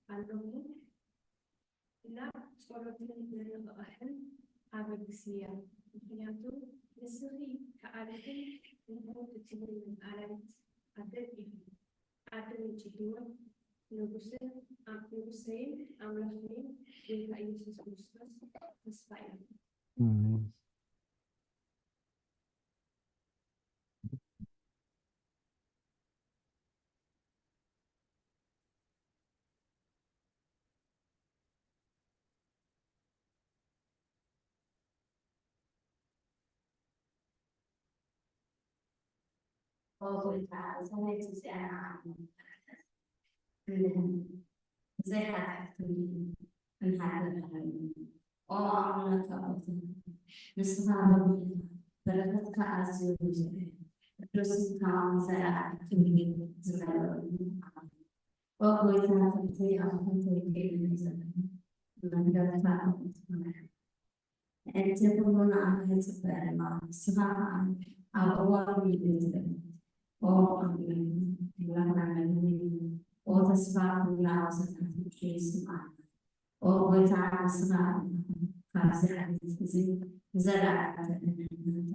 ኣለኹ። እና ጸሎትን ምንቕቓሕን ኣበግስ እያ። ምኽንያቱ ንስኺ ከኣልክን ንቡር እትብልን ኣላይት ኣደን ኢኺ። ኣደ ምንጪ ህይወት፣ ንጉስን ኣም-፣ ንጉሰይን ኣምላኸይን ጎይታ ኢየሱስ ክርስቶስ ተስፋ እያ። ኦ ጎይታ፣ እዛ ለይቲ እዚኣ ንዓና ዘይሓትት ክንድዩ ክንሓድር ኣለና። ኦ ኣምላኽ ኣቦታትና፣ ንስኻ በረኸትካ ኣዝዩ ብዙሕ እዩ። ቅዱስ ስምካ ንዘለኣለም ክብሪ ዝመልኦ እዩ። ኣሜን። ኦ ጎይታ፣ ከምቲ ኣብ ከንቱ ወንጌል ንርኢ ዘለና፣ መንገድካ ኣቕንት። እቲ ኩሉ ንኣኻ ይጽበ ኣሎ፣ ንስኻ ኸኣ ኣብ እዋኑ ይእትት። ኦ ኣምላኽና፣ ኣምላኽና መድኃኒትና፣ ኦ ተስፋ ኩላ ወሰናፍጭ ስምዓና። ኦ ጎይታ፣ ንስኻ ኣለኻ፣ ካብዚ ዓሌት እዚ ንዘለኣለም ተድሕነና።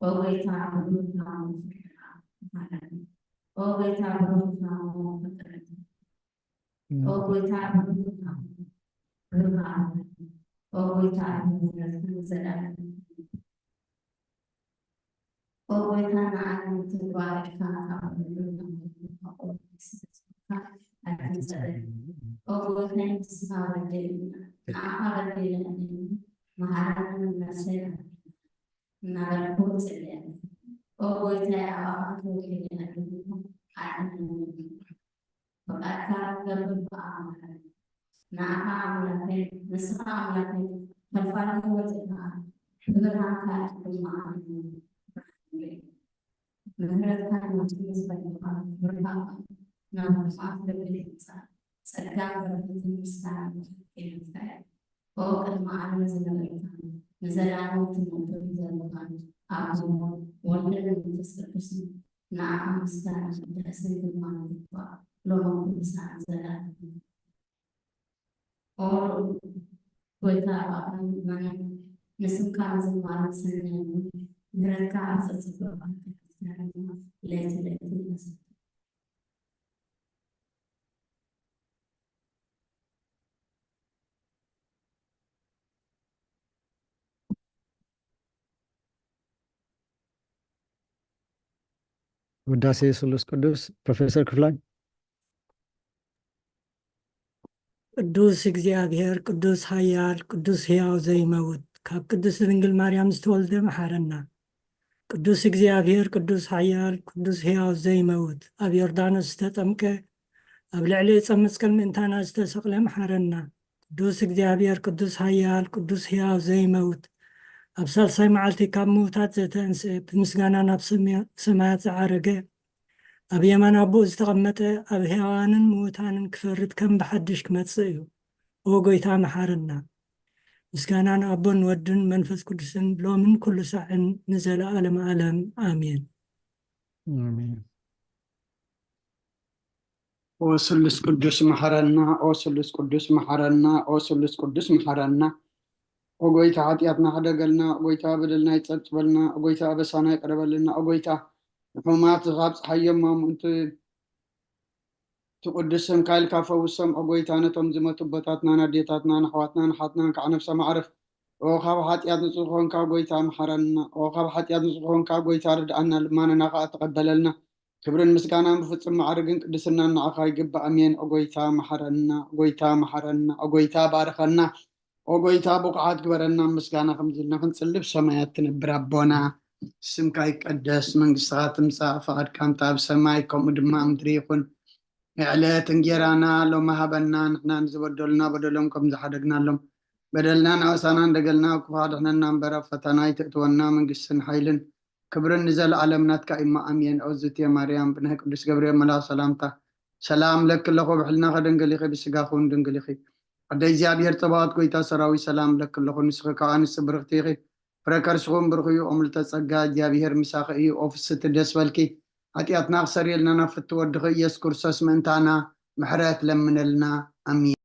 ኦ ጎይታ፣ ብሩኽና ሞ ፍቅርኻ፣ ኦ ጎይታ፣ ብሩኽና ሞ ፍቅርኻ። ኦ ጎይታ፣ ብሩኽና ርብዓና። ኦ ጎይታ፣ ምሕረትካ ንዘለኣለም። ኦ ጎይታ፣ ንዓና ተጓዒድካ ካብ ኩሉ ካብ ኩሉ ኣይትንጸለና። ኦ ጎይታይ፣ ንስኻ በደልና፣ ንዓኻ በዲለና፣ መሓረና፣ ነፍሰይ ኣድሕና እናበልኩ እጽሊ ኣለኹ። ኦ ጎይታይ፣ ኣባኻ ተወኪለ ኣለኹ፣ ኣድሕነኒ። ፍቓድካ ክገብር ብኣማረ። ንኣኻ ኣምላኸይ፣ ንስኻ ኣምላኸይ፣ ፈልፋሊ ህይወት ኢኻ። ብብርሃንካ ድማ ምሕረትካ ናብቲ ዝፈልኻ ብርሃንካ ናብ ጥፍኣት ልቢ ይምጻእ። ጸጋን በረኸትን ምስጋናን ንዓኻ ይብጻሕ። ኦ ቅድሚ ዓለም ዝነበርካ፣ ንዘለኣለም ትነብር ዘለኻ ኣቦ፣ ወልድን መንፈስ ቅዱስን፣ ንዓኻ ምስጋና ቅዳሴን ግርማን ይግባእ፣ ሎምን ኩሉ ሰዓት ንዘለኣለምን። ኦ ልዑል ጎይታ ኣባኻ ንማንም፣ ንስምካ ምዝማርን ሰናይ እሞ፣ ምሕረትካ ኣብ ጸጸብሮኻ ተኸስና ድማ ለይቲ ለይቲ ነዘክር። ውዳሴ ስሉስ ቅዱስ። ፕሮፌሰር ክፍላይ። ቅዱስ እግዚኣብሔር፣ ቅዱስ ኃያል፣ ቅዱስ ሕያው ዘይመውት፣ ካብ ቅድስት ድንግል ማርያም ዝተወልደ መሓረና። ቅዱስ እግዚኣብሔር፣ ቅዱስ ኃያል፣ ቅዱስ ሕያው ዘይመውት፣ ኣብ ዮርዳኖስ ዝተጠምቀ፣ ኣብ ልዕሊ ዕፀ መስቀል ምእንታና ዝተሰቕለ መሓረና። ቅዱስ እግዚኣብሔር፣ ቅዱስ ኃያል፣ ቅዱስ ሕያው ዘይመውት፣ ኣብ ሳልሳይ መዓልቲ ካብ ምውታት ዘተንስአ፣ ብምስጋና ናብ ሰማያት ዝዓረገ፣ ኣብ የማን ኣቦኡ ዝተቐመጠ፣ ኣብ ሕያዋንን ምዉታንን ክፈርድ ከም ብሓድሽ ክመጽእ እዩ። ኦ ጐይታ መሓረና። ምስጋና ንኣቦን ወድን መንፈስ ቅዱስን ሎምን ኩሉ ሳዕን ንዘለዓለም ዓለም ኣሜን። ኣሜን። ኦ ስሉስ ቅዱስ መሓረና፣ ኦ ስሉስ ቅዱስ መሓረና፣ ኦ ስሉስ ቅዱስ መሓረና። ኦ ጐይታ ሓጢኣትና ሕደገልና፣ ኦ ጐይታ በደልና ይጸብጽበልና፣ ኦ ጐይታ ኣበሳና ይቕረ በልና፣ ኦ ጐይታ ንሕሙማት ዝኻብ ጸሓዮም ማሙእንቲ ትቕድስ ስምካ ኢልካ ፈውሶም፣ ኦ ጐይታ ነቶም ዝመቱ ኣቦታትናን ኣዴታትናን ኣሕዋትናን ኣሓትናን ከዓ ነብሶም ኣዕርፍ። ኦ ካብ ሓጢኣት ንጹህ ዝኾንካ ጐይታ መሓረና፣ ኦ ካብ ሓጢኣት ንጹህ ዝኾንካ ጐይታ ርድኣና፣ ልማንና ከዓ ተቐበለልና። ክብርን ምስጋናን ብፍጹም ማዕርግን ቅድስናን ንዓኻ ይግባእ። ኣሜን። ኦ ጐይታ መሓረና፣ ኦ ጐይታ መሓረና፣ ኦ ጐይታ ባርኸና። ኦ ጐይታ ብቑዓት ግበረና። ምስጋና ከምዚ ኢልና ክንጽሊ ኣብ ሰማያት ትነብር ኣቦና፣ ስምካ ይቀደስ፣ መንግስትኻ ትምጻእ፣ ፍቓድካ እንተ ኣብ ሰማይ ከምኡ ድማ ኣብ ምድሪ ይኹን። የዕለት እንጌራና ሎሚ ሃበና፣ ንሕና ንዝበደሉና በደሎም ከም ዝሓደግናሎም፣ በደልናን ኣበሳናን ደገልና ኣብ ክፉእ ኣድሕነና እምበር፣ ኣብ ፈተና ኣይተእትወና፣ መንግስትን ሓይልን ክብርን ንዘለዓለም ናትካ እዩ፣ ኣሜን። ኦ ዝትየ ማርያም፣ ብናይ ቅዱስ ገብርኤል መልኣኽ ሰላምታ ሰላም እለኪ ኣለኹ፣ ብሕልናኺ ድንግል ኢኺ፣ ብስጋኺ እውን ድንግል ኢኺ። ኣደ እግዚኣብሔር ጸባኦት፣ ጐይታ ሰራዊት፣ ሰላም እለኪ ኣለኹ፣ ንስኺ ከኣ ኣንስቲ ብርኽቲ ኢኺ፣ ፍረ ከርስኺ እውን ብሩኽ እዩ። ኦ ምልዕተ ጸጋ፣ እግዚኣብሔር ምሳኺ እዩ። ኦ ፍስሕቲ ደስ በልኪ፣ ሓጢኣትና ክሰርየልና ናብ ፍትው ወድኺ ኢየሱስ ክርስቶስ ምእንታና ምሕረት ለምነልና። ኣሚን።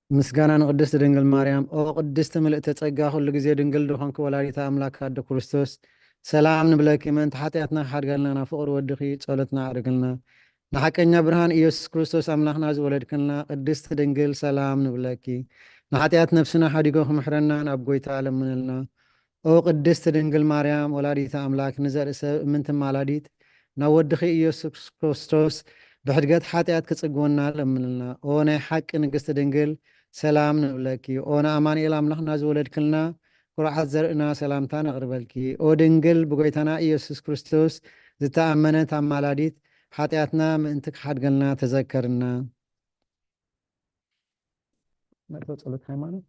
ምስጋና ንቅድስት ድንግል ማርያም። ኦ ቅድስት ምልእተ ጸጋ፣ ኩሉ ግዜ ድንግል ድኾንኪ ወላዲተ ኣምላክ ኣደ ክርስቶስ፣ ሰላም ንብለኪ። ምእንቲ ሓጢኣትና ክሓድገልና ናብ ፍቕሪ ወድኺ ጸሎትና ኣዕርግልና። ንሓቀኛ ብርሃን ኢየሱስ ክርስቶስ ኣምላኽና ዝወለድክልና ቅድስት ድንግል፣ ሰላም ንብለኪ። ንሓጢኣት ነፍስና ሓዲጎ ክምሕረና ናብ ጎይታ ለምንልና። ኦ ቅድስት ድንግል ማርያም ወላዲተ ኣምላክ፣ ንዘርኢ ሰብ እምንቲ ኣማላዲት ናብ ወድኺ ኢየሱስ ክርስቶስ ብሕድገት ሓጢኣት ክጽግወና ለምንልና። ኦ ናይ ሓቂ ንግስቲ ድንግል፣ ሰላም ንብለኪ። ኦ ንኣማኑኤል ኣምላኽና ዝወለድክልና ኩርዓት ዘርእና፣ ሰላምታ ነቕርበልኪ። ኦ ድንግል ብጎይታና ኢየሱስ ክርስቶስ ዝተኣመነት ኣማላዲት፣ ሓጢኣትና ምእንቲ ክሓድገልና ተዘከርና። መእተዊ ጸሎት ሃይማኖት።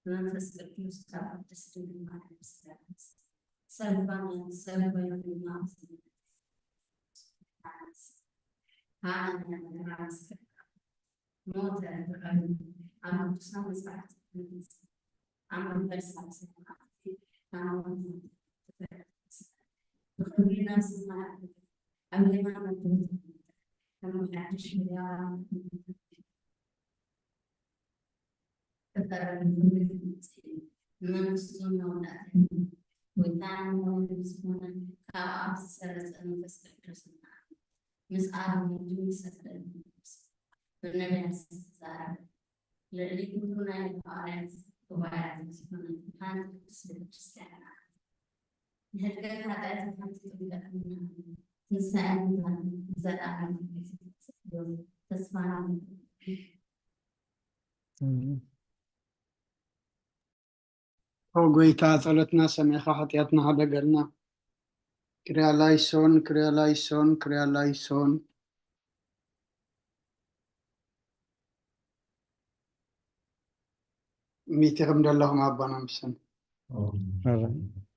መንፈስ ቅዱስ ካብ ቅድስት ድንግል ማርያም ዝተረፈ ሰብ ባና ሰብ ኮይኑ ድማ ሃመነ መከራ መስከረ ሞተ ተቐብረ ኣብ ቅዱሳን መጻሕፍቲ ተመዝገበ ኣብ መንፈስ ኣብ ሰማያት ተማመነ ተፈለሰ ብኽብሪ ናብ ሰማያት ኣብ የማን ኣቦቱ ተቐመጠ ከም ሓድሽ ህያው ተፈረዱ ንመንግስቱ እናወዳእተኒ ጎይታን መድሓኒን ዝኾነ ካብ ኣብ ዝሰረጸ መንፈስ ቅዱስ ምስ ኣረጋግኡ ይሰግደሉ። ብነቢያት ዝተዛረበ ልዕሊ ኩሉ ናይ ሃዋርያት ጉባኤያት ዝኾነ ሓንቲ ቅድስት ቤተክርስትያን ንሕድገት ሓጢኣት ሓንቲ ጥምቀት ትንሳኤ ሙታን ዘለኣለም ተስፋና ኦ ጎይታ ጸሎትና ሰሚዕኻ ሓጢኣትና ሓደገልና። ክርያ ላይሶን፣ ክርያ ላይሶን፣ ክርያ ላይሶን። ሚቲ ከም ዘለኹም ኣቦና ምሰን።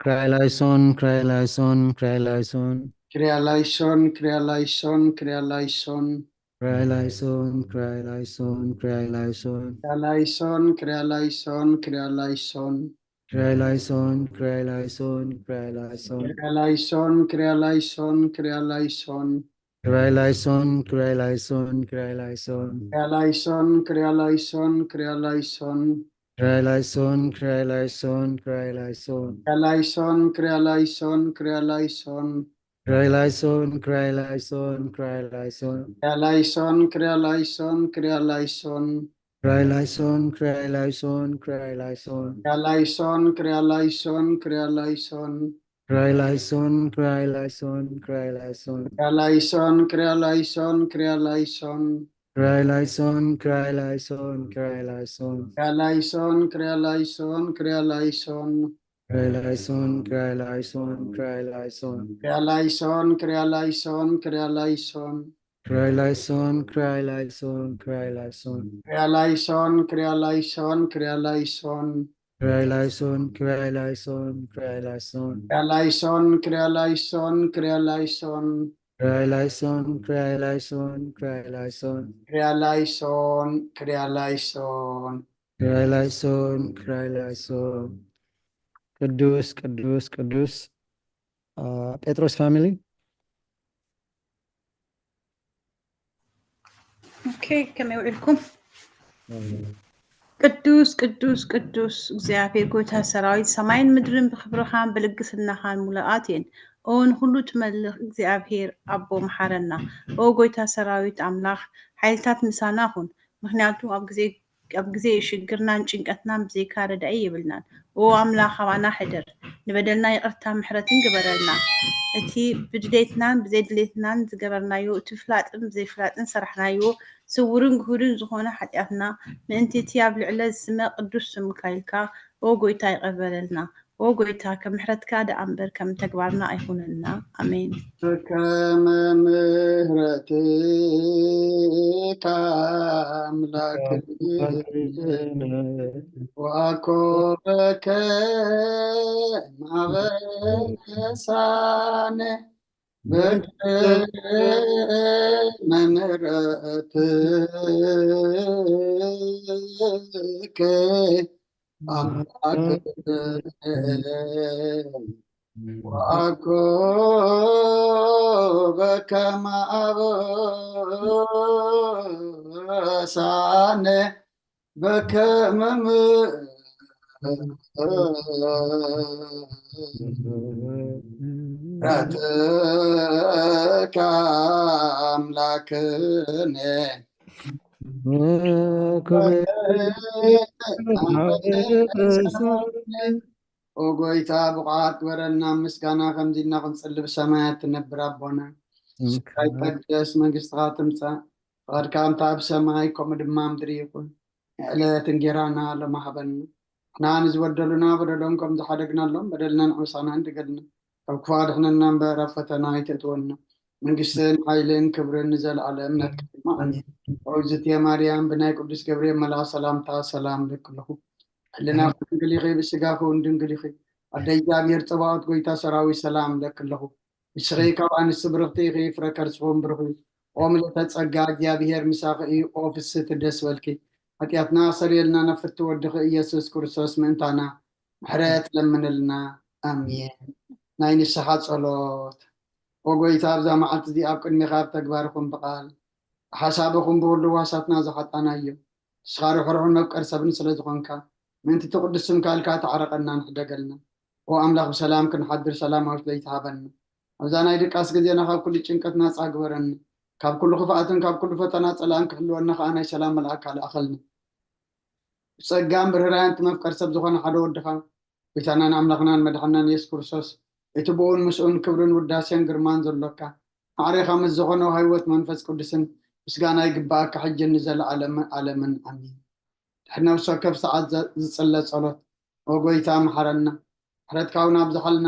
ክራይ ላይሶን፣ ክራይ ላይሶን፣ ክራይ ላይሶን። ክርያ ላይሶን፣ ክርያ ላይሶን፣ ክርያ ላይሶን። ክራይ ላይሶን፣ ክራይ ላይሶን፣ ክራይ ላይሶን። ክርያ ላይሶን፣ ክርያ ላይሶን፣ ክርያ ላይሶን። ክራይ ላይሶን፣ ክራይ ላይሶን፣ ክራይ ላይሶን። ክርያ ላይሶን፣ ክርያ ላይሶን፣ ክርያ ላይሶን። ክራይ ላይሶን፣ ክራይ ላይሶን፣ ክራይ ላይሶን። ክርያ ላይሶን፣ ክርያ ላይሶን፣ ክርያ ላይሶን። ክራይ ላይሶን፣ ክራይ ላይሶን፣ ክራይ ላይሶን። ክርያ ላይሶን፣ ክርያ ላይሶን፣ ክርያ ላይሶን። ክራይ ላይሶን፣ ክራይ ላይሶን፣ ክራይ ላይሶን። ክርያ ላይሶን፣ ክርያ ላይሶን፣ ክርያ ላይሶን። ክራይ ላይሶን፣ ክራይ ላይሶን፣ ክራይ ላይሶን። ክርያ ላይሶን፣ ክርያ ላይሶን፣ ክርያ ላይሶን። ክራይ ላይሶን፣ ክራይ ላይሶን፣ ክራይ ላይሶን። ክርያ ላይሶን፣ ክርያ ላይሶን፣ ክርያ ላይሶን። ክራይ ላይሶን፣ ክራይ ላይሶን፣ ክራይ ላይሶን። ክርያ ላይሶን፣ ክርያ ላይሶን፣ ክርያ ላይሶን። ክራይ ላይሶን፣ ክራይ ላይሶን፣ ክራይ ላይሶን። ክርያ ላይሶን፣ ክርያ ላይሶን፣ ክርያ ላይሶን። ክራይ ላይሶን፣ ክራይ ላይሶን፣ ክራይ ላይሶን። ክሪያ ላይሶን፣ ክሪያ ላይሶን፣ ክሪያ ላይሶን። ክራይ ላይሶን፣ ክራይ ላይሶን፣ ክራይ ላይሶን። ክሪያ ላይሶን፣ ክሪያ ላይሶን፣ ክሪያ ላይሶን። ክራይ ላይሶን፣ ክራይ ላይሶን፣ ክራይ ላይሶን። ክሪያ ላይሶን፣ ክሪያ ላይሶን። ክራይ ላይሶን፣ ክራይ ላይሶን። ቅዱስ፣ ቅዱስ፣ ቅዱስ፣ አ፣ ጴጥሮስ ፋሚሊ። ኦኬ፣ ከመይ ውዒልኩም? ቅዱስ፣ ቅዱስ፣ ቅዱስ እግዚኣብሔር ጎይታ ሰራዊት፣ ሰማይን ምድርን ብክብርኻን ብልግስናኻን ሙሉኣት እየን። ኦ ንኹሉ ትመልኽ እግዚኣብሔር ኣቦ፣ መሓረና። ኦ ጎይታ ሰራዊት ኣምላኽ፣ ሓይልታት ምሳና ኹን። ምኽንያቱ ኣብ ግዜ ኣብ ግዜ ሽግርናን ጭንቀትናን ብዘይካ ረዳኢ የብልናን። ኦ ኣምላኽ ኣባና ሕደር፣ ንበደልና ይቕርታ ምሕረትን ግበረልና። እቲ ብድሌትናን ብዘይድሌትናን ዝገበርናዮ፣ እቲ ብፍላጥን ብዘይፍላጥን ሰራሕናዮ፣ ስውርን ግሁድን ዝኾነ ሓጢኣትና፣ ምእንቲ እቲ ኣብ ልዕለ ዝስመ ቅዱስ ስምካ ኢልካ፣ ኦ ጎይታ ይቕር በለልና። ኦ ጎይታ፣ ከም ምሕረትካ ደኣ እምበር ከም ተግባርና ኣይኹነልና። ኣሜን። ከመ ምሕረትካ ኣምላክ ወኣኮበከ ማበሳነ በከመ ምሕረትከ ኣምላክ ወኣኮበከ ማበሳነ በከመ ምሕረትከ ኣምላክነ። ኦ ጎይታ፣ ብቑዓት ግበረና፣ ምስጋና ከምዚ ኢልና ክንጽሊ ብሰማያት ትነብር ኣቦና። ስምካ ይቀደስ፣ መንግስትኻ ትምጻእ፣ ፍቓድካ ከምታ ኣብ ሰማይ ከምኡ ድማ ኣብ ምድሪ ይኹን። ዕለት እንጌራና ሎሚ ሃበና። ንሕና ንዝበደሉና በደሎም ከም ዝሓደግናሎም በደልና ንዕውሳና እንድገልና። ካብ ክፉእ ኣድሕነና እምበር ኣብ ፈተና ኣይተእትወና። መንግስትን ሓይልን ክብርን ንዘለኣለም ናትካ ድማ ኣሜን። ኦ እግዝእትየ ማርያም፣ ብናይ ቅዱስ ገብርኤል መልኣኽ ሰላምታ ሰላም እለኪ ኣለኹ። ሕልናኺ ድንግል ኢኺ፣ ብስጋኺ እውን ድንግል ኢኺ። ኣደ እግዚኣብሔር ጸባኦት ጎይታ ሰራዊት ሰላም እለኪ ኣለኹ። ንስኺ ካብ ኣንስቲ ብርኽቲ ኢኺ፣ ፍረ ከርስኺ እውን ብሩኽ እዩ። ኦ ምልእተ ጸጋ፣ እግዚኣብሔር ምሳኺ እዩ። ኦ ፍስህቲ ደስ በልኪ። ሓጢኣትና ኣሰርየልና፣ ናብ ፍትው ወድኺ ኢየሱስ ክርስቶስ ምእንታና ምሕረት ለምንልና። ኣሜን። ናይ ንስሓ ጸሎት። ኦ ጎይታ፣ ኣብዛ መዓልቲ እዚኣ ኣብ ቅድሜኻ ኣብ ተግባርኹም ብቓል ሓሳብኹም ብኹሉ ዋሳትና ዝሓጣናዮ፣ ንስኻ ርሕሩሕን መፍቀር ሰብን ስለ ዝኾንካ፣ ምእንቲ እቲ ቅዱስ ስምካ ኢልካ ተዓረቐና፣ ንሕደገልና። ኦ ኣምላኽ፣ ብሰላም ክንሓድር ሰላማዊት ለይቲ ሃበና። ኣብዛ ናይ ድቃስ ግዜና ካብ ኩሉ ጭንቀት ናጻ ግበረና። ካብ ኩሉ ክፍኣትን ካብ ኩሉ ፈተና ጸላእን ክሕልወና ከኣ ናይ ሰላም መልኣክ ልኣኸልና። ብጸጋን ብርህራያን እቲ መፍቀር ሰብ ዝኾነ ሓደ ወድኻ፣ ጎይታናን ኣምላኽናን መድሓናን የሱስ ክርስቶስ፣ እቲ ብኡን ምስኡን ክብርን ውዳሴን ግርማን ዘሎካ፣ ማዕሬኻ ምስ ዝኾነ ህይወት መንፈስ ቅዱስን ምስጋና ይግብኣካ፣ ሕጅን ንዘለኣለምን ኣለምን። ኣሜን። ድሕሪ ነፍሲ ወከፍ ሰዓት ዘ-፣ ዝጽለ ጸሎት። ኦ ጎይታ፣ መሓረና፣ ምሕረትካ እውን ኣብዝሓልና።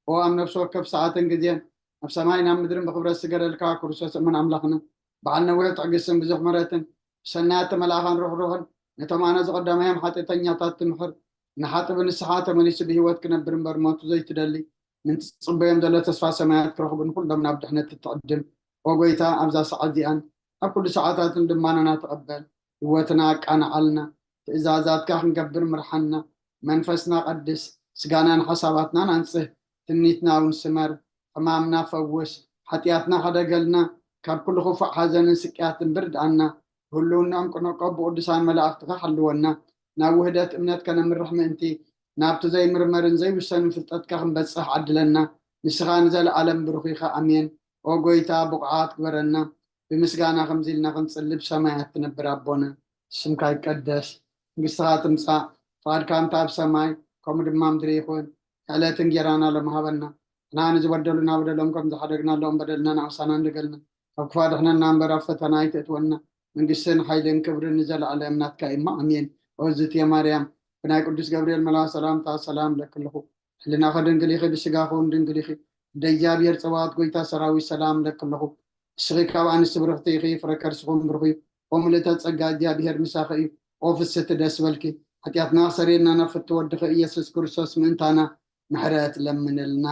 ኦ ኣብ ነፍሲ ወከፍ ሰዓትን ግዜን፣ ኣብ ሰማይን ኣብ ምድርን ብኽብረት ዝገደልካ ክርስቶስ እሙን ኣምላኽና፣ በዓል ነዊሕ ትዕግስትን ብዙሕ ምሕረትን፣ ብሰናያት ተመላእኻን ርሕሩሕን፣ ነቶም ኣነ ዝቐዳማዮም ሓጢኣተኛታት ትምሕር፣ ንሓጢእ ብንስሓ ተመሊሱ ብህይወት ክነብር እምበር ሞቱ ዘይትደሊ፣ ምእንቲ ዝጽበዮም ዘሎ ተስፋ ሰማያት ክረኽቡ ንኹሎም ናብ ድሕነት እትዕድም። ኦ ጎይታ፣ ኣብዛ ሰዓት እዚኣን ኣብ ኩሉ ሰዓታትን ልማናና ተቐበል። ህይወትና ኣቃንዓልና፣ ትእዛዛትካ ክንገብር ምርሓና። መንፈስና ቀድስ፣ ስጋናን ሓሳባትናን ኣንጽህ። ትምኒትና እውን ስመር። ሕማምና ፈውስ፣ ሓጢኣትና ሕደገልና። ካብ ኩሉ ክፉእ ሓዘንን ስቅያትን ብርድኣና። ብህልውናኦም ቅነቆ ብቅዱሳን መላእኽትኻ ሓልወና። ናብ ውህደት እምነት ከነምርሕ ምእንቲ፣ ናብቲ ዘይምርመርን ዘይውሰንን ፍልጠትካ ክንበጽሕ ዓድለና። ንስኻ ንዘለኣለም ብሩኽ ኢኻ። ኣሜን። ኦ ጎይታ፣ ብቑዓት ግበረና። ብምስጋና ከምዚ ኢልና ክንጽሊ፣ ብሰማያት ትነብር ኣቦና፣ ስምካ ይቀደስ፣ መንግስትኻ ትምጻእ፣ ፍቓድካ ከምታ ኣብ ሰማይ፣ ከምኡ ድማ ኣብ ምድሪ ይኹን። ዕለት እንጌራና ሎም ሃበና። ንሕና ንዝበደሉና በደሎም ከም ዝሓደግናሎም በደልና ንኣሳና እንደገልና። ካብ ክፉእ ኣድሕነና እምበር ኣብ ፈተና ኣይተእትወና። መንግስትን ሓይልን ክብርን ንዘለኣለም ናትካ እዩ እሞ፣ ኣሜን። ኦ እግዝእትየ ማርያም፣ ብናይ ቅዱስ ገብርኤል መልኣኽ ሰላምታ ሰላም እለኪ ኣለኹ። ሕልናኺ ድንግል ኢኺ፣ ብስጋኺ እውን ድንግል ኢኺ። ኣደ እግዚኣብሔር ጸባኦት፣ ጎይታ ሰራዊት፣ ሰላም እለኪ ኣለኹ። ንስኺ ካብ ኣንስቲ ብርኽቲ ኢኺ፣ ፍረ ከርስኹም ብሩኽ እዩ። ኦ ምልእተ ጸጋ፣ እግዚኣብሔር ምሳኺ እዩ። ኦ ፍስሕቲ ደስ በልኪ፣ ሓጢኣትና ክሰርየልና ናብ ፍትው ወድኺ ኢየሱስ ክርስቶስ ምእንታና ምሕረት ለምንልና።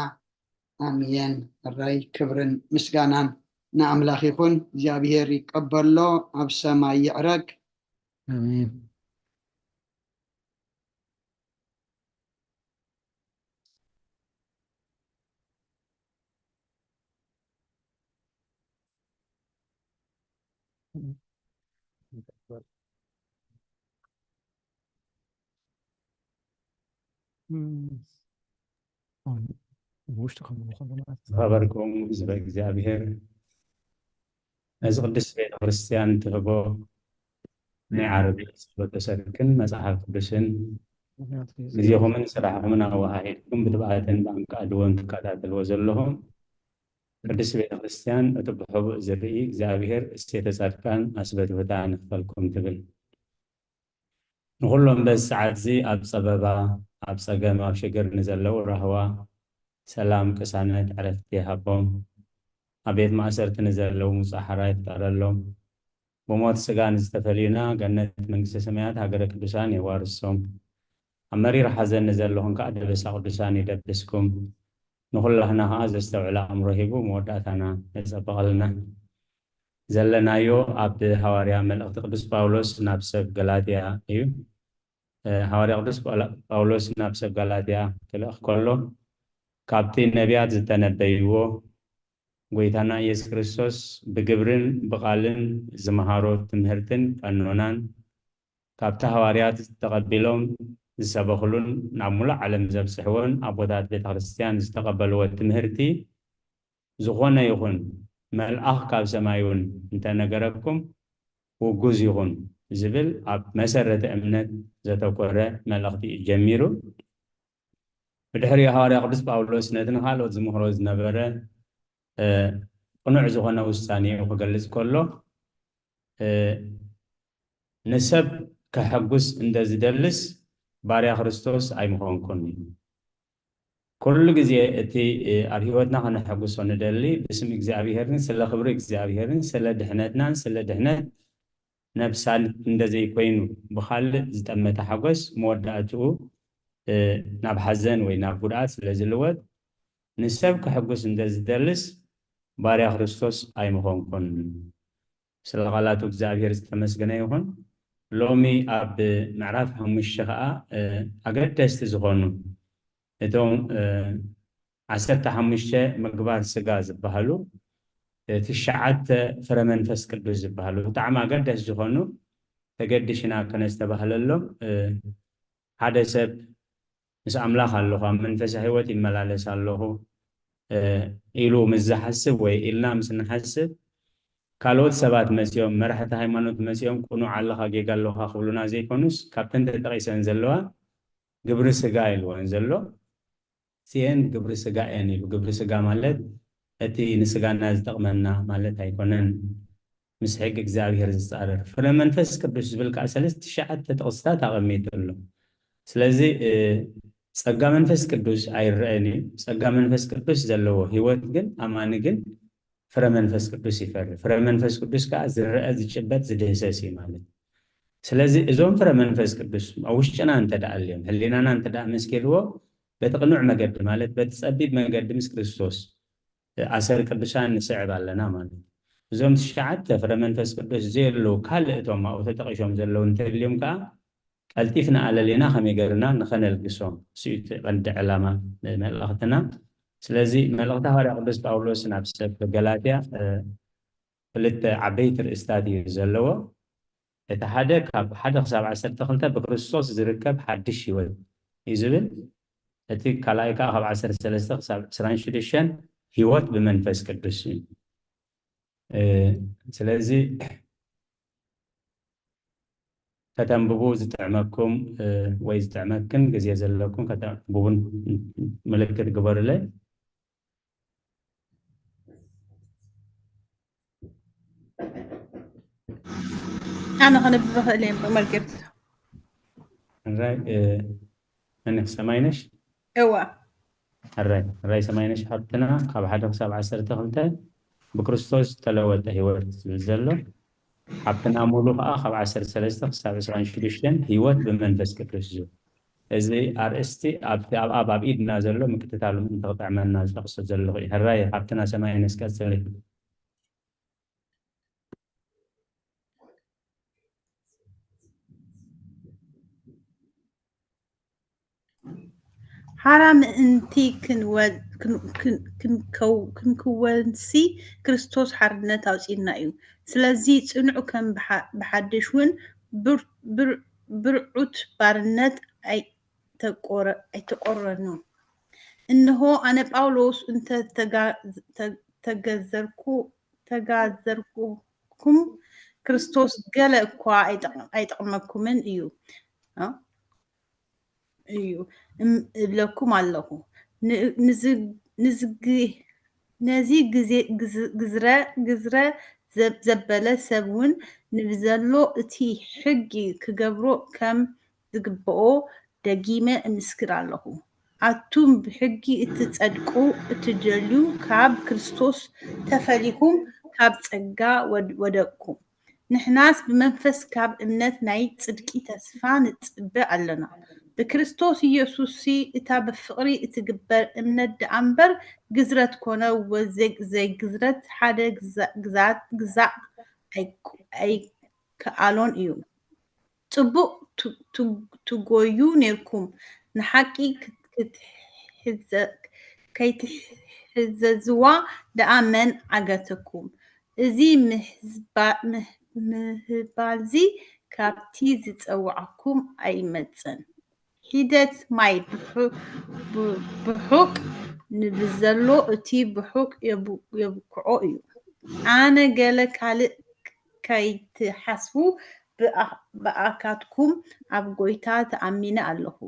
ኣሜን። ሕራይ ክብርን ምስጋናን ንኣምላኽ ይኹን። እግዚኣብሔር ይቀበሎ፣ ኣብ ሰማይ ይዕረግ። ኣሜን። ዝኸበርኩም ህዝበ እግዚኣብሔር፣ ነዚ ቅድስት ቤተ ክርስቲያን ትህቦ ናይ ዓርቢ ጸሎተ ሰርክን መጽሓፍ ቅዱስን ግዜኹምን ስራሕኹምን ኣወሃሂድኩም ብትብዓትን ብኣንቃድዎን ትከታተልዎ ዘለኹም ቅድስት ቤተ ክርስቲያን እቲ ብሕቡእ ዝርኢ እግዚኣብሔር እሴተ ጻድቃን ኣስበትውታ ንክፈልኩም ትብል። ንኹሎም በዚ ሰዓት እዚ ኣብ ጸበባ፣ ኣብ ጸገም፣ ኣብ ሽግር ንዘለዉ ራህዋ፣ ሰላም፣ ቅሳነት፣ ዕረፍቲ ይሃቦም። ኣብ ቤት ማእሰርቲ ንዘለዉ ምውጻእ ሓራ ይፍጠረሎም። ብሞት ስጋ ንዝተፈልዩና ገነት መንግስተ ሰማያት ሃገረ ቅዱሳን የዋርሶም። ኣብ መሪር ሓዘን ንዘለኹም ከኣ ደበሳ ቅዱሳን ይደብስኩም። ንኹላህና ከኣ ዘስተውዕል ኣእምሮ ሂቡ መወዳእታና የጸብቐልና። ዘለናዮ ኣብ ሃዋርያ መልእኽቲ ቅዱስ ጳውሎስ ናብ ሰብ ገላትያ እዩ። እ፣ ሃዋርያ ቅዱስ ጳውላ- ጳውሎስ ናብ ሰብ ጋላትያ ክልእኽ ከሎ ካብቲ ነቢያት ዝተነበይዎ ጎይታና ኢየሱስ ክርስቶስ ብግብርን ብቓልን ዝመሃሮ ትምህርትን ቀኖናን ካብቲ ሃዋርያት ተቐቢሎም ዝሰበኽሉን ናብ ሙሉእ ዓለም ዘብጽሕዎን ኣቦታት ቤተ ክርስቲያን ዝተቐበልዎ ትምህርቲ ዝኾነ ይኹን መልኣኽ ካብ ሰማይ እውን እንተነገረኩም ውጉዝ ይኹን ዝብል ኣብ መሰረተ እምነት ዘተኮረ መልእኽቲ እዩ ጀሚሩ። ብድሕሪኡ ሃዋርያ ቅዱስ ጳውሎስ ነቲ ንኻልኦት ዝምህሮ ዝነበረ እ፣ ቅኑዕ ዝኾነ ውሳኔኡ ክገልጽ ከሎ እ፣ ንሰብ ከሐጉስ እንደ ዝደልስ ባርያ ክርስቶስ ኣይምኾንኩን። ኩሉ ግዜ እቲ እ፣ ኣብ ህይወትና ከነሐጉሶ ንደሊ ብስም እግዚኣብሔርን ስለ ክብሪ እግዚኣብሔርን ስለ ድሕነትናን ስለ ድሕነት ነብሳን እንደ ዘይኮይኑ ብኻልእ ዝጠመተ ሓጎስ መወዳእትኡ እ፣ ናብ ሓዘን ወይ ናብ ጉድኣት ስለ ዝልወጥ ንሰብ ከሐጉስ እንደ ዝደልስ ባርያ ክርስቶስ ኣይምኾንኩን። ስለ ቃላቱ እግዚኣብሔር ዝተመስገነ ይኹን። ሎሚ ኣብ ምዕራፍ ሓሙሽተ ኸዓ እ፣ ኣገደስቲ ዝኾኑ እቶም እ፣ ዓሰርተ ሓሙሽተ ምግባር ስጋ ዝበሃሉ እ፣ ትሽዓተ ፍረ መንፈስ ቅዱስ ዝበሃሉ ብጣዕሚ ኣገደስ ዝኾኑ ተገዲሽና ከነስተባህለሎም እ፣ ሓደ ሰብ ምስ ኣምላኽ ኣለኹ ኣብ መንፈሳ ህይወት ይመላለስ ኣለኹ እ፣ ኢሉ ምስ ዝሓስብ ወይ ኢልና ምስ ንሓስብ ካልኦት ሰባት መፂኦም መራሕቲ ሃይማኖት መፂኦም ቅኑዕ ኣለኻ ጌጋ ኣለኻ ክብሉና ዘይኮኑስ ካብተን ተጠቒሰን ዘለዋ ግብሪ ስጋ ኢልወን ዘሎ እቲኤን ግብሪ ስጋ እየን ኢሉ። ግብሪ ስጋ ማለት እቲ ንስጋና ዝጠቕመና ማለት ኣይኮነን። ምስ ሕጊ እግዚኣብሔር ዝጻረር። ፍረ መንፈስ ቅዱስ ዝብል ከዓ ሰለስተ ትሽዓተ ጥቕስታት ኣቐሚጡ ኣሎ። ስለዚ እ፣ ጸጋ መንፈስ ቅዱስ ኣይረአን እዩ። ጸጋ መንፈስ ቅዱስ ዘለዎ ህይወት ግን ኣማኒ ግን ፍረ መንፈስ ቅዱስ ይፈሪ። ፍረ መንፈስ ቅዱስ ከዓ ዝረአ ዝጭበጥ ዝድህሰስ እዩ ማለት እዩ። ስለዚ እዞም ፍረ መንፈስ ቅዱስ ኣብ ውሽጥና እንተ ደኣ ኣልዮም ሕሊናና እንተ ደኣ መስኪልዎ በቲ ቅኑዕ መገዲ ማለት በቲ ጸቢብ መገዲ ምስ ክርስቶስ ኣሰር ቅዱሳን ንስዕብ ኣለና ማለት እዩ። እዞም ትሽዓተ ፍረ መንፈስ ቅዱስ ዘየለዉ ካልእ እቶም ኣብኡ ተጠቒሶም ዘለዉ እንተልዮም ከዓ ቀልጢፍና ኣለሊና ከመይ ገርና ንኸነልግሶም እሱ እዩ እቲ ቀንዲ ዕላማ መልእኽትና። ስለዚ መልእኽቲ ሃዋርያ ቅዱስ ጳውሎስ ናብ ሰብ ገላትያ እ፣ ክልተ ዓበይቲ ርእስታት እዩ ዘለዎ። እቲ ሓደ ካብ ሓደ ክሳብ ዓሰርተ ክልተ ብክርስቶስ ዝርከብ ሓድሽ ህይወት እዩ ዝብል። እቲ ካልኣይ ከዓ ካብ ዓሰርተ ሰለስተ ክሳብ ዕስራን ሽዱሽተን ህይወት ብመንፈስ ቅዱስ እዩ። እ፣ ስለዚ ከተንብቡ ዝጥዕመኩም እ፣ ወይ ዝጥዕመክን ግዜ ዘለኩም ከተንብቡን ምልክት ግበሩለይ። ኣነ ከነብብ እኽእል እየ እምበር መርጌታ። ሕራይ እ፣ መን ሰማይነሽ? እዋ ሕራይ ሕራይ ሰማይነሽ ሓብትና ካብ ሓደ ክሳብ ዓሰርተ ክልተ ብክርስቶስ ዝተለወጠ ህይወት ዝብል ዘሎ። ሓብትና ሙሉ ከዓ ካብ ዓሰርተ ሰለስተ ክሳብ ዕስራን ሽዱሽተን ህይወት ብመንፈስ ቅዱስ ዝብል። እዚ ኣርእስቲ ኣብቲ ኣብ ኣብ ኣብ ኢድና ዘሎ ምክትታሉ ምእንቲ ክጥዕመና ዝጠቕሶ ዘለኹ እዩ። ሕራይ ሓብትና ሰማይ ነስቀጽል። ሓራ ምእንቲ ክንወ- ክን- ክን- ክንከው- ክንክወንሲ ክርስቶስ ሓርነት ኣውፂእና እዩ። ስለዚ ፅኑዕ ከም ብሓ- ብሓድሽ እውን ብር- ብር- ብርዑት ባርነት ኣይተቆረ- ኣይተቆረኑ። እንሆ ኣነ ጳውሎስ እንተ ተጋ- ተ- ተገዘርኩ ተጋዘርኩኩም ክርስቶስ ገለ እኳ ኣይጠቕ- ኣይጠቕመኩምን እዩ እ? እዩ እም- እብለኩም ኣለኹ። ን- ንዝ- ንዝግ- ነዚ ግዜ ግዝ- ግዝረ ግዝረ ዘብ- ዘበለ ሰብ እውን ንብዘሎ እቲ ሕጊ ክገብሮ ከም ዝግብኦ ደጊመ እምስክር ኣለኹ። ኣቱም ብሕጊ እትጸድቁ እትደልዩ ካብ ክርስቶስ ተፈሊኹም ካብ ጸጋ ወድ- ወደቅኩም። ንሕናስ ብመንፈስ ካብ እምነት ናይ ጽድቂ ተስፋ ንጽበ ኣለና። ብክርስቶስ ኢየሱስሲ እታ ብፍቕሪ እትግበር እምነት ደኣ እምበር ግዝረት ኮነ ወዘግ- ዘይግዝረት ሓደ ግዛ- ግዛት ግዛእ ኣይኩ- ኣይከኣሎን እዩ። ጽቡቕ ቱ- ቱ- ትጎዩ ኔርኩም ንሓቂ ክትሕዘ- ከይትሕዘዝዋ ደኣ መን ዓገተኩም? እዚ ምህዝባ- ምህ- ምህባልዚ ካብቲ ዝጸውዓኩም ኣይመጽን። ሒደት ማይ ብሑ- ብ- ብሑቕ ንብዘሎ እቲ ብሑቕ የብ- የብክዖ እዩ። ኣነ ገለ ካልእ ከይትሓስቡ ብኣ- ብኣካትኩም ኣብ ጎይታ ተኣሚነ ኣለኹ።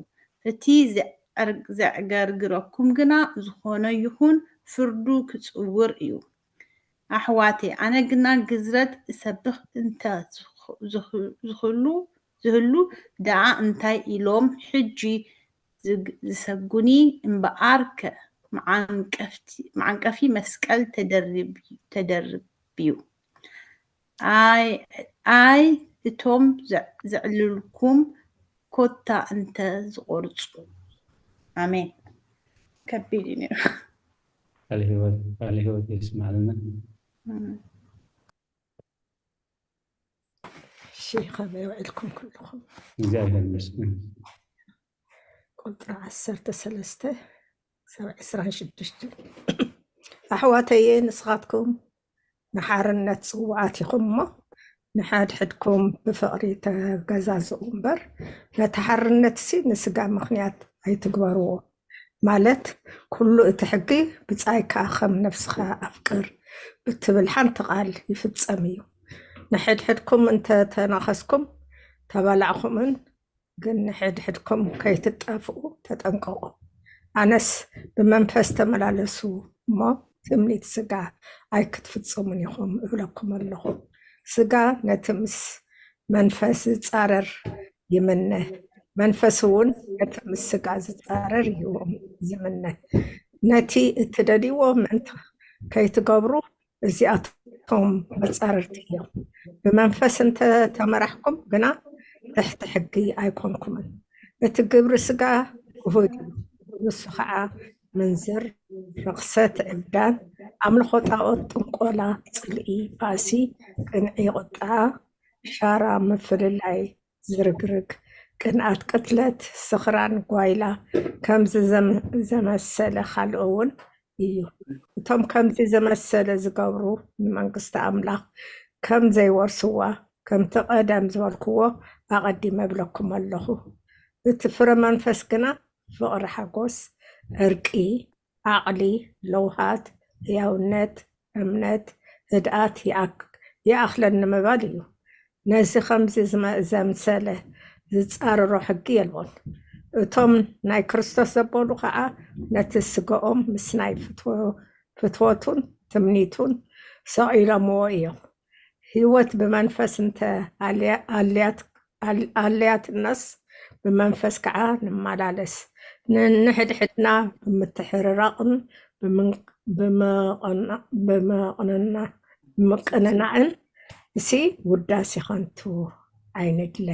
እቲ ዘዕር- ዘዕገርግረኩም ግና ዝኾነ ይኹን ፍርዱ ክጽውር እዩ። ኣሕዋተይ፣ ኣነ ግና ግዝረት እሰብኽ እንተ ዝኽ- ዝኽ- ዝኽሉ ዝህሉ ደኣ እንታይ ኢሎም ሕጂ ዝግ- ዝሰጉኒ እምበኣርከ መዓንቀፍቲ- መዓንቀፊ መስቀል ተደርብ- ተደርብዩ ኣይ ኣይ እቶም ዘ- ዘዕልልኩም ኮታ እንተ ዝቆርጹ። ኣሜን። ከቢድ እዩ ነይሩ። ቃለ ህይወት ቃለ ህይወት የስማዕልና። እም። እሺ፣ ከመይ ውዒልኩም ኩልኹም? እግዚኣብሔር ይመስገን። ቁፅሪ ዓሰርተ ሰለስተ ክሳብ ዕስራን ሽዱሽተን። ኣሕዋተየ፣ ንስኻትኩም ንሓርነት ጽውዓት ኢኹም እሞ፣ ንሓድሕድኩም ብፍቕሪ ተገዛዝኡ እምበር፣ ነቲ ሓርነትሲ ንስጋ ምኽንያት ኣይትግበርዎ። ማለት፣ ኩሉ እቲ ሕጊ ብጻይካ ከም ነፍስኻ ኣፍቅር እትብል ሓንቲ ቃል ይፍጸም እዩ። ንሕድሕድኩም እንተ ተናኸስኩም፣ ተባላዕኹምን፣ ግን ንሕድሕድኩም ከይትጣፍኡ ተጠንቀቑ። ኣነስ ብመንፈስ ተመላለሱ እሞ ትምኒት ስጋ ኣይክትፍጽሙን ኢኹም እብለኩም ኣለኹ። ስጋ ነቲ ምስ መንፈስ ዝጻረር ይምነ፣ መንፈስ እውን ነቲ ምስ ስጋ ዝጻረር እዩ ዝምነ። ነቲ እትደልይዎ ምእንቲ ከይትገብሩ እዚኣቶም መጻረርቲ እዮም። ብመንፈስ እንተ ተመራሕኩም ግና ትሕቲ ሕጊ ኣይኮንኩምን። እቲ ግብሪ ስጋ ግሁድ እዩ። ንሱ ኸዓ ምንዝር፣ ርኽሰት፣ ዕብዳን፣ ኣምልኾ ጣዖት፣ ጥንቆላ፣ ጽልኢ፣ ባእሲ፣ ቅንዒ፣ ቁጥዓ፣ ሻራ፣ ምፍልላይ፣ ዝርግርግ፣ ቅንኣት፣ ቅትለት፣ ስኽራን፣ ጓይላ፣ ከምዚ ዘም- ዘመሰለ ካልእ እውን እዩ። እቶም ከምዚ ዘመሰለ ዝገብሩ ንመንግስቲ ኣምላኽ ከም ዘይወርስዋ፣ ከምቲ ቀደም ዝበልክዎ ኣቐዲመ እብለኩም ኣለኹ። እቲ ፍረ መንፈስ ግና ፍቕሪ፣ ሓጎስ፣ ዕርቂ፣ ዓቕሊ፣ ለውሃት፣ ህያውነት፣ እምነት፣ ህድኣት ይኣክ- ይኣኽለኒ ምባል እዩ። ነዚ ከምዚ ዝመ- ዘምሰለ ዝጻረሮ ሕጊ የልቦን። እቶም ናይ ክርስቶስ ዘበሉ ኸዓ ነቲ ስጋኦም ምስ ናይ ፍትወ- ፍትወቱን ትምኒቱን ሰቒሎምዎ እዮም። ህይወት ብመንፈስ እንተ ኣልያ- ኣልያት- ኣል- ኣልያትናስ ብመንፈስ ከዓ ንመላለስ። ንንሕድሕድና ብምትሕርራቕን ብምን- ብመቐና- ብመቐንና- ብምቅንናዕን እሲ ውዳሴ ከንቱ ኣይንድለ።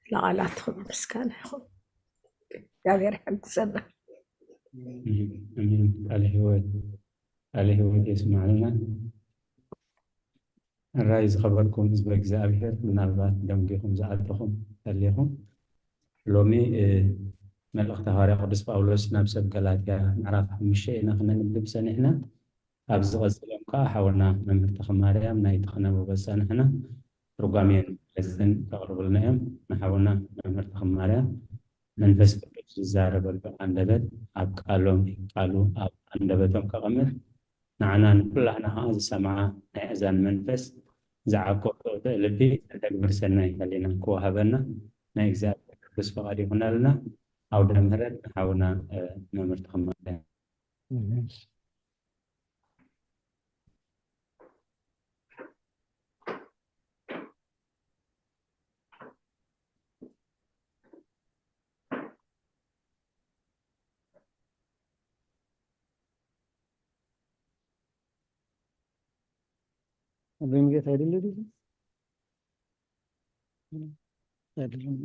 ለቓላት ክብሪ ምስጋና ይኹን። እግዚኣብሔር ይሐግዘና። ኣሜን። ቃለ ህይወት ቃለ ህይወት የስማዕልና። እራይ ዝኸበርኩም ህዝበ እግዚኣብሔር፣ ምናልባት ደንጊኹም ዝኣተኹም ተሊኹም፣ ሎሚ እ፣ መልእኽቲ ሃዋርያ ቅዱስ ጳውሎስ ናብ ሰብ ገላትያ ምዕራፍ ሓሙሽተ ኢና ክነንብብ ጸኒሕና። ኣብዚ ቀጺሎም ከዓ ሓውና መምህር ተኽማርያም ናይቲ ክነንብቦ ዝጸናሕና ትርጓሜን መልስን ከቕርቡልና እዮም። ንሓውና መምህር ተኽማርያም መንፈስ ቅዱስ ዝዛረበሉ ኣንደበት ኣብ ቃሎም ቃሉ ኣብ ኣንደበቶም ከቐምጥ ንዓና ንኩላህና ከዓ ዝሰምዓ ናይ ኣእዛን መንፈስ ዝዓቆ ርቱዕ ልቢ ዕደ ግብር ሰናይ ህሊና ክወሃበና ናይ እግዚኣብሔር ቅዱስ ፈቓድ ይኹነልና። ኣውደ ምህረት ንሓውና እ፣ መምህር ተኽማርያም። ኣብ ቤት ጌታ ይደሊ ድዩ? ኣይደልን።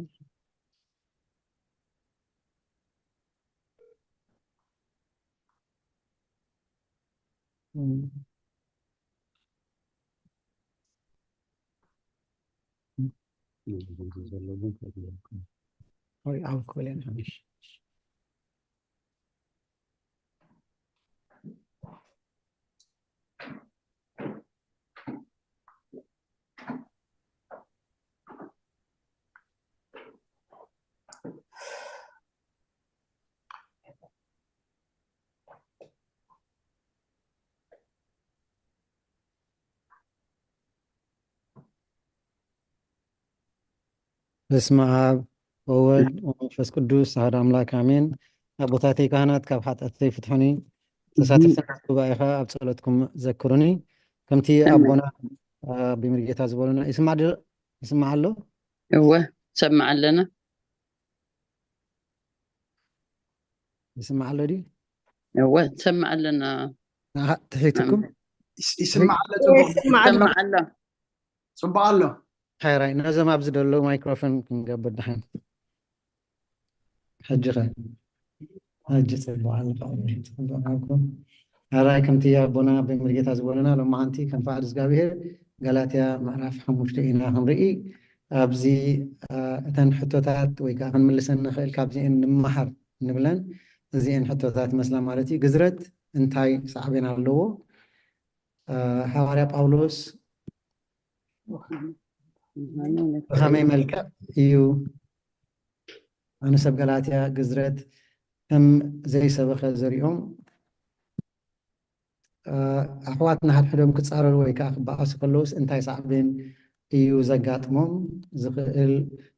ወይ ኣብ ክብል እየ። በስመ አብ ወወልድ ወመንፈስ ቅዱስ አሐዱ አምላክ አሜን። ኣቦታተይ ካህናት ካብ ሓጢኣተይ ፍትሑኒ፣ ተሳተፍቲ ናይቲ ጉባኤ ኸዓ ኣብ ጸሎትኩም ዘክሩኒ። ከምቲ ኣሜን። ኣቦና ኣቢ መርጌታ ዝበሉና ይስማዕ ዶ? ይስማዕ ኣሎ? እወ ሰማዕ ኣለና። ይስማዕ ኣሎ ድዩ? እወ ሰማዕ ኣለና። ንዓ ትሒትኩም? ይስ- ይስማዕ ኣሎ፣ ጽቡቕ ይስማዕ ኣሎ። ሰማዕ ኣሎ። ጽቡቕ ኣሎ። ሓይራይ ነዞም ኣብዚ ዘለዉ ማይክሮፎን ክንገብር ድሓን ሕጂ ኸ ሕጂ ጽቡቕ ኣሎ። ጽቡቕ ኣለኩም። ሓራይ ከምቲ ኣቦና ብምርጌታ ዝበሉና ሎማዓንቲ ከም ፍቓድ እግዚኣብሔር ጋላትያ ምዕራፍ ሓሙሽተ ኢና ክንርኢ። ኣብዚ አ፣ እተን ሕቶታት ወይ ከዓ ክንምልሰን ንኽእል ካብዚአን ንመሃር ንብለን እዚአን ሕቶታት መስላ ማለት እዩ። ግዝረት እንታይ ሳዕቤን ኣለዎ? አ፣ ሓዋርያ ጳውሎስ ብኸመይ መልክዕ እዩ ንሰብ ገላትያ ግዝረት ከም ዘይሰበኸ ዘሪኦም? አ፣ ኣሕዋት ንሓድሕዶም ክጻረሩ ወይ ከዓ ክበኣሱ ከለውስ እንታይ ሳዕቤን እዩ ዘጋጥሞም ዝኽእል?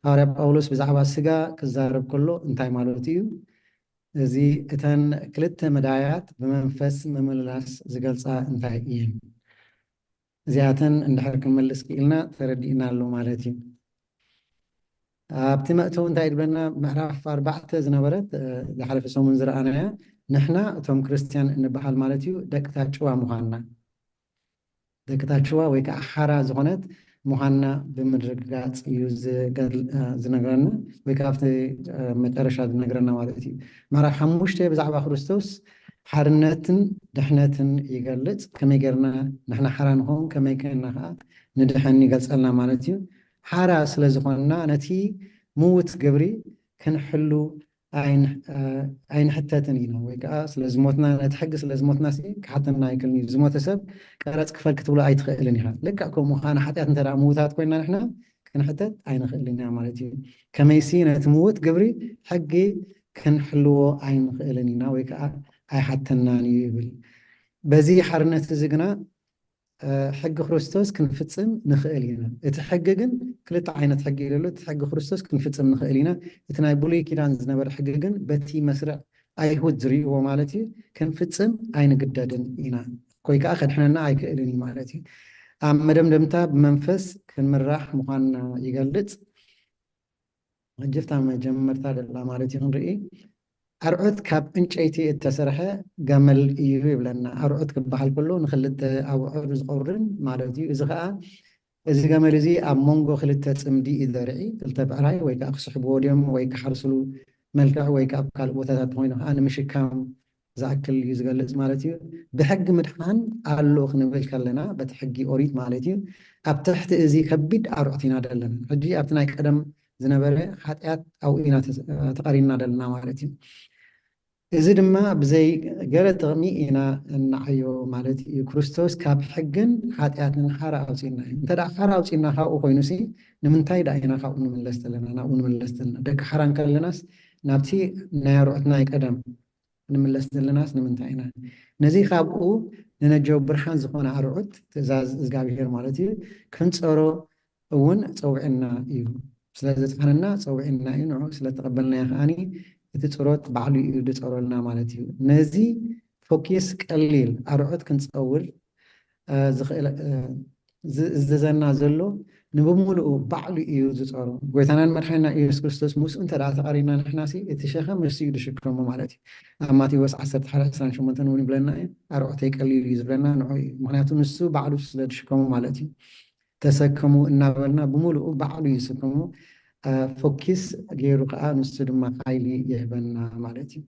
ሃዋርያ ጳውሎስ ብዛዕባ ስጋ ክዛረብ ከሎ እንታይ ማለቱ እዩ? እዚ እተን ክልተ መዳያት ብመንፈስ ምምልላስ ዝገልጻ እንታይ እየን? እዚኣተን እንድሕር ክንመልስ ክኢልና ተረዲእና ኣሎ ማለት እዩ። ኣብቲ መእተዊ እንታይ ይብለና? ምዕራፍ ኣርባዕተ ዝነበረት እ፣ ዝሓለፈ ሰሙን ዝረኣናያ ንሕና እቶም ክርስትያን እንበሃል ማለት እዩ ደቅታ ጭዋ ምዃንና፣ ደቅታ ጭዋ ወይ ከዓ ሓራ ዝኾነት ምዃንና ብምርግጋፅ እዩ ዝገል- እ፣ ዝነግረና ወይ ከዓ ኣብቲ እ፣ መጨረሻ ዝነግረና ማለት እዩ። ምዕራፍ ሓሙሽተ ብዛዕባ ክርስቶስ ሓርነትን ድሕነትን ይገልፅ። ከመይ ጌርና ንሕና ሓራ ንኸውን፣ ከመይ ጌርና ከዓ ንድሕን ይገልፀልና ማለት እዩ። ሓራ ስለ ዝኾንና ነቲ ምውት ግብሪ ክንሕሉ ኣይን- እ፣ ኣይንሕተትን ኢና ወይ ከዓ ስለ ዝሞትና ነቲ ሕጊ ስለ ዝሞትና ሲ ክሓተና ኣይክልን እዩ። ዝሞተ ሰብ ቀረፅ ክፈል ክትብሎ ኣይትኽእልን ኢኻ። ልክዕ ከምኡ ከዓ ንሓጢኣት እንተ ደኣ ምውታት ኮይና ንሕና ክንሕተት ኣይንኽእልን ኢና ማለት እዩ። ከመይሲ ነቲ ምውት ግብሪ ሕጊ ክንሕልዎ ኣይንኽእልን ኢና ወይ ከዓ ኣይሓተናን እዩ ይብል። በዚ ሓርነት እዚ ግና እ፣ ሕጊ ክርስቶስ ክንፍጽም ንኽእል ኢና። እቲ ሕጊ ግን ክልተ ዓይነት ሕጊ እዩ ዘሎ። እቲ ሕጊ ክርስቶስ ክንፍጽም ንኽእል ኢና። እቲ ናይ ብሉይ ኪዳን ዝነበረ ሕጊ ግን በቲ መስርዕ ኣይሁድ ዝርእይዎ ማለት እዩ ክንፍጽም ኣይንግደድን ኢና። ኮይ ከዓ ከድሕነና ኣይክእልን እዩ ማለት እዩ። ኣብ መደምደምታ ብመንፈስ ክንምራሕ ምዃንና ይገልጽ። ሕጂ እታ መጀመርታ ደላ ማለት እዩ ክንርኢ። ኣርዑት ካብ ዕንጨይቲ እተሰርሐ ገመል እዩ ይብለና። ኣርዑት ክበሃል ከሎ ንኽልተ ኣብዑር ዝቐርን ማለት እዩ። እዚ ኸዓ፣ እዚ ገመል እዚ ኣብ መንጎ ክልተ ጽምዲ እዩ ዘርኢ፣ ክልተ ብዕራይ ወይ ከዓ ክስሕብዎ ድዮም ወይ ክሓርስሉ መልክዕ ወይ ከዓ ኣብ ካልእ ቦታታት ተኾይኑ ከዓ ንምሽካም ዝኣክል እዩ ዝገልጽ ማለት እዩ። ብሕጊ ምድሓን ኣሎ ክንብል ከለና፣ በቲ ሕጊ ኦሪት ማለት እዩ፣ ኣብ ትሕቲ እዚ ከቢድ ኣርዑት ኢና ዘለና። ሕጂ ኣብቲ ናይ ቀደም ዝነበረ ሓጢኣት ኣብኡ ኢና ተስ-፣ ተቐሪንና ዘለና ማለት እዩ። እዚ ድማ ብዘይ ገለ ጥቕሚ ኢና እንዓዮ ማለት እዩ። ክርስቶስ ካብ ሕግን ሓጢኣትን ሓራ ኣውፂእና እዩ። እንተ ደኣ ሓራ ኣውፂእና ካብኡ ኮይኑሲ፣ ንምንታይ ደኣ ኢና ካብኡ ንምለስ ዘለና፣ ናብኡ ንምለስ ዘለና? ደቂ ሓራ እንከለናስ ናብቲ ናይ ኣርዑት ናይ ቀደም ንምለስ ዘለናስ ንምንታይ ኢና? ነዚ ካብኡ ንነጀው ብርሃን ዝኾነ ኣርዑት፣ ትእዛዝ እግዚኣብሄር ማለት እዩ፣ ክንጸሮ እውን ጸውዕና እዩ። ስለ ዘጽሓነና ጸውዕና እዩ፣ ንዕኡ ስለ ተቐበልናዮ ከኣኒ እቲ ጽሮት ባዕሉ እዩ ዝጸሮልና ማለት እዩ። ነዚ ፎኪስ ቀሊል ኣርዑት ክንጸውር፣ እ፣ ዝኽእል፣ እ፣ ዝእዘዘና ዘሎ ንብምሉኡ ባዕሉ እዩ ዝጸሮ። ጎይታናን መድሓኒና ኢየሱስ ክርስቶስ ምስኡ እንተ ደኣ ተቐሪና ንሕናሲ እቲ ሸኸም ንሱ እዩ ዝሽከሞ ማለት እዩ። ኣብ ማቴዎስ ዓሰርተ ሓደ ዕስራን ሸሞንተን እውን ይብለና እዩ፣ ኣርዑተይ ቀሊል እዩ ዝብለና ንዑ እዩ። ምኽንያቱ ንሱ ባዕሉ ስለ ዝሽከሞ ማለት እዩ። ተሰከሙ እናበልና ብምሉኡ ባዕሉ ይስከሙ። እ፣ ፎኪስ ገይሩ ከዓ ንሱ ድማ ሓይሊ ይህበና ማለት እዩ።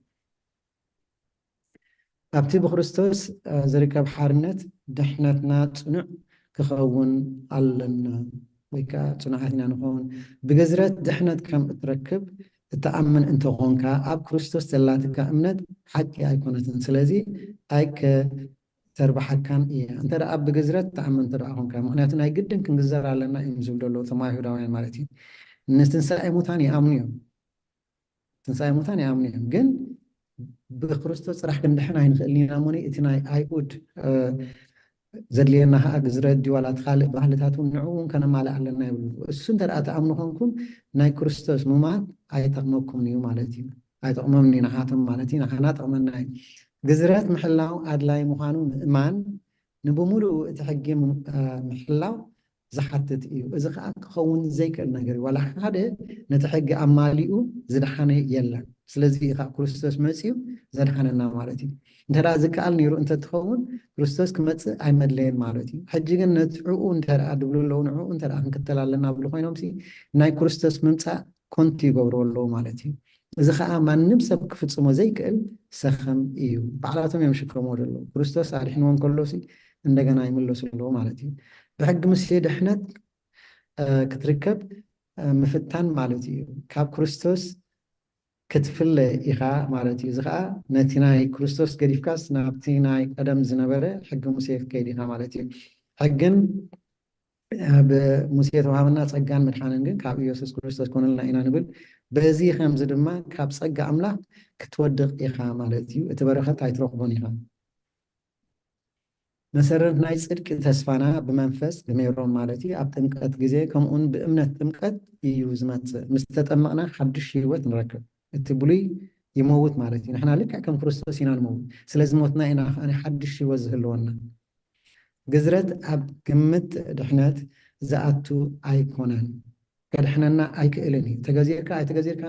ኣብቲ ብክርስቶስ፣ እ፣ ዝርከብ ሓርነት ድሕነትና ጽኑዕ ክኸውን ኣለና፣ ወይ ከዓ ጽኑዓት ኢና ንኸውን። ብግዝረት ድሕነት ከም እትረክብ እትኣምን እንተኾንካ፣ ኣብ ክርስቶስ ዘላትካ እምነት ሓቂ ኣይኮነትን። ስለዚ ኣይከተርብሓካን እያ። እንተ ደኣ ብግዝረት ትኣምን እንተ ደኣ ኾንካ፣ ምኽንያቱ ናይ ግድን ክንግዘር ኣለና እዮም ዝብሉ ዘለዉ እቶም ኣይሁዳውያን ማለት እዩ። ንትንሳኤ ሙታን ይኣምኑ እዮም። ትንሳኤ ሙታን ይኣምኑ እዮም። ግን ብክርስቶስ ጥራሕ ክንድሕን ኣይንኽእልን ኢና እሞ፣ እቲ ናይ ኣይሁድ፣ እ፣ ዘድልየና ኸዓ ግዝረት ድዩ ዋላ እቲ ካልእ ባህልታት እውን ንዕኡ እውን ከነማልእ ኣለና ይብሉ። እሱ እንተ ደኣ ትኣምኑ ኮንኩም ናይ ክርስቶስ ምማት ኣይጠቕመኩምን እዩ ማለት እዩ። ኣይጠቕሞምን እዩ ንዓቶም ማለት እዩ፣ ንዓና ጠቕመና እዩ። ግዝረት ምሕላው ኣድላይ ምዃኑ ምእማን ንብምሉኡ እቲ ሕጊ ም-፣ እ፣ ምሕላው ዝሓትት እዩ። እዚ ኸዓ ክኸውን ዘይክእል ነገር እዩ። ዋላ ሓደ ነቲ ሕጊ ኣማሊኡ ዝደሓነ የለን። ስለዚ እዩ ኸዓ ክርስቶስ መፂኡ ዘድሓነና ማለት እዩ። እንተ ደኣ ዝከኣል ነይሩ እንተትኸውን ክርስቶስ ክመፅእ ኣይመድለየን ማለት እዩ። ሕጂ ግን ነቲ ዕኡ እንተ ደኣ ድብሉ ኣለዉ፣ ንዕኡ እንተ ደኣ ክንክተል ኣለና ብሉ ኮይኖምሲ ናይ ክርስቶስ ምምፃእ ኮንቱ ይገብርዎ ኣለዉ ማለት እዩ። እዚ ኸዓ ማንም ሰብ ክፍጽሞ ዘይክእል ሰኸም እዩ። ባዕላቶም እዮም ሽከምዎ ዘለዉ። ክርስቶስ ኣድሒንዎም ከሎሲ እንደገና ይምለሱ ኣለዉ ማለት እዩ። ብሕጊ ሙሴ ድሕነት፣ እ፣ ክትርከብ፣ እ፣ ምፍታን ማለት እዩ። ካብ ክርስቶስ ክትፍለ ኢኻ ማለት እዩ። እዚ ኸዓ ነቲ ናይ ክርስቶስ ገዲፍካስ ናብቲ ናይ ቀደም ዝነበረ ሕጊ ሙሴ ክትከይድ ኢኻ ማለት እዩ። ሕግን፣ እ፣ ብሙሴ ተዋሃበና ጸጋን ምድሓንን ግን ካብ ኢየሱስ ክርስቶስ ኮነልና ኢና ንብል። በዚ ከምዚ ድማ ካብ ጸጋ ኣምላኽ ክትወድቕ ኢኻ ማለት እዩ። እቲ በረኸት ኣይትረኽቦን ኢኻ። መሰረት ናይ ጽድቂ ተስፋና ብመንፈስ ብሜሮን ማለት እዩ፣ ኣብ ጥምቀት ግዜ፣ ከምኡውን ብእምነት ጥምቀት እዩ ዝመጽእ። ምስ ተጠመቕና ሓድሽ ህይወት ንረክብ። እቲ ብሉይ ይመውት ማለት እዩ። ንሕና ልክዕ ከም ክርስቶስ ኢና ንመውት። ስለዚ ሞትና ኢና ከኣ ሓድሽ ህይወት ዝህልወና። ግዝረት ኣብ ግምት ድሕነት ዝኣቱ ኣይኮነን። ከድሕነና ኣይክእልን እዩ። ተገዚርካ ኣይተገዚርካ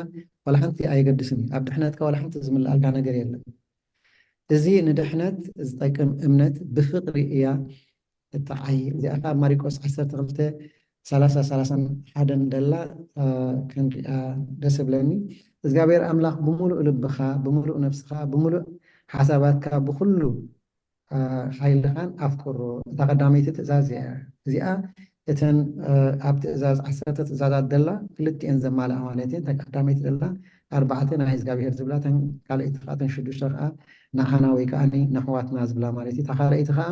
ዋላ ሓንቲ ኣየገድስን እዩ። ኣብ ድሕነትካ ዋላ ሓንቲ ዝምልኣልካ ነገር የለን። እዚ ንድሕነት ዝጠቅም እምነት ብፍቕሪ እያ እትዓዪ። እዚኣ ኸዓ ኣብ ማርቆስ ዓሰርተ ክልተ ሰላሳ ሰላሳን ሓደን ደላ፣ እ፣ ክንሪኣ ደስ እብለኒ። እግዚኣብሔር ኣምላኽ ብምሉእ ልብኻ፣ ብምሉእ ነፍስኻ፣ ብምሉእ ሓሳባትካ፣ ብኹሉ፣ እ፣ ሓይልኻን ኣፍቅሮ። እታ ቀዳመይቲ ትእዛዝ እያ። እዚኣ እተን፣ እ፣ ኣብ ትእዛዝ ዓሰርተ ትእዛዛት ደላ ክልቲኤን ዘማልኣ ማለት እየን። እታ ቀዳመይቲ ደላ ኣርባዕተ ናይ እግዚኣብሔር ዝብላ፣ እተን ካልኣይቲ ኸዓ፣ እተን ሽዱሽተ ኸዓ ንዓና ወይ ከዓኒ ንኣሕዋትና ዝብላ ማለት እዩ። እታ ካልኣይቲ ኸዓ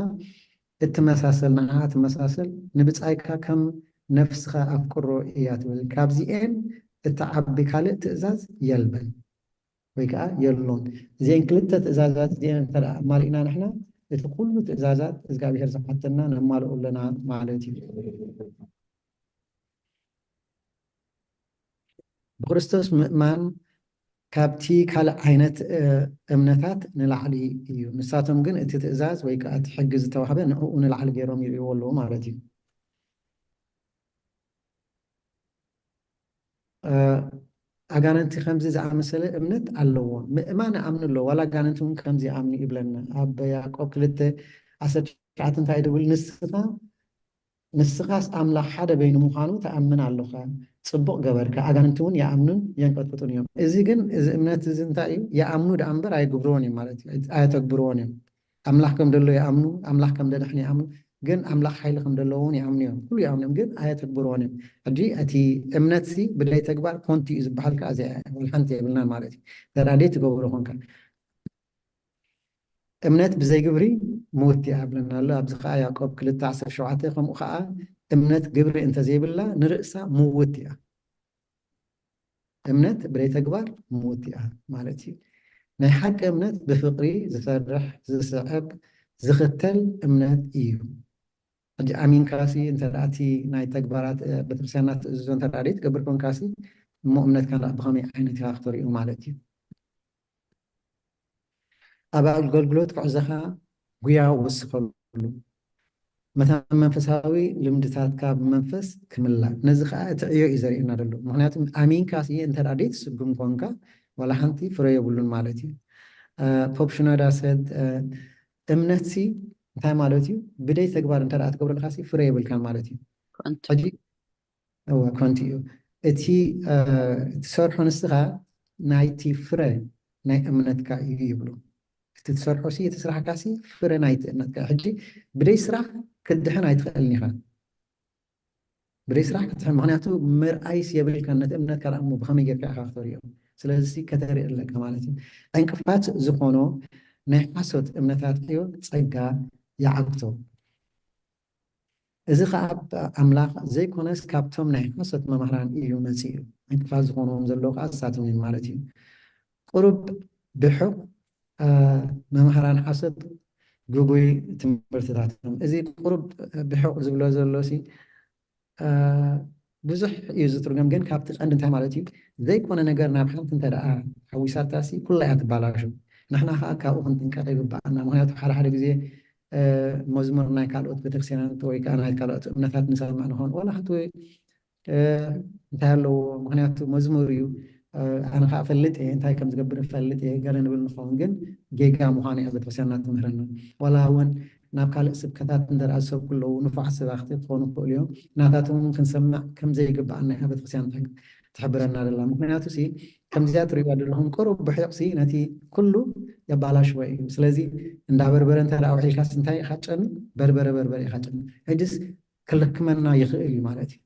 እትመሳሰል፣ ንዓኣ ትመሳሰል፣ "ንብጻይካ ከም ነፍስኻ ኣፍቅሮ" እያ ትብል። ካብዚኤን እትዓቢ ካልእ ትእዛዝ የልብን ወይ ከኣ የሎን። እዚኤን ክልተ ትእዛዛት እዚኤን እንተ ደኣ ኣማሊእና ንሕና፣ እቲ ኩሉ ትእዛዛት እግዚኣብሔር ዝሓተና ነማልኦ ኣለና ማለት እዩ። ብክርስቶስ ምእማን ካብቲ ካልእ ዓይነት፣ እ፣ እምነታት ንላዕሊ እዩ። ንሳቶም ግን እቲ ትእዛዝ ወይ ከኣ እቲ ሕጊ ዝተዋህበ ንዕኡ ንላዕሊ ገይሮም ይርእይዎ ኣለዉ ማለት እዩ። እ፣ ኣጋንንቲ ከምዚ ዝኣመሰለ እምነት ኣለዎም። ምእማን ይኣምኑ ኣለዉ፣ ዋላ ኣጋንንቲ እውን ከምዚ ይኣምኑ ይብለና። ኣብ ያዕቆብ ክልተ ዓሰርተ ትሽዓተ እንታይ ድብል? ንስኻ ንስኻስ ኣምላኽ ሓደ በይኑ ምዃኑ ትኣምን ኣለኻ። ጽቡቕ ገበርካ። ኣጋንንቲ እውን ይኣምኑን የንቀጥቅጡን እዮም። እዚ ግን፣ እዚ እምነት እዚ እንታይ እዩ? ይኣምኑ ደኣ እምበር ኣይግብርዎን እዮም ማለት እዩ። ኣየተግብርዎን እዮም። ኣምላኽ ከም ደሎ ይኣምኑ፣ ኣምላኽ ከም ደድሕን ይኣምኑ፣ ግን ኣምላኽ ሓይሊ ከም ደሎ እውን ይኣምኑ እዮም። ኩሉ ይኣምኑ እዮም፣ ግን ኣየተግብርዎን እዮም። ሕጂ እቲ እምነትሲ ብደይ ተግባር ኮንቲ እዩ ዝበሃል ከኣ እዚኣ እያ። ወላ ሓንቲ የብልናን ማለት እዩ። እንተ ደኣ ደይ ትገብሮ ኮንካ። እምነት ብዘይ ግብሪ ምውት እያ ብለና ኣሎ። ኣብዚ ከኣ ያዕቆብ ክልተ ዓሰርተ ሸውዓተ፣ ከምኡ ከኣ እምነት ግብሪ እንተዘይብላ ንርእሳ ምውት እያ። እምነት ብደይ ተግባር ምውት እያ ማለት እዩ። ናይ ሓቂ እምነት ብፍቕሪ ዝሰርሕ፣ ዝስዕብ፣ ዝኽተል እምነት እዩ። ሕጂ ኣሚንካሲ እንተ ደኣ እቲ ናይ ተግባራት፣ እ፣ ቤተክርስትያንና ትእዝዞ እንተ ደኣ ደይ ትገብር ኮንካሲ፣ እሞ እምነትካ ደኣ ብኸመይ ዓይነት ኢኻ ክተርእዮ ማለት እዩ? ኣብ ኣገልግሎት ጉዕዞኻ ጉያ ወስኸሉ። መታን መንፈሳዊ ልምድታትካ ብመንፈስ ክምላእ። ነዚ ኸኣ እቲ ዕዮ እዩ ዘርእየና ዘሎ። ምኽንያቱ ኣሚንካሲ እንተ ደኣ ደይ ትስጉም ኮንካ፣ ዋላ ሓንቲ ፍረ የብሉን ማለት እዩ። እ፣ ፖፕ ሽኖዳ ሰድ፣ እ፣ እምነትሲ እንታይ ማለት እዩ? ብደይ ተግባር እንተ ደኣ ትገብሮ ኣለኻሲ ፍረ የብልካን ማለት እዩ። ከንቱ። ሕጂ፣ እወ፣ ከንቱ እዩ። እቲ፣ እ፣ እትሰርሖ ንስኻ ናይቲ ፍረ ናይ እምነትካ እዩ ይብሉ። እቲ ትሰርሖሲ፣ እቲ ስራሕካሲ ፍረ ናይቲ እምነትካ እዩ። ሕጂ ብደይ ስራሕ ክትድሕን ኣይትኽእልን ኢኻ። ብደይ ስራሕ ክትድሕን፣ ምኽንያቱ ምርኣይስ የብልካን፣ ነቲ እምነትካ ደኣ እሞ ብኸመይ ጌርካ ኢኻ ክተርእዮ? ስለዚ ከተርኢ ኣለካ ማለት እዩ። ዕንቅፋት ዝኾኖ ናይ ሓሶት እምነታት ዕዮ ጸጋ ይዓግቶ። እዚ ኸኣ ኣምላኽ ዘይኮነስ ካብቶም ናይ ሓሶት መማህራን እዩ መጺኡ። ዕንቅፋት ዝኾንዎም ዘለዉ ኸኣ ንሳቶም እዮም ማለት እዩ። ቁሩብ ብሑቕ፣ እ፣ መማህራን ሓሶት ግጉይ ትምህርትታቶም። እዚ ቁሩብ ብሑቕ ዝብሎ ዘሎሲ፣ እ፣ ብዙሕ እዩ ዝትርጎም፣ ግን ካብቲ ቀንዲ እንታይ ማለት እዩ? ዘይኮነ ነገር ናብ ሓንቲ እንተ ደኣ ሓዊሳታሲ ኩላ እያ ትባላሾ። ንሕና ኸኣ ካብኡ ክንጥንቀቕ ይግብኣና። ምኽንያቱ ሓደ ሓደ ግዜ፣ እ፣ መዝሙር ናይ ካልኦት ቤተክርስትያናት ወይ ከኣ ናይ ካልኦት እምነታት ንሰምዕ ንኸውን። ዋላ ሓንቲ ወይ፣ እ፣ እንታይ ኣለዎ? ምኽንያቱ መዝሙር እዩ። እ፣ ኣነ ኸኣ እፈልጥ እየ፣ እንታይ ከም ዝገብር እፈልጥ እየ፣ ገለ ንብል ንኸውን፣ ግን ጌጋ ምዃኑ እያ ቤተክርስትያንና ትምህረና። ዋላ እውን ናብ ካልእ ስብከታት እንተ ደኣ ዝሰብኩ ኣለዉ፣ ንፉዓት ሰባኽቲ ክኾኑ ክኽእሉ እዮም። ናታቶም እውን ክንሰምዕ ከም ዘይግብኣና እያ ቤተክርስትያን ትሕግ-፣ ትሕብረና ዘላ። ምኽንያቱሲ ከምዚኣ ትርእይዋ ዘለኹም ቁሩብ ብሒቕሲ ነቲ ኩሉ የባላሽዎ እዩ። ስለዚ እንዳ በርበረ እንተ ደኣ ውዒልካስ እንታይ ኢኻ ትጨኑ? በርበረ በርበረ ኢኻ ትጨኑ። ሕጅስ ክልክመና ይኽእል እዩ ማለት እዩ።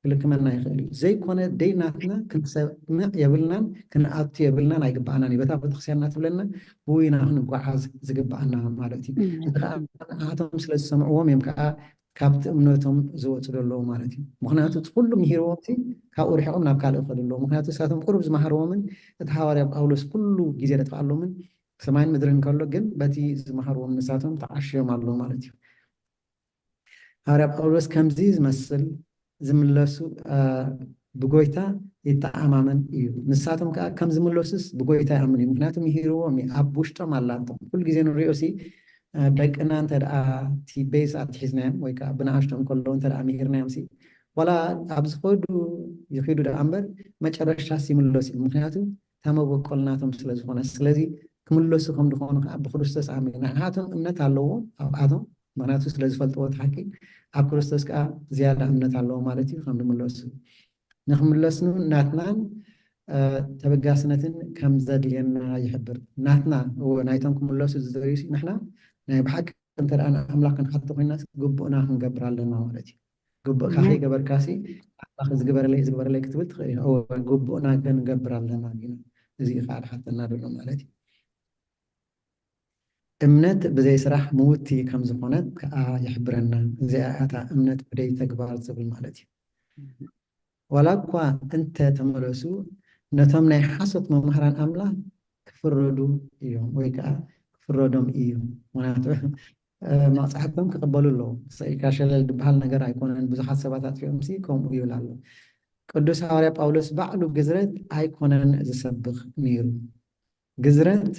ክልክመና ይኽእል እዩ። ዘይኮነ ደይ ናትና ክንሰምዕ የብልናን፣ ክንኣቱ የብልናን፣ ኣይግብኣናን እዩ። በታ ቤተክርስትያንና ትብለና ብውይና ክንጓዓዝ ዝግብኣና ማለት እዩ። እም። እዚ ከዓ ንዓቶም ስለ ዝሰምዕዎም እዮም ከዓ ካብቲ እምነቶም ዝወፁ ዘለዉ ማለት እዩ። ምኽንያቱ እቲ ኩሉ ምሂርዎም እቲ ካብኡ ርሒቖም ናብ ካልእ ይኸዱ ኣለዉ። ምኽንያቱ ንሳቶም ቁሩብ ዝመሃርዎምን እቲ ሃዋርያ ጳውሎስ ኩሉ ግዜ ዘጥፍኣሎምን ሰማይን ምድርን ከሎ ግን በቲ ዝመሃርዎም ንሳቶም ተዓሽዮም ኣለዉ ማለት እዩ። ሃዋርያ ጳውሎስ ከምዚ ዝመስል ዝምለሱ፣ አ፣ ብጎይታ ይተኣማመን እዩ። ንሳቶም ከኣ ከም ዝምለሱስ ብጎይታ ይኣምን እዩ። ምኽንያቱ ምሂርዎም እዩ። ኣብ ውሽጦም ኣላቶም። ኩሉ ግዜ ንሪኦ ሲ፣ አ፣ ደቅና እንተ ደኣ እቲ ቤዝ ኣትሒዝናዮም ወይ ከኣ ብንኣሽቶም ከለዉ እንተ ደኣ ምሂርናዮም ሲ፣ ዋላ ኣብ ዝኸዱ ይኺዱ ደኣ እምበር መጨረሻስ ይምለሱ እዮም። ምኽንያቱ እታ መበቆል ናቶም ስለ ዝኾነ። ስለዚ ክምለሱ ከም ዝኾኑ ከኣ ብክርስቶስ ኣሚን። ንዓቶም እምነት ኣለዎም ኣብኣቶም፣ ምኽንያቱ ስለ ዝፈልጥዎ እቲ ሓቂ፣ ኣብ ክርስቶስ ከኣ ዝያዳ እምነት ኣለዎም ማለት እዩ፣ ከም ንምለሱ። ንክምለስኑ ናትናን፣ እ፣ ተበጋስነትን ከም ዘድልየና ይሕብር። ናትና፣ እወ፣ ናይቶም ክምለሱ ዝደልዩ ሲ፣ ንሕና ናይ ብሓቂ እንተ ደኣ ንኣምላኽ ክንሓቶ ኮይንናስ ግቡእና ክንገብር ኣለና ማለት እዩ። ግቡእካ እም። ከይገበርካሲ፣ ኣምላኽ እዚ ግበረለይ፣ እዚ ግበረለይ ክትብል ትኽእል ኢኻ። እወ፣ ግቡእና ክንገብር ኣለና ኢልና። እዚ እዩ ከዓ ዝሓተና ዘሎ ማለት እዩ። እምነት ብዘይ ስራሕ ምውቲ ከም ዝኾነት ከዓ ይሕብረና። እዚኣ እያ እታ እምነት ብደይ ተግባር ዝብል ማለት እዩ። ዋላ እኳ እንተ ተመለሱ፣ ነቶም ናይ ሓሶት መምህራን ኣምላኽ ክፍረዱ እዮም፣ ወይ ከዓ ክፍረዶም እዩ። ምኽንያቱ፣ እ፣ መቕጻዕቶም ክቕበሉ ኣለዎም። ስቕ ኢልካ ሸለል ዝበሃል ነገር ኣይኮነን። ብዙሓት ሰባት ኣጥፊኦምሲ ከምኡ ይብል ኣሎ። ቅዱስ ሃዋርያ ጳውሎስ ባዕሉ ግዝረት ኣይኮነን ዝሰብኽ ነይሩ። ግዝረት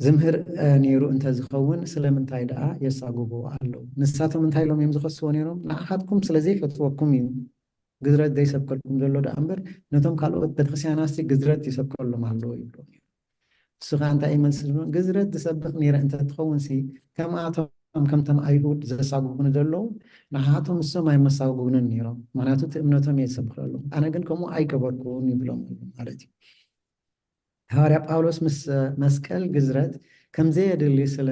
ዝምህር፣ እ፣ ነይሩ እንተዝኸውን ስለምንታይ ደኣ የሳጉግዎ ኣለዉ? ንሳቶም እንታይ ኢሎም እዮም ዝኸስዎ ነይሮም? ንዓኻትኩም ስለ ዘይፈትወኩም እዩ። ግዝረት ዘይሰብከልኩም ዘሎ ደኣ እምበር፣ ነቶም ካልኦት ቤተክርስትያናትሲ ግዝረት ይሰብከሎም ኣለዉ ይብሎ። ንሱ ኸዓ እንታይ ይመልስ? ግዝረት ዝሰብኽ ነይረ እንተትኸውን ሲ፣ ከምኣቶም፣ ከምቶም ኣይሁድ ዘሳጉጉኒ ዘለዉ፣ ንዓቶም ንሶም ኣይመሳጉጉንን ነይሮም። ምኽንያቱ እቲ እምነቶም እየ ዝሰብኸሎም። ኣነ ግን ከምኡ ኣይገበርኩን ይብሎም ኣሎ ማለት እዩ። ሃዋርያ ጳውሎስ ምስ መስቀል ግዝረት ከም ዘየድሊ ስለ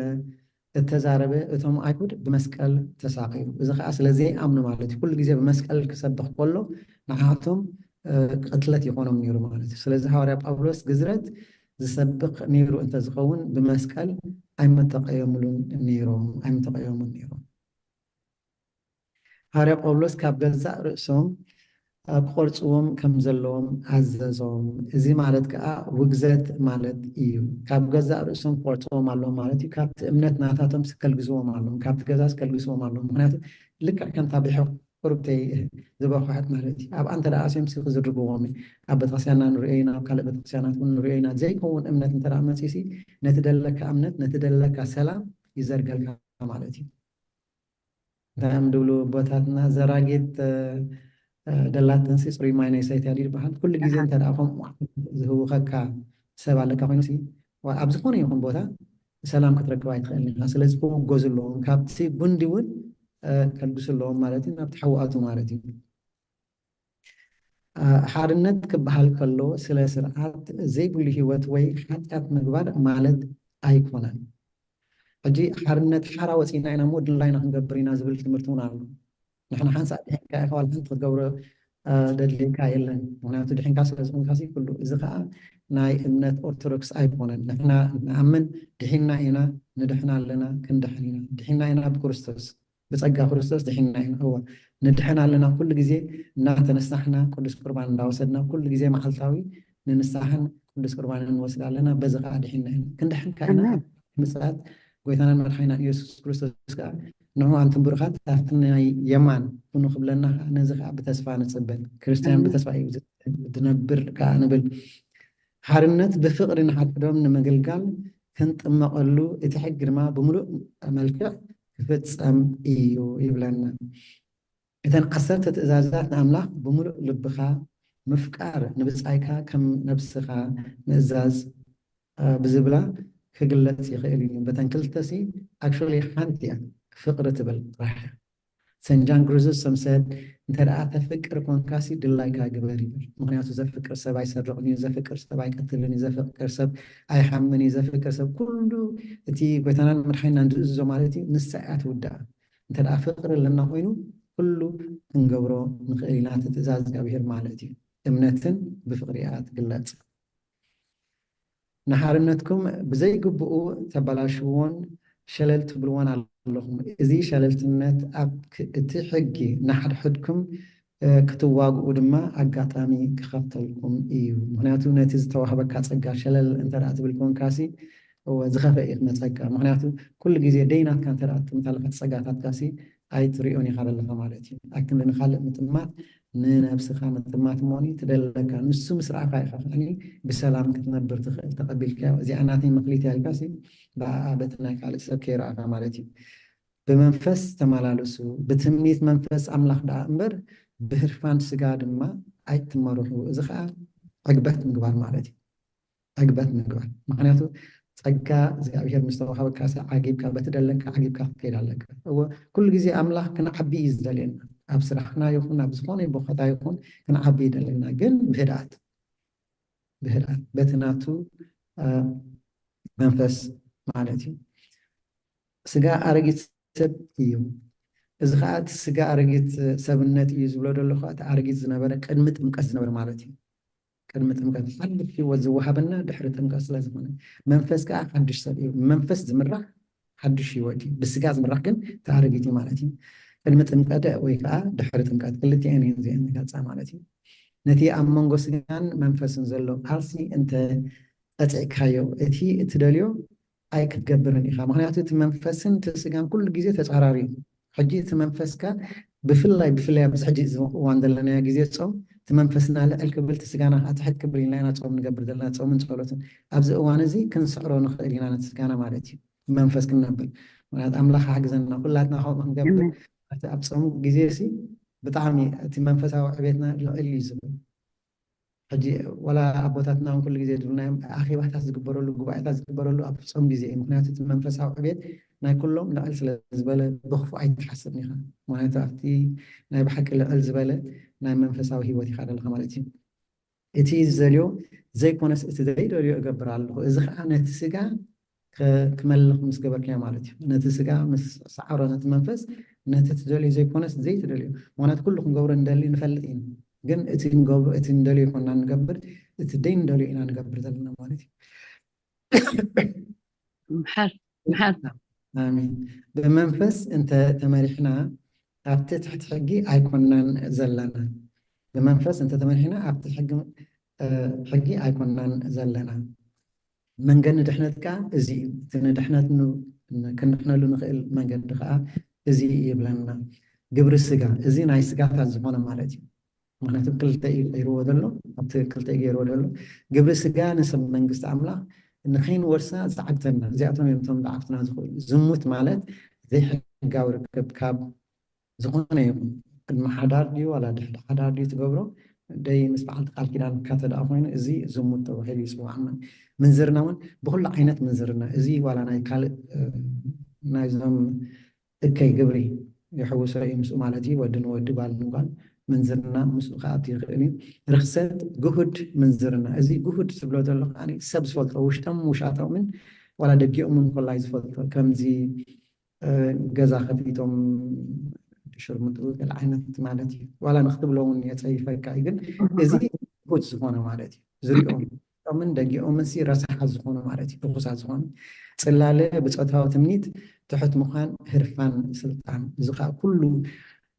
እተዛረበ፣ እቶም ኣይሁድ ብመስቀል ተሳቐዩ። እዚ ኸዓ ስለ ዘይኣምኑ ማለት እዩ። ኩሉ ግዜ ብመስቀል ክሰብኽ ከሎ ንዓቶም፣ እ፣ ቅትለት ይኾኖም ነይሩ ማለት እዩ። ስለዚ ሃዋርያ ጳውሎስ ግዝረት ዝሰብኽ ነይሩ እንተዝኸውን ብመስቀል ኣይምተቐየሙሉን ነይሮም፣ ኣይምተቐየሙን ነይሮም። ሃዋርያ ጳውሎስ ካብ ገዛእ ርእሶም፣ እ፣ ክቖርጽዎም ከም ዘለዎም ኣዘዞም። እዚ ማለት ከኣ ውግዘት ማለት እዩ። ካብ ገዛእ ርእሶም ክቖርጽዎም ኣለዎም ማለት እዩ። ካብቲ እምነት ናታቶም ከልግስዎም ኣለዎም፣ ካብቲ ገዛ ከልግስዎም ኣለዎም። ምኽንያቱ ልክዕ ከምታ ብሕቕ ቁርብተይ ዝበኹዐት ማለት እዩ። ኣብኣ እንተ ደኣ ኣስዮም ሲ ክዝርግዎም እዩ። ኣብ ቤተክርስትያንና ንርእዮ ኢና፣ ኣብ ካልእ ቤተክርስትያናት እውን ንርእዮ ኢና። ዘይከውን እምነት እንተ ደኣ መጺኡ ሲ ነቲ ደለካ እምነት፣ ነቲ ደለካ ሰላም ይዘርገልካ ማለት እዩ። እንታይ እዮም ድብሉ ኣቦታትና፣ ዘራጊት፣ እ፣ እ፣ ደላትንሲ ጽሩይ ማይ ናይ ሰትያ ድዩ ዝበሃል? ኩሉ ግዜ እንተ ደኣ ከምኡ ዝህውኸካ ሰብ ኣለካ ኮይኑ ሲ፣ ዋ-፣ ኣብ ዝኾነ ይኹን ቦታ ሰላም ክትረክብ ኣይትኽእልን ኢኻ። ስለዚ ክውገዙ ኣለዎም፣ ካብቲ ጉንዲ እውን፣ እ፣ ከልግሱ ኣለዎም ማለት እዩ፣ ናብቲ ሓውኣቱ ማለት እዩ። እ፣ ሓርነት ክበሃል ከሎ ስለ ስርዓት ዘይብሉ ህይወት ወይ ሓጢኣት ምግባር ማለት ኣይኮነን። ሕጂ ሓርነት ሓራ ወፂእና ኢና እሞ ድላይና ክንገብር ኢና ዝብል ትምህርቲ እውን ኣሎ። ንሕና ሓንሳእ ድሒንካ ኢኻ፣ ዋላ ሓንቲ ክትገብሮ፣ እ፣ ደድልየካ የለን። ምኽንያቱ ድሒንካ ስለ ዝኾንካ ሲ ኩሉ። እዚ ኸዓ ናይ እምነት ኦርቶዶክስ ኣይኮነን። ንሕና ንኣምን ድሒንና ኢና፣ ንድሕን ኣለና፣ ክንድሕን ኢና። ድሒንና ኢና ብክርስቶስ፣ ብጸጋ ክርስቶስ ድሒንና ኢና። እወ፣ ንድሕን ኣለና። ኩሉ ግዜ እናተነሳሕና፣ ቅዱስ ቁርባን እንዳወሰድና፣ ኩሉ ግዜ መዓልታዊ ንንስሓን ቅዱስ ቁርባንን ንወስድ ኣለና። በዚ ኸዓ ድሒንና ኢና። ክንድሕን ከኣ ኢና። ኣሜን። ምጽኣት ጎይታናን መድሓኒናን ኢየሱስ ክርስቶስ ከኣ ንዑ ኣንቱም ብሩኻት ኣብቲ ናይ የማን ኩኑ ክብለና ከኣ ነዚ ከኣ ብተስፋ ንጽበ። ክርስትያን ኣሜን። ብተስፋ እዩ ዝ-፣ ዝነብር ከኣ ንብል። ሓርነት ብፍቕሪ ንሓድሕዶም ንምግልጋል ክንጥመቐሉ እቲ ሕጊ ድማ ብምሉእ መልክዕ ክፍጸም እዩ ይብለና። እተን ዓሰርተ ትእዛዛት ንኣምላኽ ብምሉእ ልብኻ ምፍቃር፣ ንብጻይካ ከም ነብስኻ ምእዛዝ፣ እ፣ ብዝብላ ክግለጽ ይኽእል እዩ። በተን ክልተ ሲ፣ actually ሓንቲ እያ፣ ፍቕሪ ትብል ጥራሕ እያ። ሰንት ጃን ክሪሶስቶም said፣ እንተ ደኣ ተፍቅር ኮንካ ሲ ድላይካ ግበር ይብል። ምኽንያቱ ዘፍቅር ሰብ ኣይሰርቕን እዩ፣ ዘፍቅር ሰብ ኣይቀትልን እዩ፣ ዘፍቅር ሰብ ኣይሓምን እዩ፣ ዘፍቅር ሰብ ኩሉ እቲ ጎይታናን መድሓኒናን ዝእዝዞ ማለት እዩ፣ ንሳ እያ ትውዳእ። እንተ ደኣ ፍቕሪ ኣለና ኮይኑ ኩሉ ክንገብሮ ንኽእል ኢና። እቲ ትእዛዝ እግዚኣብሄር ማለት እዩ። እምነትን ብፍቕሪ እያ ትግለጽ። ንሓርነትኩም ብዘይግብኡ ተበላሽዎን ሸለል ትብልዎን ኣለኹም። እዚ ሸለልትነት ኣብ ክ-፣ እቲ ሕጊ ንሓድሕድኩም፣ እ፣ ክትዋግኡ ድማ ኣጋጣሚ ክኸፍተልኩም እዩ። ምኽንያቱ ነቲ ዝተዋህበካ ጸጋ ሸለል እንተ ደኣ ትብል ኮንካሲ፣ እወ፣ ዝኸፍአ እዩ ክመጸካ። ምኽንያቱ ኩሉ ግዜ ደይናትካ እንተ ደኣ ትጥምት ኣለኻ፣ ጸጋታትካሲ ኣይትሪኦን ኢኻ ዘለኻ ማለት እዩ። ኣክንዲ ንኻልእ ምጥማት ንነብስኻ ምጥማት እሞኒ ትደለካ። ንሱ ምስ ረኣኻ ኢኻ ከዓኒ ብሰላም ክትነብር ትኽእል። ተቐቢልካዮ፣ እዚኣ ናተይ መኽሊት እያ ኢልካሲ፣ ብኣኣ በቲ ናይ ካልእ ሰብ ከይረኣኻ ማለት እዩ። ብመንፈስ ተመላለሱ፣ ብትምኒት መንፈስ ኣምላኽ ደኣ እምበር፣ ብህርፋን ስጋ ድማ ኣይትመርሑ። እዚ ኸኣ ዕግበት ምግባር ማለት እዩ። ዕግበት ምግባር። ምኽንያቱ ጸጋ እግዚኣብሔር ምስ ተዋሃበካ ሲ ዓጊብካ፣ በቲ ደለካ ዓጊብካ ክትከይድ ኣለካ። እወ፣ ኩሉ ግዜ ኣምላኽ ክንዓቢ እዩ ዝደልየና። ኣብ ስራሕና ይኹን፣ ኣብ ዝኾነ ቦታ ይኹን፣ ክንዓቢ ይደልየና። ግን ብህድኣት፣ ብህድኣት፣ በቲ ናቱ፣ እ፣ መንፈስ ማለት እዩ። ስጋ ኣረጊት ሰብ እዩ። እዚ ኸኣ እቲ ስጋ ኣረጊት ሰብነት እዩ ዝብሎ ዘሎ ኸኣ እቲ ኣረጊት ዝነበረ ቅድሚ ጥምቀት ዝነበረ ማለት እዩ። ቅድሚ ጥምቀት ሓድሽ ህይወት ዝወሃበና ድሕሪ ጥምቀት ስለ ዝኾነ፣ መንፈስ ከኣ ሓድሽ ሰብ እዩ። ብመንፈስ ዝምራሕ ሓድሽ ህይወት እዩ። ብስጋ ዝምራሕ ግን እቲ ኣረጊት እዩ ማለት እዩ። ቅድሚ ጥምቀት ወይ ከኣ ድሕሪ ጥምቀት፣ ክልቲኤን እየን እዚአን ዝገልጻ ማለት እዩ። ነቲ ኣብ መንጎ ስጋን መንፈስን ዘሎ ቃልሲ እንተ ቀጺዕካዮ፣ እቲ እትደልዮ ኣይክትገብርን ኢኻ። ምኽንያቱ እቲ መንፈስን እቲ ስጋን ኩሉ ግዜ ተጻራሪ እዩ። ሕጂ እቲ መንፈስካ ብፍላይ፣ ብፍላይ ኣብዚ ሕጂ እዚ እዋን ዘለናዮ ግዜ ጾም፣ እቲ መንፈስና ልዕል ክብል፣ እቲ ስጋና ከዓ ትሕት ክብል ኢልና ኢና ጾም ንገብር ዘለና፣ ጾምን ጸሎትን። ኣብዚ እዋን እዚ ክንስዕሮ ንኽእል ኢና ነቲ ስጋና ማለት እዩ፣ መንፈስ ክንነብር። ምኽንያቱ ኣምላኽ ሓግዘና፣ ኩላትና ከምኡ ክንገብር። ኣሜን። እቲ ኣብ ጾም ግዜ ሲ ብጣዕሚ እቲ መንፈሳዊ ዕቤትና ልዕል እዩ ዝብል። ሕጂ ዋላ ኣቦታትና እውን ኩሉ ግዜ ዝብሉና እዮም፣ ኣኼባታት ዝግበረሉ፣ ጉባኤታት ዝግበረሉ ኣብ ጾም ግዜ እዩ። ምክንያቱ እቲ መንፈሳዊ ዕቤት ናይ ኩሎም ልዕል ስለ ዝበለ ብኽፉእ ኣይትሓስብን ኢኻ። ምክንያቱ ኣብቲ ናይ ብሓቂ ልዕል ዝበለ ናይ መንፈሳዊ ህይወት ኢኻ ዘለኻ ማለት እዩ። እቲ ዝደልዮ ዘይኮነስ እቲ ዘይደልዮ እገብር ኣለኹ። እዚ ከዓ ነቲ ስጋ ከ-፣ ክመልኽ ምስ ገበርካዮ ማለት እዩ። ነቲ ስጋ ምስ ሰዓሮ ነቲ መንፈስ ነቲ ትደልዮ ዘይኮነስ ዘይትደልዮ። ምክንያቱ ኩሉ ክንገብሮ ንደሊ ንፈልጥ ኢና። ግን እቲ ንገብሮ፣ እቲ ንደልዮ ይኮንና ንገብር፣ እቲ ደይ ንደልዮ ኢና ንገብር ዘለና ማለት እዩ። ምሓር ምሓር ኣሜን። ብመንፈስ እንተ ተመሪሕና ኣብቲ ትሕቲ ሕጊ ኣይኮንናን ዘለና። ብመንፈስ እንተ ተመሪሕና ኣብቲ ሕጊ፣ እ፣ ሕጊ ኣይኮንናን ዘለና። መንገዲ ድሕነት ከዓ እዚ እዩ። እቲ ንድሕነት ን-፣ ክንድሕነሉ ንኽእል መንገዲ ከዓ እዚ እዩ ይብለና። ግብሪ ስጋ፣ እዚ ናይ ስጋታት ዝኾነ ማለት እዩ። ምክንያቱ ክልተ እዩ ገይርዎ ዘሎ፣ ኣብቲ ክልተ እዩ ገይርዎ ዘሎ። ግብሪ ስጋ ንሰብ መንግስቲ ኣምላኽ ንኸይንወርሳ ዝዓግተና፣ እዚኣቶም እዮም እቶም ዝዓግቱና ዝኽእሉ። ዝሙት ማለት ዘይሕጋዊ ርክብ ካብ ዝኾነ ይኹን፣ ቅድሚ ሓዳር ድዩ ዋላ ድሕሪ ሓዳር ድዩ ትገብሮ፣ ደይ ምስ በዓልቲ ቃል ኪዳንካ ተደኣ ኮይኑ፣ እዚ ዝሙት ተባሂሉ ይፅዋዕ። እሞ ምንዝርና እውን ብኩሉ ዓይነት ምንዝርና፣ እዚ ዋላ ናይ ካልእ፣ እ፣ ናይዞም እከይ ግብሪ ይሕውሶ እዩ ምስኡ ማለት እዩ። ወዲ ንወዲ፣ ጓል ንጓል ምንዝርና ምስኡ ክኣቱ ይኽእል እዩ። ርኽሰት፣ ግሁድ ምንዝርና፣ እዚ ግሁድ ዝብሎ ዘሎ ከዓ ሰብ ዝፈልጦ፣ ውሽጦም ውሻጦምን ዋላ ደጊኦምን ኮላይ ዝፈልጦ፣ ከምዚ፣ እ፣ ገዛ ከፊቶም ሽርሙጡ ገለ ዓይነት ማለት እዩ። ዋላ ንክትብሎ እውን የፀይፈካ እዩ፣ ግን እዚ ግሁድ ዝኾነ ማለት እዩ። ዝሪኦም ውሽጦምን ደጊኦምን ሲ ረሳሓት ዝኾኑ ማለት እዩ፣ ርኹሳት ዝኾኑ። ፅላለ ብፆታዊ ትምኒት፣ ትሑት ምዃን፣ ህርፋን፣ ስልጣን። እዚ ከዓ ኩሉ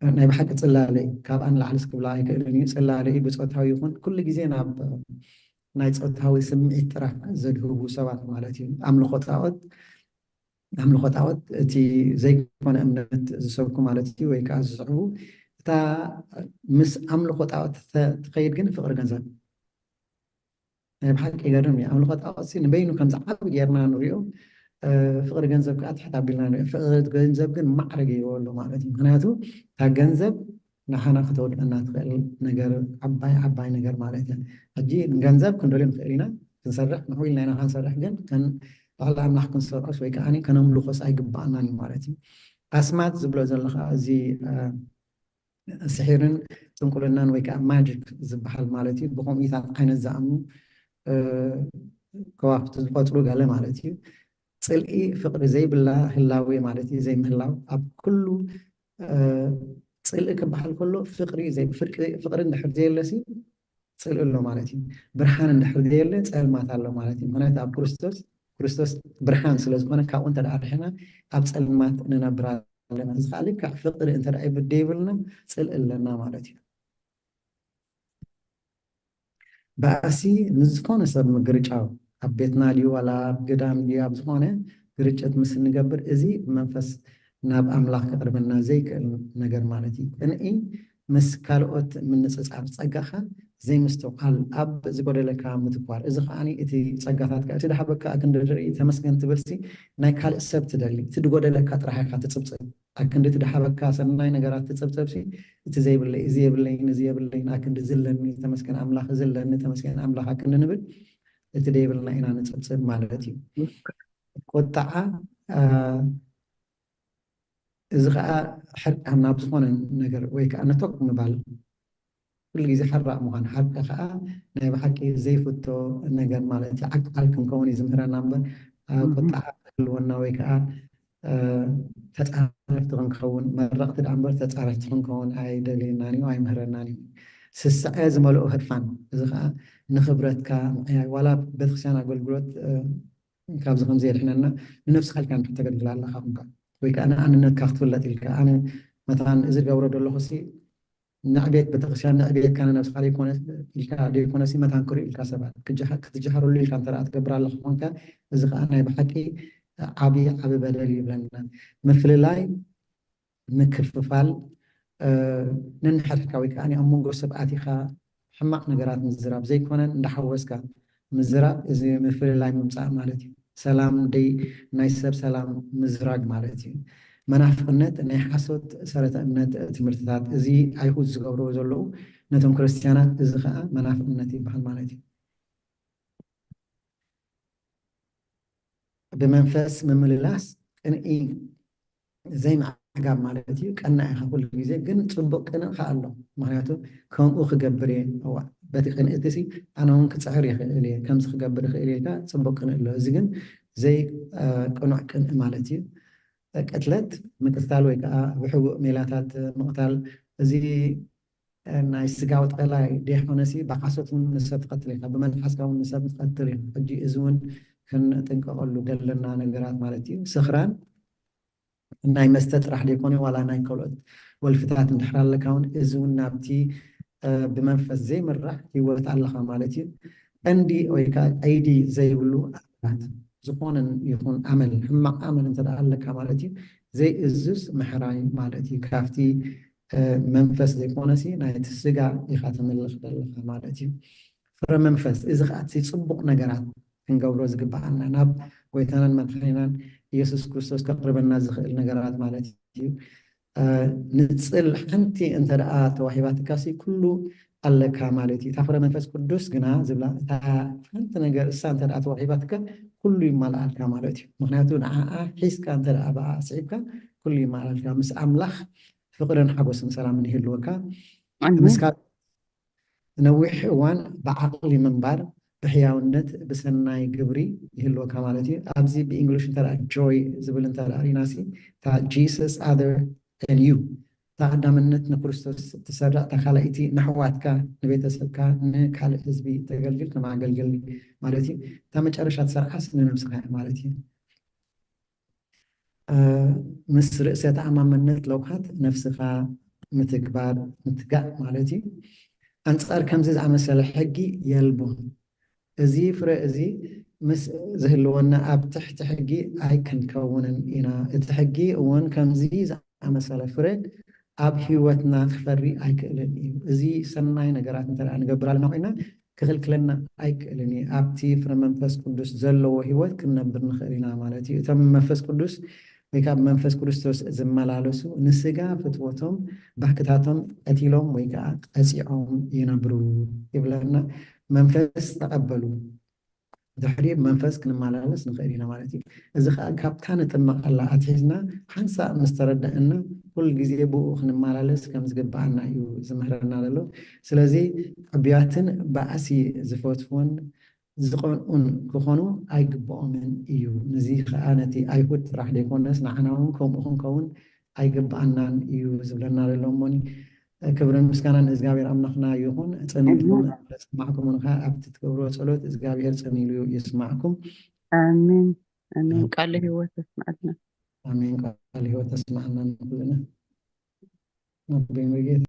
ናይ ብሓቂ ፅላለ እዩ። ካብኣ ንላዕሊ ክብላ ኣይክእልን እዩ። ፅላለ እዩ፣ ብፆታዊ ይኹን ኩሉ ግዜ ናብ ናይ ፆታዊ ስምዒት ጥራሕ ዘድህቡ ሰባት ማለት እዩ። ኣምልኾ ጣዖት፣ ኣምልኾ ጣዖት እቲ ዘይኮነ እምነት ዝሰብኩ ማለት እዩ፣ ወይ ከዓ ዝስዕቡ። እታ ምስ ኣምልኾ ጣዖት ተ-፣ ትኸይድ ግን ፍቕሪ ገንዘብ። ናይ ብሓቂ ይገርም እዩ። ኣምልኾ ጣዖት ሲ ንበይኑ ከምዚ ዓቢ ጌርና ንሪኦ፣ እ፣ ፍቕሪ ገንዘብ ከዓ ትሕት ኣቢልና ንሪኦ። ፍቕሪ ገንዘብ ግን ማዕረ ገይርዎ ኣሎ ማለት እዩ። ምክንያቱ እታ ገንዘብ ንሓና ከተውድቀና ትኽእል ነገር፣ ዓባይ ዓባይ ነገር ማለት እያ። ሕጂ ንገንዘብ ክንደልዮ ንኽእል ኢና፣ ክንሰርሕ ንሕው ኢልና ኢና ክንሰርሕ፣ ግን ከን ልዕሊ ኣምላኽ ክንሰርዖስ ወይ ከዓ ከነምልኾስ ኣይግባኣናን እዩ ማለት እዩ። ኣስማት ዝብሎ ዘለኻ እዚ፣ እ፣ ስሒርን ጥንቁልናን ወይ ከዓ ማጂክ ዝበሃል ማለት እዩ። ብከምኡታት ዓይነት ዝኣምኑ፣ እ፣ ከዋክብቲ ዝቆፅሩ ገለ ማለት እዩ። ፅልኢ ፍቕሪ ዘይብላ ህላዌ ማለት እዩ፣ ዘይምህላው ኣብ ኩሉ፣ እ፣ ፅልኢ ክበሃል ከሎ ፍቕሪ ዘይ-፣ ፍርቂ-፣ ፍቕሪ እንድሕር ዘየለሲ ፅልኢ ኣሎ ማለት እዩ። ብርሃን እንድሕር ዘየለ ፀልማት ኣሎ ማለት እዩ። ምክንያቱ ኣብ ክርስቶስ፣ ክርስቶስ ብርሃን ስለ ዝኾነ ካብኡ እንተ ደኣ ርሒና ኣብ ፀልማት ንነብር ኣለና። እዚ ከዓ ልክዕ ፍቕሪ እንተ ደኣ ይብ-፣ ደይብልና ፅልኢ ኣለና ማለት እዩ። ባእሲ ምስ ዝኾነ ሰብ ምግርጫው፣ ኣብ ቤትና ድዩ ዋላ ኣብ ግዳም ድዩ ኣብ ዝኾነ ግርጭት ምስ እንገብር፣ እዚ ብመንፈስ ናብ ኣምላኽ ከቕርበና ዘይክእል ነገር ማለት እዩ። ቅንኢ ምስ ካልኦት ምንጽጻር፣ ጸጋኻ ዘይምስትውዓል፣ ኣብ ዝጎደለካ ምትኳር። እዚ ከኣ እቲ ጸጋታትካ፣ እቲ ድሃበካ ኣክንዲ ትርኢ፣ ተመስገን ትብልሲ ናይ ካልእ ሰብ ትደሊ፣ እቲ ዝጎደለካ ጥራሕ ኢኻ ትጽብጽብ። ኣክንዲ እቲ ድሃበካ ሰናይ ነገራት ትጽብጽብሲ፣ እቲ ዘይብለይ፣ እዚ የብለይን፣ እዚ የብለይን፣ ኣክንዲ ዝለኒ፣ ተመስገን ኣምላኽ፣ እዚ ኣለኒ፣ ተመስገን ኣምላኽ ኣክንዲ ንብል፣ እቲ ዘይብልና ኢና ንጽብጽብ ማለት እዩ። ቁጥዓ፣ አ፣ እዚ ኸኣ ሕርቃን ናብ ዝኾነ ነገር ወይ ከኣ ነቶግ ምባል፣ ኩሉ ግዜ ሕራቕ ምዃን። ሓቂ ኸኣ ናይ ብሓቂ ዘይፍቶ ነገር ማለት እዩ። ዓቃል ክንከውን እዩ ዝምህረና እምበር፣ አ፣ እህ። ቁጥዓ ክህልወና ወይ ከኣ፣ አ፣ ተጻረፍቲ ክንከውን፣ መረቕቲ ደኣ እምበር ተጻረፍቲ ክንከውን ኣይደልየናን እዩ፣ ኣይምህረናን እዩ። ስስዐ ዝመልኦ ህርፋን፣ እዚ ኸኣ ንኽብረትካ ምዕያይ፣ ዋላ ቤተክርስትያን ኣገልግሎት፣ አ፣ ካብዚ ከም ዘየድሕነና፣ ንነብስኻ ኢልካ እንድሕር ተገልግል ኣለኻ ኹንካ፣ ወይ ከኣ ንኣንነትካ ክትፍለጥ ኢልካ፣ ኣነ መታን እዚ ዝገብሮ ዘለኹ ሲ ንዕቤት ቤተክርስትያን፣ ንዕቤትካ ንነብስኻ ዘይኮነ ኢልካ፣ ዘይኮነሲ መታን ክርእዩ ኢልካ ሰባት ክትጅሃ-፣ ክትጅሃረሉ ኢልካ እንተ ደኣ ትገብር ኣለኻ ኾንካ፣ እዚ ከኣ ናይ ብሓቂ ዓቢ፣ ዓቢ በደል እዩ ይብለና። ምፍልላይ፣ ምክፍፋል፣ እ፣ ነንሕድሕድካ ወይ ከኣ ኣብ መንጎ ሰብ ኣቲኻ ሕማቕ ነገራት ምዝራብ ዘይኮነን፣ እንዳሓወስካ ምዝራብ፣ እዚ ምፍልላይ ምምጻእ ማለት እዩ። ሰላም ደይ-፣ ናይ ሰብ ሰላም ምዝራግ ማለት እዩ። መናፍቕነት ናይ ሓሶት ሰረተ እምነት ትምህርትታት፣ እዚ ኣይሁድ ዝገብርዎ ዘለዉ ነቶም ክርስትያናት፣ እዚ ኸዓ መናፍቕነት ይበሃል ማለት እዩ። ብመንፈስ ምምልላስ ቅንኢ ዘይምዕጋብ ማለት እዩ። ቀና ኢኻ ኩሉ ግዜ፣ ግን ጽቡቕ ቅንእ ከኣ ኣሎ። ምኽንያቱ ከምኡ ክገብር እየ፣ እዋ፣ በቲ ቅንእትሲ ኣነ እውን ክጽዕር ይኽእል እየ፣ ከምዚ ክገብር ይኽእል እየ ኢልካ ጽቡቕ ቅንእ ኣሎ። እዚ ግን ዘይ፣ እ፣ ቅኑዕ ቅንእ ማለት እዩ። ቅትለት፣ ምቅትታል ወይ ከኣ ብሕቡእ ሜላታት ምቕታል፣ እዚ ናይ ስጋዊ ጠላይ ደይኮነሲ ብሓሶት እውን ንሰብ ትቐትል ኢኻ፣ ብመልሓስካ እውን ንሰብ ትቐትል ኢኻ። ሕጂ እዚ እውን ክንጥንቀቐሉ ዘለና ነገራት ማለት እዩ። ስኽራን ናይ መስተ ጥራሕ ደይኮነ፣ ዋላ ናይ ካልኦት ወልፍታት እንድሕር ኣለካ እውን፣ እዚ እውን ናብቲ፣ እ፣ ብመንፈስ ዘይምራሕ ህይወት ኣለኻ ማለት እዩ። ቀንዲ ወይ ከዓ ቀይዲ ዘይብሉ ኣመላት፣ ዝኾነ ይኹን ኣመል፣ ሕማቕ ኣመል እንተ ደኣ ኣለካ ማለት እዩ፣ ዘይእዙዝ ምሕራይ ማለት እዩ። ካብቲ፣ እ፣ መንፈስ ዘይኮነሲ ናይቲ ስጋ ኢኻ ተምልኽ ዘለኻ ማለት እዩ። ፍረ መንፈስ፣ እዚ ኸዓ እቲ ጽቡቕ ነገራት ክንገብሮ ዝግብኣና፣ ናብ ጎይታናን መድሓኒናን ኢየሱስ ክርስቶስ ከቕርበና ዝኽእል ነገራት ማለት እዩ። እ፣ ንጽል ሓንቲ እንተ ደኣ ተዋሂባትካሲ ኩሉ ኣለካ ማለት እዩ። እታ ፍረ መንፈስ ቅዱስ ግና ዝብላ፣ እታ ሓንቲ ነገር እሳ እንተ ደኣ ተዋሂባትካ ኩሉ ይማልኣልካ ማለት እዩ። ምኽንያቱ ንዓኣ ሒዝካ እንተ ደኣ ብኣ ስዒብካ ኩሉ ይማልኣልካ። ምስ ኣምላኽ ፍቕርን ሓጎስን ሰላምን ይህልወካ። ኣሜን። ምስካ ነዊሕ እዋን ብዓቕሊ ምንባር፣ ብሕያውነት፣ ብሰናይ ግብሪ ይህልወካ ማለት እዩ። ኣብዚ ብእንግሊሽ እንተ ደኣ ጆይ ዝብል እንተ ደኣ ርኢናሲ፣ እታ Jesus, other and you፣ እታ ቀዳምነት ንክርስቶስ ትሰርዕ፣ እታ ካልኣይቲ ንኣሕዋትካ፣ ንቤተሰብካ፣ ንካልእ ህዝቢ ተገልግል፣ ከም ኣገልግል ማለት እዩ። እታ መጨረሻ ትሰርዓስ ንነብስኻ እያ ማለት እዩ። እ፣ ምስ ርእሰ ተኣማመነት ለውሃት ነፍስኻ ምትግባር፣ ምትጋእ ማለት እዩ። ኣንጻር ከምዚ ዝኣመሰለ ሕጊ የልቦን። እዚ ፍረ እዚ ምስ ዝህልወና ኣብ ትሕቲ ሕጊ ኣይክንከውንን ኢና። እቲ ሕጊ እውን ከምዚ ዝኣመሰለ ፍረ ኣብ ህይወትና ክፈሪ ኣይክእልን እዩ። እዚ ሰናይ ነገራት እንተ ደኣ ንገብር ኣለና ኮይና ክኽልክለና ኣይክእልን እዩ። ኣብቲ ፍረ መንፈስ ቅዱስ ዘለዎ ህይወት ክንነብር ንኽእል ኢና ማለት እዩ። እቶም መንፈስ ቅዱስ ወይ ከዓ ብመንፈስ ክርስቶስ ዝመላለሱ ንስጋ ፍትወቶም ባህግታቶም ቀቲሎም ወይ ከዓ ቀፂዖም ይነብሩ ይብለና። መንፈስ ተቐበሉ፣ ድሕሪ መንፈስ ክንመላለስ ንኽእል ኢና ማለት እዩ። እዚ ከዓ ካብታ ንጥመቐላ ኣትሒዝና ሓንሳእ ምስ ተረዳእና ኩሉ ግዜ ብኡ ክንመላለስ ከም ዝግብኣና እዩ ዝምህረና ዘሎ። ስለዚ ዕቡያትን ባእሲ ዝፈትዉን ዝቐንኡን ክኾኑ ኣይግብኦምን እዩ። ነዚ ኸኣ ነቲ ኣይሁድ ጥራሕ ደይኮነስ ንዓና እውን ከምኡ ክንከውን ኣይግብኣናን እዩ ዝብለና ዘሎ። እሞኒ ክብርን ምስጋናን ንእግዚኣብሔር ኣምላኽና ይኹን። ጽን ኢልኩም ኣሜን። ዝሰማዕኩሙን ኸኣ ኣብቲ ትገብርዎ ጸሎት እግዚኣብሔር ጽን ኢሉ ይስማዕኩም። ኣሜን። ኣሜን። ቃለ ህይወት የስምዓልና። ኣሜን። ቃለ ህይወት ተስማዕና ንኩልና። ኣቦይ መርጌታ።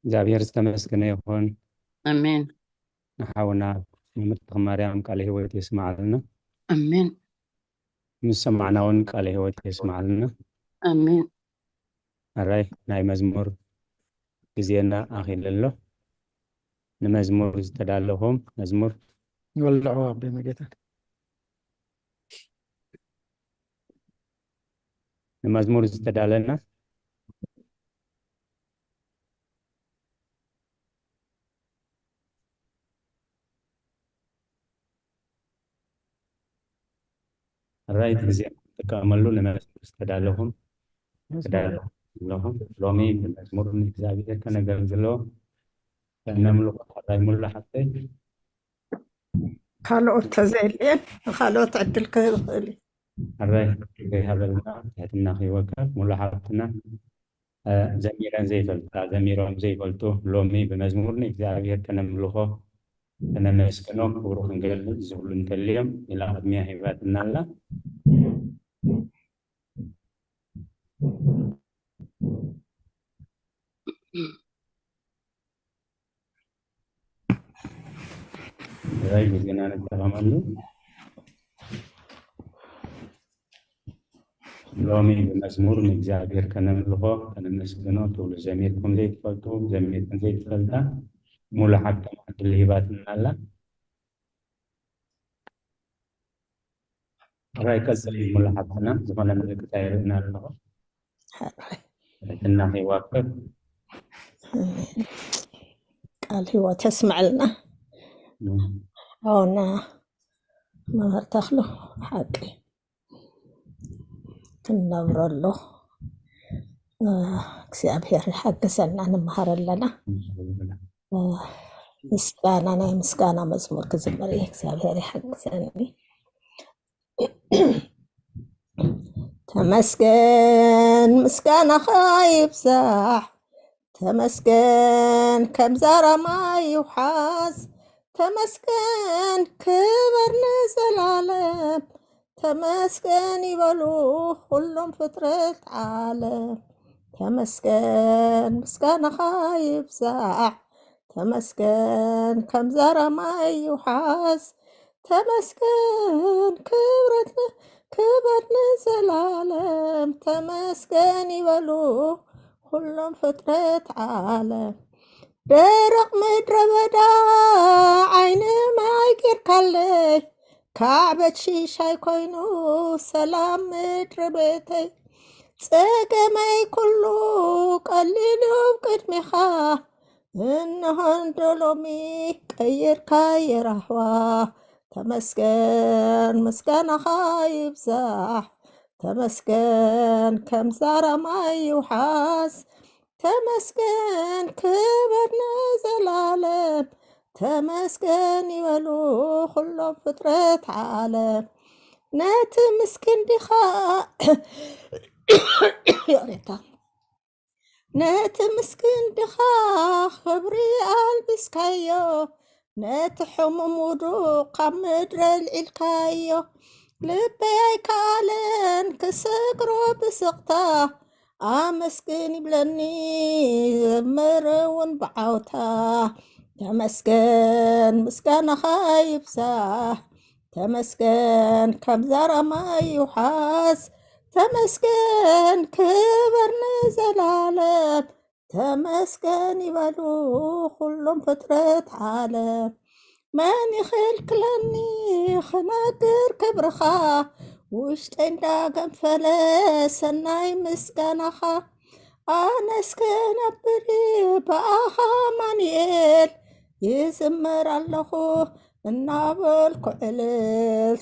እግዚኣብሔር ዝተመስገነ ይኹን። ኣሜን። ንሓውና መምህር ተኽለ ማርያም ቃለ ህይወት የስምዓልና። ኣሜን። ምስ ሰማዕና እውን ቃለ ህይወት የስምዓልና። ኣሜን። ኣራይ ናይ መዝሙር ግዜና ኣኺሉ ኣሎ። ንመዝሙር ዝተዳለኹም መዝሙር ይወልዕዎ ኣቦይ መርጌታ። ንመዝሙር ዝተዳለና ራይት ግዜ ትጥቀመሉ ንመዝሙር ዝተዳለኹም ተዳለኹም ኣለኹም። ሎሚ ብመዝሙር ንእግዚኣብሔር ከነገልግሎ ከነምልኾ ሓራይ ሙሉ ሓፍተይ ካልኦት ተዘየልየን ንኻልኦት ዕድል ክህብ ይኽእል እዩ። ሓራይ ይሃበልና፣ ትሕትና ክህይወካ ሙሉ ሓፍትና። እ፣ ዘሚረን ዘይፈልጣ፣ ዘሚሮም ዘይፈልጡ ሎሚ ብመዝሙር ንእግዚኣብሔር ከነምልኾ ከነመስግኖ ክብሩ ክንገልጽ ዝብሉ እንተልዮም ኢላ ቅድሚያ ሂባትና ኣላ። ራይ ግዜና ንጠቐመሉ። ሎሚ ብመዝሙር ንእግዚኣብሔር ከነምልኾ፣ ከነመስግኖ ትብሉ ዘሚርኩም ዘይትፈልጡ፣ ዘሚርኩም ዘይትፈልጣ፣ ሙሉ ሓብቶም ዕድል ሂባትና ኣላ። ራይ ቀጽሊ ሙሉ ሓብትና፣ ዝኾነ ምልክት ኣይርእና ኣለኹ። ትሕትና ይዋፈር። ቃል ህይወት የስምዐልና። ኣውና መምህር ተኽሉ ሓቂ ትነብረሉ። እ፣ እግዚኣብሔር ይሓግዘና፣ ንመሃር ኣለና። እ፣ ምስጋና፣ ናይ ምስጋና መዝሙር ክዝምር እየ። እግዚኣብሔር ይሓግዘኒ። ተመስገን ምስጋናኻ ይብዛሕ፣ ተመስገን ከምዛ ራማ ይውሓስ፣ ተመስገን ክበር ንዘላለም፣ ተመስገን ይበሉ ኩሎም ፍጥረት ዓለም። ተመስገን ምስጋናኻ ይብዛሕ፣ ተመስገን ከምዛ ራማ ይውሓስ፣ ተመስገን ክብረት ን-፣ ክበር ንዘላለም፣ ተመስገን ይበሉ ኩሎም ፍጥረት ዓለም። ደረቕ ምድረ በዳ ዓይኒ ማይ ጌርካለይ፣ ካዕበት ሽሻይ ኮይኑ ሰላም ምድሪ ቤተይ። ጸገመይ ኩሉ ቀሊሉ ኣብ ቅድሜኻ፣ እንሆ እንዶ ሎሚ ቀይርካዮ ራህዋ። ተመስገን ምስጋናኻ ይብዛሕ፣ ተመስገን ከምዛ ራማ ይውሓስ፣ ተመስገን ክበር ንዘላለም፣ ተመስገን ይበሉ ኩሎም ፍጥረት ዓለም። ነቲ ምስኪን ዲኻ ይቕሬታ፣ ነቲ ምስኪን ድኻ ክብሪ ኣልቢስካዮ፣ ነቲ ሕሙም ውዱቕ ካብ ምድሪ ኣልዒልካዮ። ልበይ ኣይከኣለን ክሰግሮ ብስቕታ፣ ኣመስግን ይብለኒ ዘምር እውን ብዓውታ። ተመስገን ምስጋናኻ ይብዛሕ፣ ተመስገን ከምዛ ራማ ይውሓስ፣ ተመስገን ክበር ንዘላለም፣ ተመስገን ይበሉ ኩሎም ፍጥረት ዓለም። መን ይኽልክለኒ ክነግር ክብርኻ፣ ውሽጠይ እንዳገንፈለ ሰናይ ምስጋናኻ። ኣነስ ክነብር ብኣኻ ኣማኑኤል፣ ይዝምር ኣለኹ እናበልኩ ዕልል።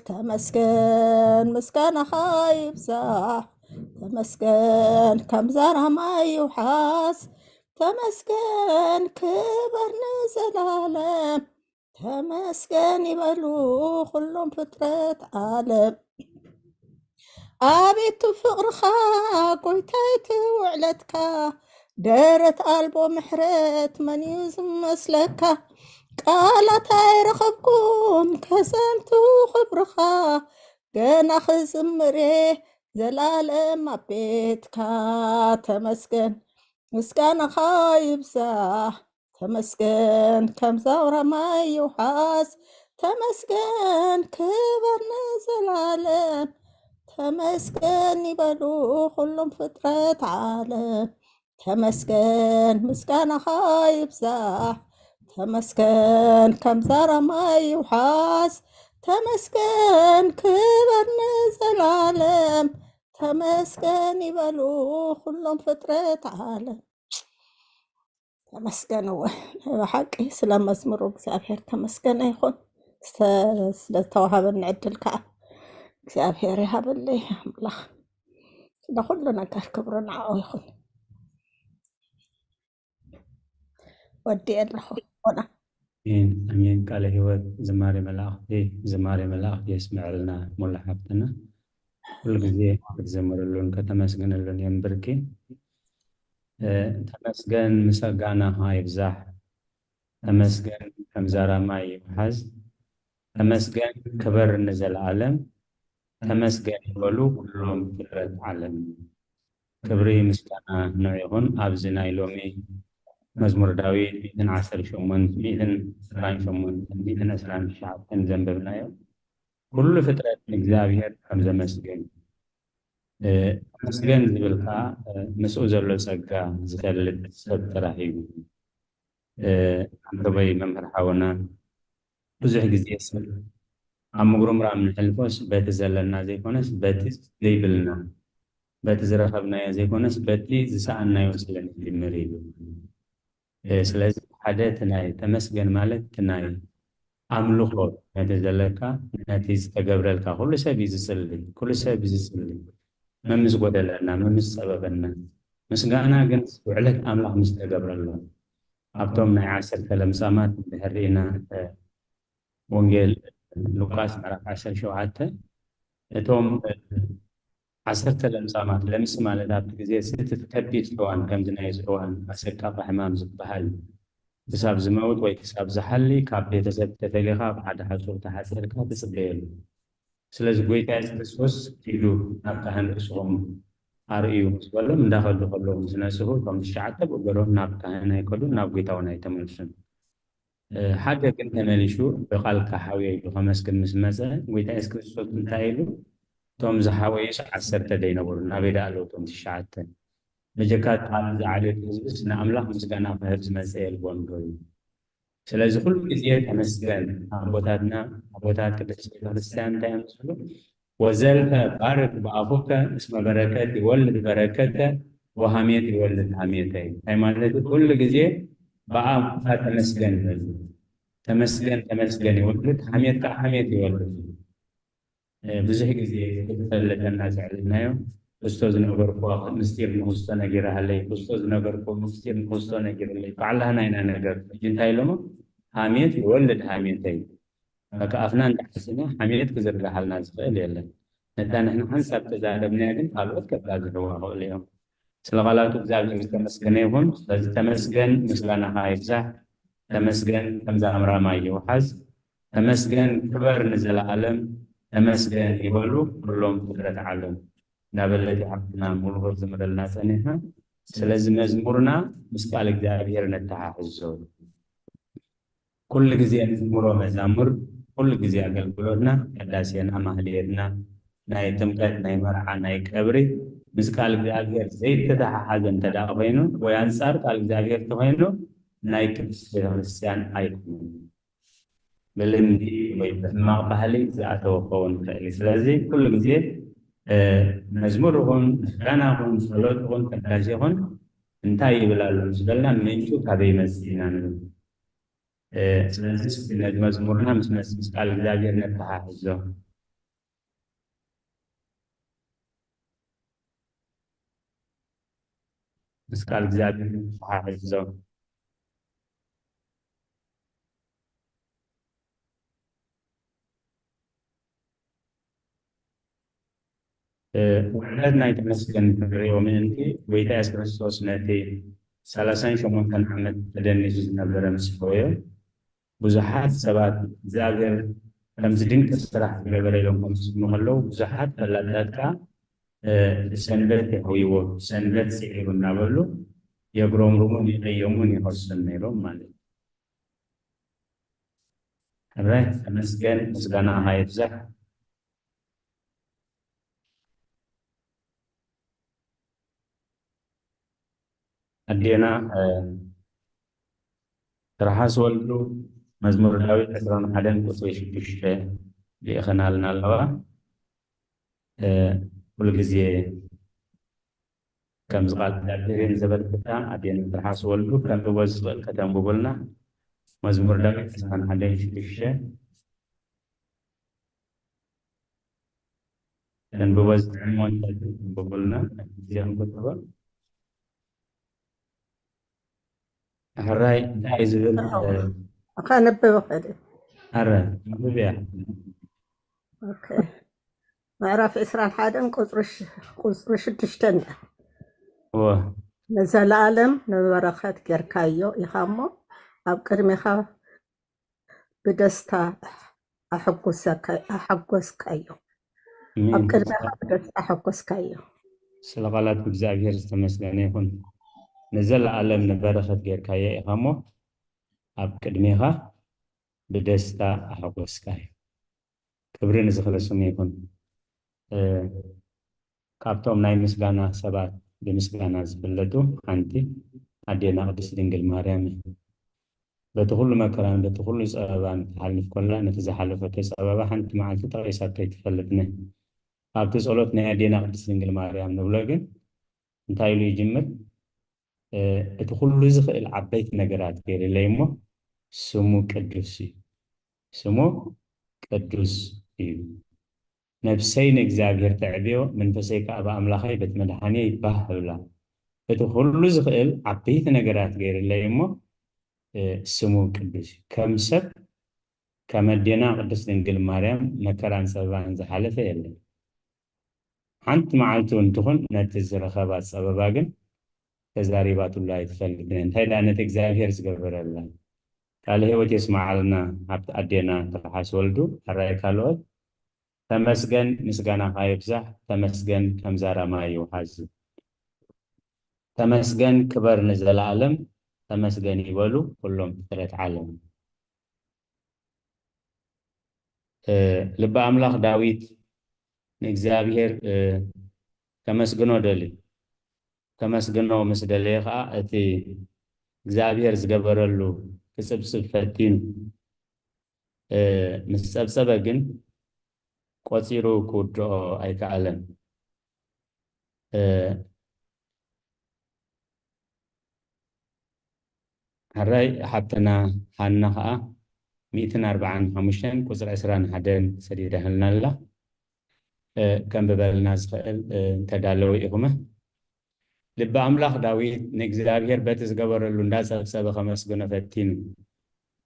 ተመስገን ምስጋናኻ ይብዛሕ፣ ተመስገን ከምዛ ራማ ይውሓስ፣ ተመስገን ክበር ንዘላለም፣ ተመስገን ይበሉ ኩሎም ፍጥረት ዓለም። ኣቤቱ ፍቕርኻ ጎይታይ ትውዕለትካ፣ ደረት ኣልቦ ምሕረት መን እዩ ዝመስለካ? ቃላት ኣይረኸብኩን ከዘንቱ ክብርኻ፣ ገና ክዝምር እየ ዘላለም ኣብ ቤትካ። ተመስገን ምስጋናኻ ይብዛሕ፣ ተመስገን ከምዛ ራማ ይውሓስ፣ ተመስገን ክበር ንዘላለም፣ ተመስገን ይበሉ ኩሎም ፍጥረት ዓለም። ተመስገን ምስጋናኻ ይብዛሕ፣ ተመስገን ከምዛ ራማ ይውሓስ፣ ተመስገን ክበር ንዘላለም፣ ተመስገን ይበሉ ኩሎም ፍጥረት ዓለም። ተመስገን። እወ፣ ናይ ብሓቂ ስለ መዝሙሩ እግዚኣብሔር ተመስገነ ይኹን። ስለ ዝተዋሃበኒ ዕድል ከዓ እግዚኣብሔር ይሃበለይ ኣምላኽ። ስለ ኩሉ ነገር ክብሪ ንዓኡ ይኹን። ወዲ ኣለኹ ሆና። ኣሜን፣ ኣሜን። ቃለ ህይወት ዝማሬ መላእኽቲ፣ ዝማሬ መላእኽቲ የስምዐልና ሙሉ ሓፍትና። ኩሉ ግዜ ክትዘምርሉን ከተመስግንሉን የንብርኪ። እ፣ ተመስገን ምስጋናኻ ይብዛሕ። ተመስገን ከምዛ ራማ ይውሓዝ። ተመስገን ክበር ንዘለኣለም። ተመስገን ይበሉ ኩሎም ፍጥረት ዓለም። ክብሪ ምስጋና ንዑ ይኹን። ኣብዚ ናይ ሎሚ መዝሙር ዳዊት ሚእትን ዓሰርተ ሸሞንተ፣ ሚእትን ዕስራን ሸሞንተን፣ ሚእትን ዕስራን ትሽዓተን ዘንበብናዮ፣ ኩሉ ፍጥረት ንእግዚኣብሔር ከም ዘመስግን፣ እ፣ ተመስገን ዝብል ከኣ፣ እ፣ ምስኡ ዘሎ ጸጋ ዝፈልጥ ሰብ ጥራሕ እዩ። እ፣ ኣንተቦይ መምህር ሓውና፣ ብዙሕ ግዜ ሰብ ኣብ ምጉርምራም ንሕልፎስ በቲ ዘለና ዘይኮነስ በቲ ዘይብልና፣ በቲ ዝረኸብናዮ ዘይኮነስ በቲ ዝሰኣናዮ ስለ ንጅምር እዩ። እ፣ ስለዚ ሓደ እቲ ናይ ተመስገን ማለት እቲ ናይ ኣምልኾ ነቲ ዘለካ፣ ነቲ ዝተገብረልካ፣ ኩሉ ሰብ እዩ ዝጽሊ፣ ኩሉ ሰብ እዩ ዝጽሊ። መምስ ጎደለና፣ መምስ ጸበበና። ምስጋና ግን ውዕለት ኣምላኽ ምስ ተገብረሎም፣ ኣብቶም ናይ ዓሰርተ ለምጻማት እንድሕር ርኢና፣ እ፣ ወንጌል ሉቃስ ምዕራፍ ዓሰርተ ሸውዓተ፣ እቶም፣ እ፣ ዓሰርተ ለምጻማት፣ ለምጽ ማለት ኣብቲ ግዜ እቲ ከቢድ ሕዋን፣ ከምዚ ናይ እዚ እዋን ኣሰቃቂ ሕማም ዝበሃል፣ ክሳብ ዝመውት ወይ ክሳብ ዝሓሊ ካብ ቤተሰብ ተፈሊኻ ኣብ ሓደ ሓጹር ተሓጺርካ ትጽበየሉ። ስለዚ ጎይታ የሱስ ክርስቶስ ኢሉ ናብ ካህን ርእስኹም ኣርእዩ ምስ በሎም፣ እንዳኸዱ ከለዉ ምስ ነስሑ፣ እቶም ትሽዓተ ብእገሮም ናብ ካህን ኣይከዱን፣ ናብ ጎይታ እውን ኣይተመልሱን። እ፣ ሓደ ግን ተመሊሱ ብቓልካ ሓውየ ኢሉ ከመስግን ምስ መጸ፣ ጎይታ የሱስ ክርስቶስ እንታይ ኢሉ? እቶም ዝሓወዩስ ዓሰርተ ደይነበሩ፣ ናበይ ደኣ ኣለዉ እቶም ትሽዓተ? በጀካ እቲ ቃል ዝዓልየት ህዝብስ ንኣምላኽ ምስጋና ክህብ ዝመጸ የልቦን ዶ? እዩ። ስለዚ ኩሉ ግዜ ተመስገን። ኣቦታትና፣ ኣቦታት ቅድስት ቤተክርስትያን እንታይ እዮም ዝብሉ? "ወዘልፈ ባርክ ብኣፉከ እስመ በረከት ይወልድ በረከተ ወሃሜት ይወልድ ሃሜተ" እዩ። እንታይ ማለት እዩ? ኩሉ ግዜ ብኣፍካ ተመስገን በል። ተመስገን፣ ተመስገን ይወልድ፣ ሃሜት ከዓ ሃሜት ይወልድ። እ፣ ብዙሕ ግዜ ክፈልጠና ዘዕልናዮ፣ "ክስቶ ዝነገርኩዋ ምስጢር ንክስቶ ነጊራሃለይ፣ ክስቶ ዝነገርኩዎ ምስጢር ንክስቶ ነጊርለይ" ባዕላህና ኢና ነገር። ሕጂ እንታይ ኢሎሞ? "ሃሜት ይወልድ ሃሜተይ"። በቃ ኣፍና እንዳሓስና ሓሜት ክዝርግሓልና ዝኽእል የለን። ነታ ንሕና ሓንሳብ ተዛረብናያ ግን ካልኦት ከባዝሕዋ ይኽእሉ እዮም። ስለ ቃላቱ እግዚኣብሔር ዝተመስገነ ይኹን። ስለዚ ተመስገን፣ ምስጋናኻ ይብዛሕ። ተመስገን፣ ከምዛ ኣምራማይ ይውሓዝ። ተመስገን፣ ክበር ንዘለኣለም። ተመስገን ይበሉ ኩሎም ፍጥረት ዓለም። እንዳበለት ሓፍትና ሙሉእ ክዝምረልና ጸኒሓ። ስለዚ መዝሙርና ምስ ቃል እግዚኣብሔር ነተሓሕዞ። ኩሉ ግዜ ንዝምሮ መዛሙር፣ ኩሉ ግዜ ኣገልግሎትና፣ ቅዳሴና፣ ማህሌትና፣ ናይ ጥምቀት፣ ናይ መርዓ፣ ናይ ቀብሪ ምስ ቃል እግዚኣብሔር ዘይተተሓሓዘ እንተ ደኣ ኮይኑ፣ ወይ ኣንጻር ቃል እግዚኣብሔር እንተኾይኑ፣ ናይ ቅድስት ቤተክርስትያን ኣይኮነን። ብልምዲ ወይ ብሕማቕ ባህሊ ዝኣተወ ክኸውን ይኽእል እዩ። ስለዚ ኩሉ ግዜ፣ እ፣ መዝሙር ይኹን፣ ምስጋና ይኹን፣ ጸሎት ይኹን፣ ቅዳሴ ይኹን፣ እንታይ ይብል ኣሎ ምስ በልና፣ ምንጩ ካበይ ይመጽእ ኢና ንብል። እ፣ ስለዚ እስኪ ነቲ መዝሙርና ምስ መስ-፣ ምስ ቃል እግዚኣብሔር ነተሓሕዞ። ምስ ቃል እግዚኣብሔር ነተሓሕዞ። እ፣ ውዕለት ናይ ተመስገን ክንሪኦ ምእንቲ፣ ጎይታ የሱስ ክርስቶስ ነቲ ሰላሳን ሸሞንተን ዓመት ተደኒሱ ዝነበረ ምስ ሆዮ፣ ብዙሓት ሰባት እግዚኣብሔር ከምዚ ድንቂ ስራሕ ዝገበረ ኢሎም ከም ዝስሙ ከለዉ፣ ብዙሓት ፈላጣት ከኣ፣ እ፣ ብሰንበት የህውይዎ፣ ብሰንበት ስዒሩ እናበሉ የጉረምርሙን ይቕየሙን ይኸሱን ነይሮም ማለት እዩ። ሕራይ ተመስገን፣ ምስጋናኻ ይብዛሕ። ኣዴና፣ እ፣ ትርሓስ ወልዱ መዝሙር ዳዊት ዕስራን ሓደን ቁጽሪ ሽዱሽተ ልኢኸናልና ኣለዋ። እ፣ ኩሉ ግዜ ከምዚ ቃል እግዚኣብሔር እየን ዘበርክታ። ኣዴና ትርሓስ ወልዱ ከንብቦ ዝኽእል ከተንብቡልና። መዝሙር ዳዊት ዕስራን ሓደን ሽዱሽተ። ተንብቦ ዝጥዕሞ እንተትንብቡልና ግዜ ክንቁጥቦ። ሕራይ እንታይ ዝብል፣ እ፣ ከንብብ እኽእል እየ። ኣረ፣ ንብብያ። ኦኬ። ምዕራፍ ዕስራን ሓደን ቁጽሪ ሽ-፣ ቁጽሪ ሽዱሽተ እንዳ። እወ። ንዘለኣለም ንበረኸት ጌርካዮ ኢኻ እሞ፣ ኣብ ቅድሜኻ ብደስታ ኣሐጎሰካ-፣ ኣሐጎስካዮ። ኣብ ኣሜን። ቅድሜኻ ብደስታ ኣሐጎስካዮ። ስለ ቃላት እግዚኣብሔር ዝተመስገነ ይኹን። ንዘለኣለም ንበረኸት ጌርካዮ ኢኻ እሞ፣ ኣብ ቅድሜኻ ብደስታ ኣሕጎስካዮ። ክብሪ ንዝኽሪ ስሙ ይኹን። እ፣ ካብቶም ናይ ምስጋና ሰባት ብምስጋና ዝፍለጡ ሓንቲ ኣዴና ቅድስት ድንግል ማርያም እያ። በቲ ኩሉ መከራን በቲ ኩሉ ጸበባን ትሓልፍ ከላ፣ ነቲ ዝሓለፈቶ ጸበባ ሓንቲ መዓልቲ ጠቒሳቶ ኣይትፈልጥን። ኣብቲ ጸሎት ናይ ኣዴና ቅድስት ድንግል ማርያም ንብሎ ግን እንታይ ኢሉ ይጅምር? እ፣ እቲ ኩሉ ዝኽእል ዓበይቲ ነገራት ገይርለይ እሞ፣ ስሙ ቅዱስ እዩ። ስሙ ቅዱስ እዩ። ነፍሰይ ንእግዚኣብሔር ተዕብዮ፣ መንፈሰይ ከኣ ብኣምላኸይ በቲ መድሓንየይ ባህ እብላ። እቲ ኩሉ ዝኽእል ዓበይቲ ነገራት ገይርለይ እሞ፣ እ፣ ስሙ ቅዱስ እዩ። ከም ሰብ፣ ከም ኣዴና ቅድስት ድንግል ማርያም መከራን ጸበባን ዝሓለፈ የለን። ሓንቲ መዓልቲ እውን ትኹን ነቲ ዝረኸባ ጸበባ ግን ተዛሪባትሉ ኣይትፈልጥን። እንታይ ደኣ ነቲ እግዚኣብሔር ዝገበረላ። ቃለ ሕይወት የስምዓልና። ሃብቲ ኣዴና ትርሓስ ወልዱ፣ ሕራይ ካልኦት። ተመስገን፣ ምስጋናኻ ይብዛሕ። ተመስገን፣ ከምዛ ራማ ይውሓዝ። ተመስገን፣ ክበር ንዘለኣለም። ተመስገን ይበሉ ኩሎም ፍጥረት ዓለም። እ፣ ልበ ኣምላኽ ዳዊት ንእግዚኣብሔር፣ እ፣ ከመስግኖ ደልዩ። ከመስግኖ ምስ ደለየ ኸኣ እቲ እግዚኣብሔር ዝገበረሉ ክጽብጽብ ፈቲኑ። እ፣ ምስ ጸብጸበ ግን ቆጺሩ ክውድኦ ኣይከኣለን። እ፣ ሕራይ ሓብትና ሃና ኸኣ ሚእትን ኣርብዓን ሓሙሽተን ቁጽሪ ዕስራን ሓደን ሰዲዳህልና ኣላ። እ፣ ከንብበልና ዝኽእል፣ እ፣ እንተዳለወ ኢኹመ። ልቢ ኣምላኽ ዳዊት ንእግዚኣብሔር በቲ ዝገበረሉ እንዳጸብጸበ ከመስግኖ ፈቲኑ።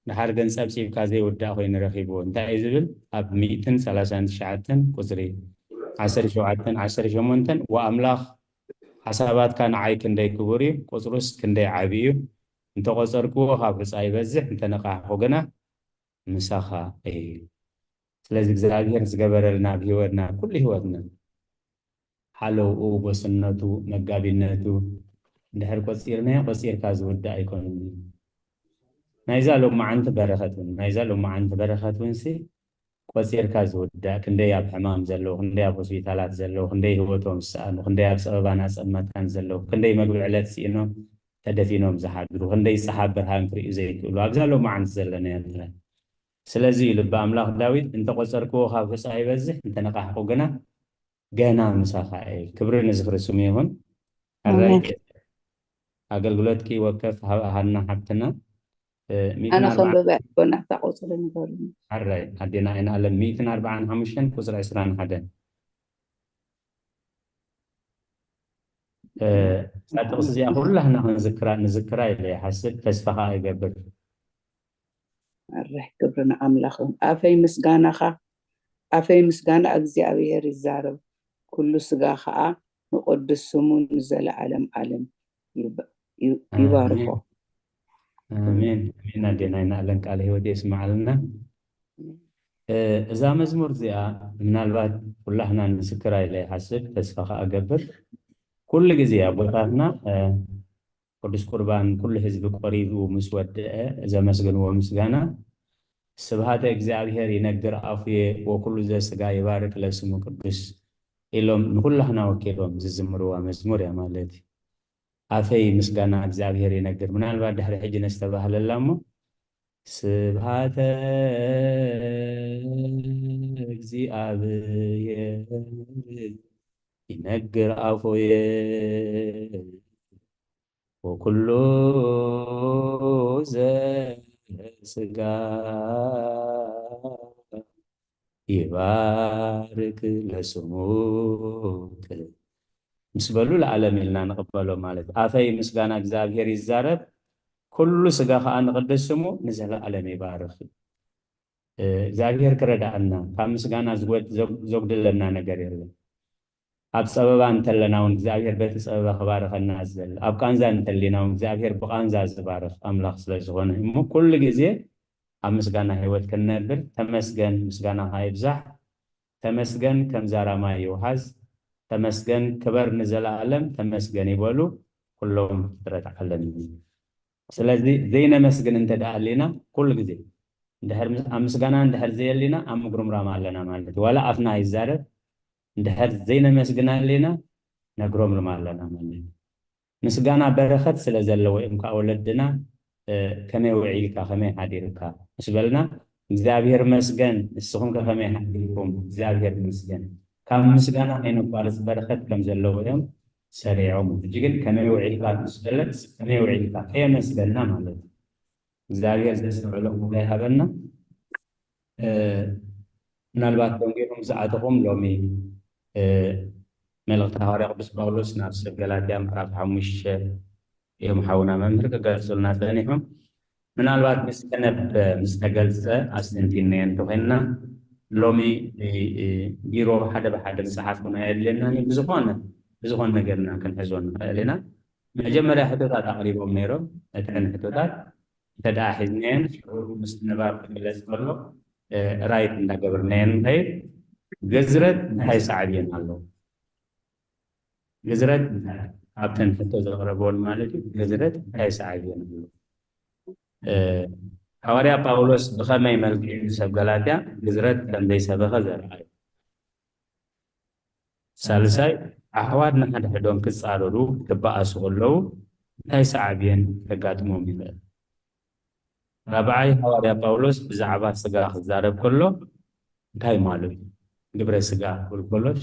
ድሓር ግን ጸብጺብካ ዘይውዳእ ኮይኑ ረኺብዎ። እንታይ እዩ ዝብል? ኣብ ሚእትን ሰላሳን ትሽዓተን ቁጽሪ ዓሰርተ ሸውዓተን ዓሰርተ ሸሞንተን፣ ወኣምላኽ ሓሳባትካ ንዓይ ክንደይ ክቡር እዩ፣ ቁጽሩስ ክንደይ ዓቢ እዩ። እንተቆጸርክዎ ካብ ሑጻ ይበዝሕ፣ እንተነቃሕኩ ግና ምሳኻ እየ። ስለዚ እግዚኣብሔር ዝገበረልና ኣብ ህይወትና፣ ኩሉ ህይወትና፣ ሓለውኡ፣ ጎስነቱ፣ መጋቢነቱ እንድሕር ቆጺርናዮ፣ ቆጺርካ ዝውዳእ ኣይኮነን። ናይዛ ሎማዓንቲ በረኸት እውን፣ ናይዛ ሎማዓንቲ በረኸት እውን ሲ ቆጺርካ ዝውዳእ፣ ክንደይ ኣብ ሕማም ዘለዉ፣ ክንደይ ኣብ ሆስፒታላት ዘለዉ፣ ክንደይ ህይወቶም ዝሰኣኑ፣ ክንደይ ኣብ ጸበባን ኣጸማታን ዘለዉ፣ ክንደይ መግቢ ዕለት ስኢኖም ተደፊኖም ዝሓድሩ፣ ክንደይ ጸሓይ ብርሃን ክርእዩ ዘይክእሉ፣ ኣብዛ ሎማዓንቲ ዘለናያ ጥራይ። ስለዚ እዩ ልቢ ኣምላኽ ዳዊት፣ "እንተ ቆጸርክዎ ካብ ሑጻ ይበዝሕ፣ እንተ ነቃሕኩ ግና ገና ምሳኻ እየ." ክብሪ ንዝኽሪ ስሙ ይኹን። ሕራይ ኣሜን። ኣገልግሎትኪ ወከፍ ሃ-፣ ሃና ሓብትና፣ እ፣ ኣነ ሚእትን ኣርባዓን ከንብባ እኮ ናታ ቁጽሪ ንገሩኒ። ሕራይ ኣዴና ኣይንኣለም ሚእትን ኣርብዓን ሓሙሽተን ቁጽሪ ዕስራን ሓደን። እ፣ እዛ ጥቕሲ እዚኣ ኩላህና ክንዝክራ፣ ንዝክራ ኢለ ይሓስብ፣ ተስፋ ኸኣ ይገብር። ኣረሕ ክብሪ ንኣምላኽ ይኹን። ኣፈይ ምስጋናኻ፣ ኣፈይ ምስጋና እግዚኣብሔር ይዛረብ፣ ኩሉ ስጋ ኸኣ ንቅዱስ ስሙ ንዘለዓለም ዓለም ይባ-፣ ዩ-፣ ይባርኮ። ኣሜን። ኣሜን። ኣዴና ኣይንኣለም ቃለ ህይወት የስምዓልና። እ፣ እዛ መዝሙር እዚኣ ምናልባት ኩላህና ንዝክራ ኢለ ይሓስብ፣ ተስፋ ኸኣ እገብር። ኩሉ ግዜ ኣቦታትና፣ እ፣ ቅዱስ ቁርባን ኩሉ ህዝቢ ቆሪቡ ምስ ወደአ ዘመስግንዎ ምስጋና፣ "ስብሃተ እግዚኣብሔር ይነግር ኣፉየ ወኩሉ ዘስጋ ይባርክ ለስሙ ቅዱስ" ኢሎም ንኩላህና ወኪሎም ዝዝምርዋ መዝሙር እያ ማለት እዩ። ኣፈይ ምስጋና እግዚኣብሔር ይነግር። ምናልባት ድሕሪ ሕጂ ነስተባህለላ እሞ፣ "ስብሃተ እግዚኣብሔር ይነግር ኣፉየ ወኩሉ ዘስጋ ይባርክ ለስሙክ" ምስ በሉ ለዓለም ኢልና ንቕበሎ ማለት እዩ። ኣፈይ ምስጋና እግዚኣብሔር ይዛረብ፣ ኩሉ ስጋ ኸኣ ንቅድስ ስሙ ንዘለዓለም ይባርኽ። እ፣ እግዚኣብሔር ክረድኣና፣ ካብ ምስጋና ዝጎድ-፣ ዘግ-፣ ዘጉድለና ነገር የለን። ኣብ ጸበባ እንተለና እውን እግዚኣብሔር በቲ ጸበባ ክባርኸና ዝደሊ፣ ኣብ ቃንዛ እንተሊና እውን እግዚኣብሔር ብቃንዛ ዝባርኽ ኣምላኽ ስለ ዝኾነ እሞ ኩሉ ግዜ ኣብ ምስጋና ህይወት ክንነብር፣ "ተመስገን፣ ምስጋናኻ ይብዛሕ፣ ተመስገን፣ ከምዛ ራማ ይውሓዝ፣ ተመስገን፣ ክበር ንዘለኣለም፣ ተመስገን" ይበሉ ኩሎም ፍጥረት ዓለም እዩ። ስለዚ ዘይነመስግን እንተ ደኣ ኣሊና፣ ኩሉ ግዜ እንድሕር ምስ-፣ ኣብ ምስጋና እንድሕር ዘየሊና ኣብ ምጉርምራም ኣለና ማለት እዩ። ዋላ ኣፍና ይዛረብ፣ እንድሕር ዘይነመስግን ኣሊና ነጉረምርም ኣለና ማለት እዩ። ምስጋና በረኸት ስለ ዘለዎ እዮም ከዓ ወለድና፣ እ፣ "ከመይ ውዒልካ፣ ከመይ ሓዲርካ?" ምስ በልና፣ "እግዚኣብሔር መስገን፣ ንስኹም ከ ከመይ ሓዲርኩም?" "እግዚኣብሔር መስገን።" ካብ ምስጋና ከይነቋርጽ በረኸት ከም ዘለዎ እዮም ሰሪዖም። ሕጂ ግን "ከመይ ውዒልካ?" ምስ በለ፣ "ከመይ ውዒልካ?" ከየመስገና ማለት እዩ። እግዚኣብሔር ዘስተውዕሎ ኣእምሮ ይሃበና። እ፣ ምናልባት ደንጊኹም ዝኣተኹም ሎሚ፣ እ፣ መልእኽቲ ሃዋርያ ቅዱስ ጳውሎስ ናብ ሰብ ገላትያ ምዕራፍ ሓሙሽተ እዮም ሓውና መምህር ክገልጹልና ጸኒሖም። ምናልባት ምስ ተነበ፣ ምስ ተገልጸ ኣስተንቲናዮ እንተኾይንና፣ ሎሚ፣ እ፣ እ፣ ቢሮ ሓደ ብሓደ ምጽሓፍ እውን ኣየድልየናን እዩ። ብዝኾነ፣ ብዝኾነ ነገርና ክንሕዞ ንኽእል ኢና። መጀመርያ ሕቶታት ኣቕሪቦም ነይሮም። እተን ሕቶታት እንተ ደኣ ሒዝናየን፣ ሽዑ ምስ ንባብ ክግለጽ ከሎ፣ እ፣ ራይት እንዳገበርናየን ንኸይድ። ግዝረት እንታይ ሳዕቤን ኣለዎ? ግዝረት እንታይ? ኣብተን ሕቶ ዘቕረብዎን ማለት እዩ። ግዝረት እንታይ ሳዕቤን ኣለዎ? እ፣ ሃዋርያ ጳውሎስ ብኸመይ መልክዑ ንሰብ ገላትያ ግዝረት ከም ዘይሰበኸ ዘርኣዩ? ሳልሳይ፣ ኣሕዋት ንሓድሕዶም ክጻረሩ፣ ክበኣሱ ከለዉ እንታይ ሳዕቤን ከጋጥሞም ይኽእል? ራብዓይ፣ ሃዋርያ ጳውሎስ ብዛዕባ ስጋ ክዛረብ ከሎ እንታይ ማለቱ? ግብረ ስጋ ክብል ከሎስ፣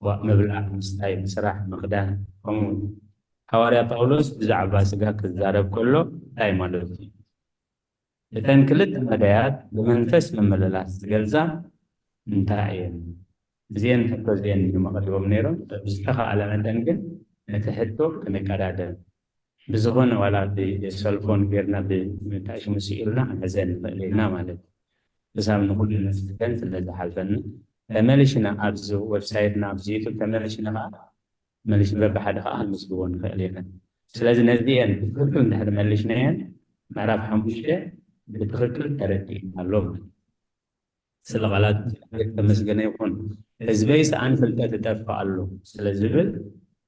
ዋ-፣ ምብላዕ፣ ምስታይ፣ ምስራሕ፣ ምኽዳን፣ ከምኡ። ሃዋርያ ጳውሎስ ብዛዕባ ስጋ ክዛረብ ከሎ እንታይ ማለቱ? እተን ክልተ መዳያት ብመንፈስ ምምልላስ ዝገልጻ እንታይ እየን? እዚአን ሕቶ እዚአን እዮም ኣቕሪቦም ነይሮም። ብዝተኻእለ መጠን ግን ነቲ ሕቶ ክንቀዳደም፣ ብዝኾነ ዋላ ብሰልፎን ጌርና ብመታሽሙ ስኢልና ክንሕዘን ንኽእል ኢና ማለት እዩ። ክሳብ ንኹሉ ነፍስተን ስለ ዝሓልፈና፣ ተመሊሽና ኣብዚ ዌብሳይትና፣ ኣብዚ ዩቱብ ተመሊሽና ከዓ መሊሽ በብሓደ ከዓ ክንምስግቦ ንኽእል ኢና። ስለዚ ነዚአን ብትኽክል እንድሕር መሊሽናየን፣ ምዕራፍ ሓሙሽተ ብትኽክል ተረዲእና ኣሎ። ስለ ቃላት እግዚኣብሔር ተመስገነ ይኹን። ህዝበይ ሰኣን ፍልጠት እጠፍእ ኣሎ ስለ ዝብል፣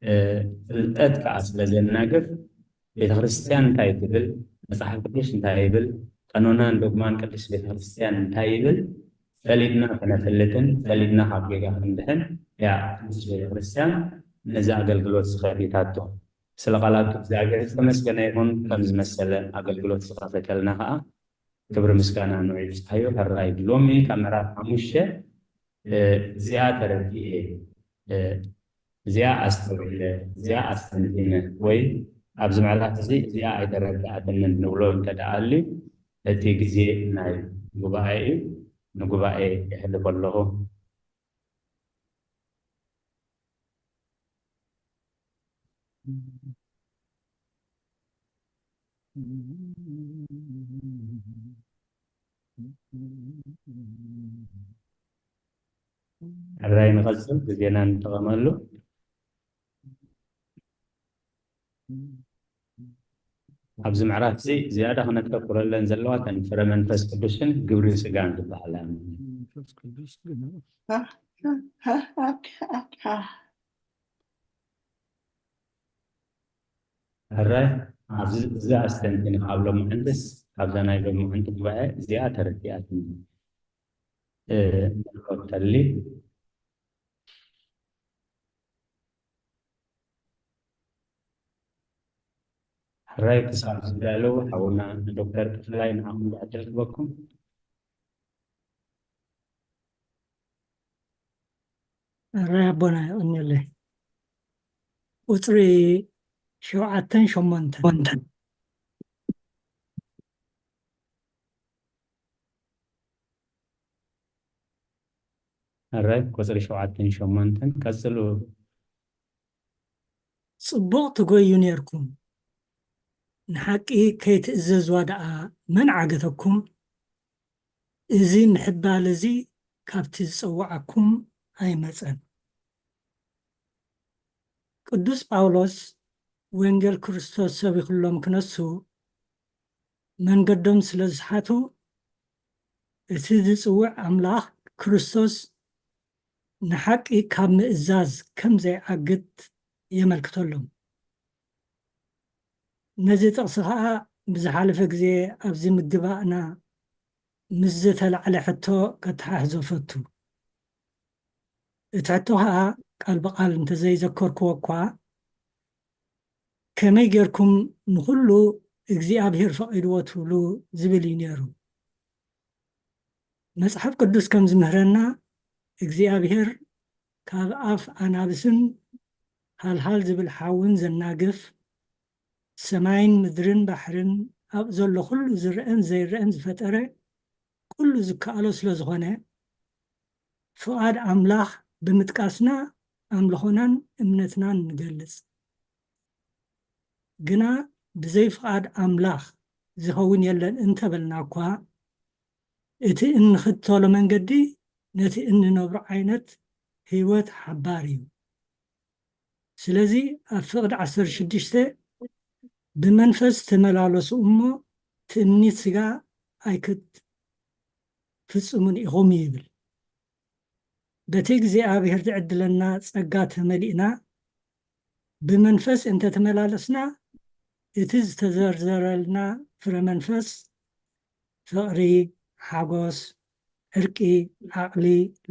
እ፣ ፍልጠት ከዓ ስለ ዘናግፍ፣ ቤተ ክርስቲያን እንታይ ትብል፣ መጽሓፍ ቅዱስ እንታይ ይብል፣ ቀኖናን ዶግማን ቅድስት ቤተ ክርስቲያን እንታይ ይብል፣ ፈሊጥና ክነፍልጥን ፈሊጥና ካብ ጌጋ ክንድሕን እያ ቅድስት ቤተ ክርስቲያን ነዚ ኣገልግሎት ዝኸፊታቶ። ስለ ቃላቱ እግዚኣብሔር ዝተመስገነ ይኹን። ከም ዝመሰለ ኣገልግሎት ዝኸፈተልና ከዓ ክብሪ ምስጋና ንዑ ይብጽሓዮ። ሕራይ ሎሚ ካብ ምዕራፍ ሓሙሽተ፣ እ፣ እዚኣ ተረዲኤ፣ እ፣ እዚኣ ኣስተውዒለ፣ እዚኣ ኣስተንቲነ፣ ወይ ኣብዚ ምዕራፍ እዚ እዚኣ ኣይተረድኣትንን ንብሎ እንተ ደኣ ኣልዩ፣ እቲ ግዜ ናይ ጉባኤ እዩ። ንጉባኤ የሕልፎ ኣለኹ። ሕራይ ንቐጽል፣ ግዜና ንጠቐመሉ። ኣብዚ ምዕራፍ እዚ ዝያዳ ክነተኩረለን ዘለዋ እተን ፍረ መንፈስ ቅዱስን ግብሪ ስጋን ዝበሃላ። መንፈስ ቅዱስ ግን ሕራይ ኣብዚ፣ እዚ ኣስተንቲንካ ኣብ ሎምዓንትስ፣ ካብዛ ናይ ሎምዓንቲ ጉባኤ እዚኣ ተረዲኣትኒ። እ፣ ተሊ። ሕራይ ክሳብ ዝዳለዉ ሓውና ዶክተር ተኽላይ ንዓኹም ብዕድል ክበኩም። ሕራይ ኣቦና የቐንየለይ። ቁጽሪ ሸውዓተን ሸሞንተን። ሕራይ ቁጽሪ ሸውዓተን ሸሞንተን ቀጽሉ። ጽቡቕ ትጎዩ ኔርኩም፣ ንሓቂ ከይትእዘዝዋ ደኣ መን ዓገተኩም? እዚ ምሕባል እዚ ካብቲ ዝጸውዓኩም ኣይመጸን። ቅዱስ ጳውሎስ ወንጌል ክርስቶስ ሰቢኹሎም ክነሱ መንገዶም ስለ ዝሓቱ፣ እቲ ዝጽውዕ ኣምላኽ ክርስቶስ ንሓቂ ካብ ምእዛዝ ከም ዘይዓግት የመልክተሎም። ነዚ ጥቕሲ ኸዓ ብዝሓለፈ ግዜ ኣብዚ ምግባእና ምስ ዝተላዕለ ሕቶ ከተሓሕዞ ፈቱ። እቲ ሕቶ ኸዓ ቃል ብቓል እንተዘይዘከርክዎ እኳ፣ ከመይ ጌርኩም ንኹሉ እግዚኣብሔር ፈቒድዎ ትብሉ ዝብል እዩ ነይሩ። መጽሓፍ ቅዱስ ከም ዝምህረና፣ እግዚኣብሔር ካብ ኣፍ ኣናብስን ሃልሃል ዝብል ሓውን ዘናግፍ፣ ሰማይን ምድርን ባሕርን ኣብ ዘሎ ኩሉ ዝረአን ዘይረአን ዝፈጠረ፣ ኩሉ ዝከኣሎ ስለ ዝኾነ፣ ፍቓድ ኣምላኽ ብምጥቃስና ኣምልኾናን እምነትናን ንገልጽ። ግና ብዘይ ፍቓድ ኣምላኽ ዝኸውን የለን እንተበልና እኳ፣ እቲ እንኽተሎ መንገዲ ነቲ እንነብሮ ዓይነት ህይወት ሓባር እዩ። ስለዚ ኣብ ፍቕዲ ዓሰርተ ሽዱሽተ፣ "ብመንፈስ ተመላለሱ እሞ ትእምኒት ስጋ ኣይክትፍጽሙን ኢኹም" ይብል። በቲ እግዚኣብሔር ዝዕድለና ጸጋ ተመሊእና፣ ብመንፈስ እንተተመላለስና፣ እቲ ዝተዘርዘረልና ፍረ መንፈስ፣ ፍቕሪ፣ ሓጎስ፣ ዕርቂ፣ ዓቕሊ፣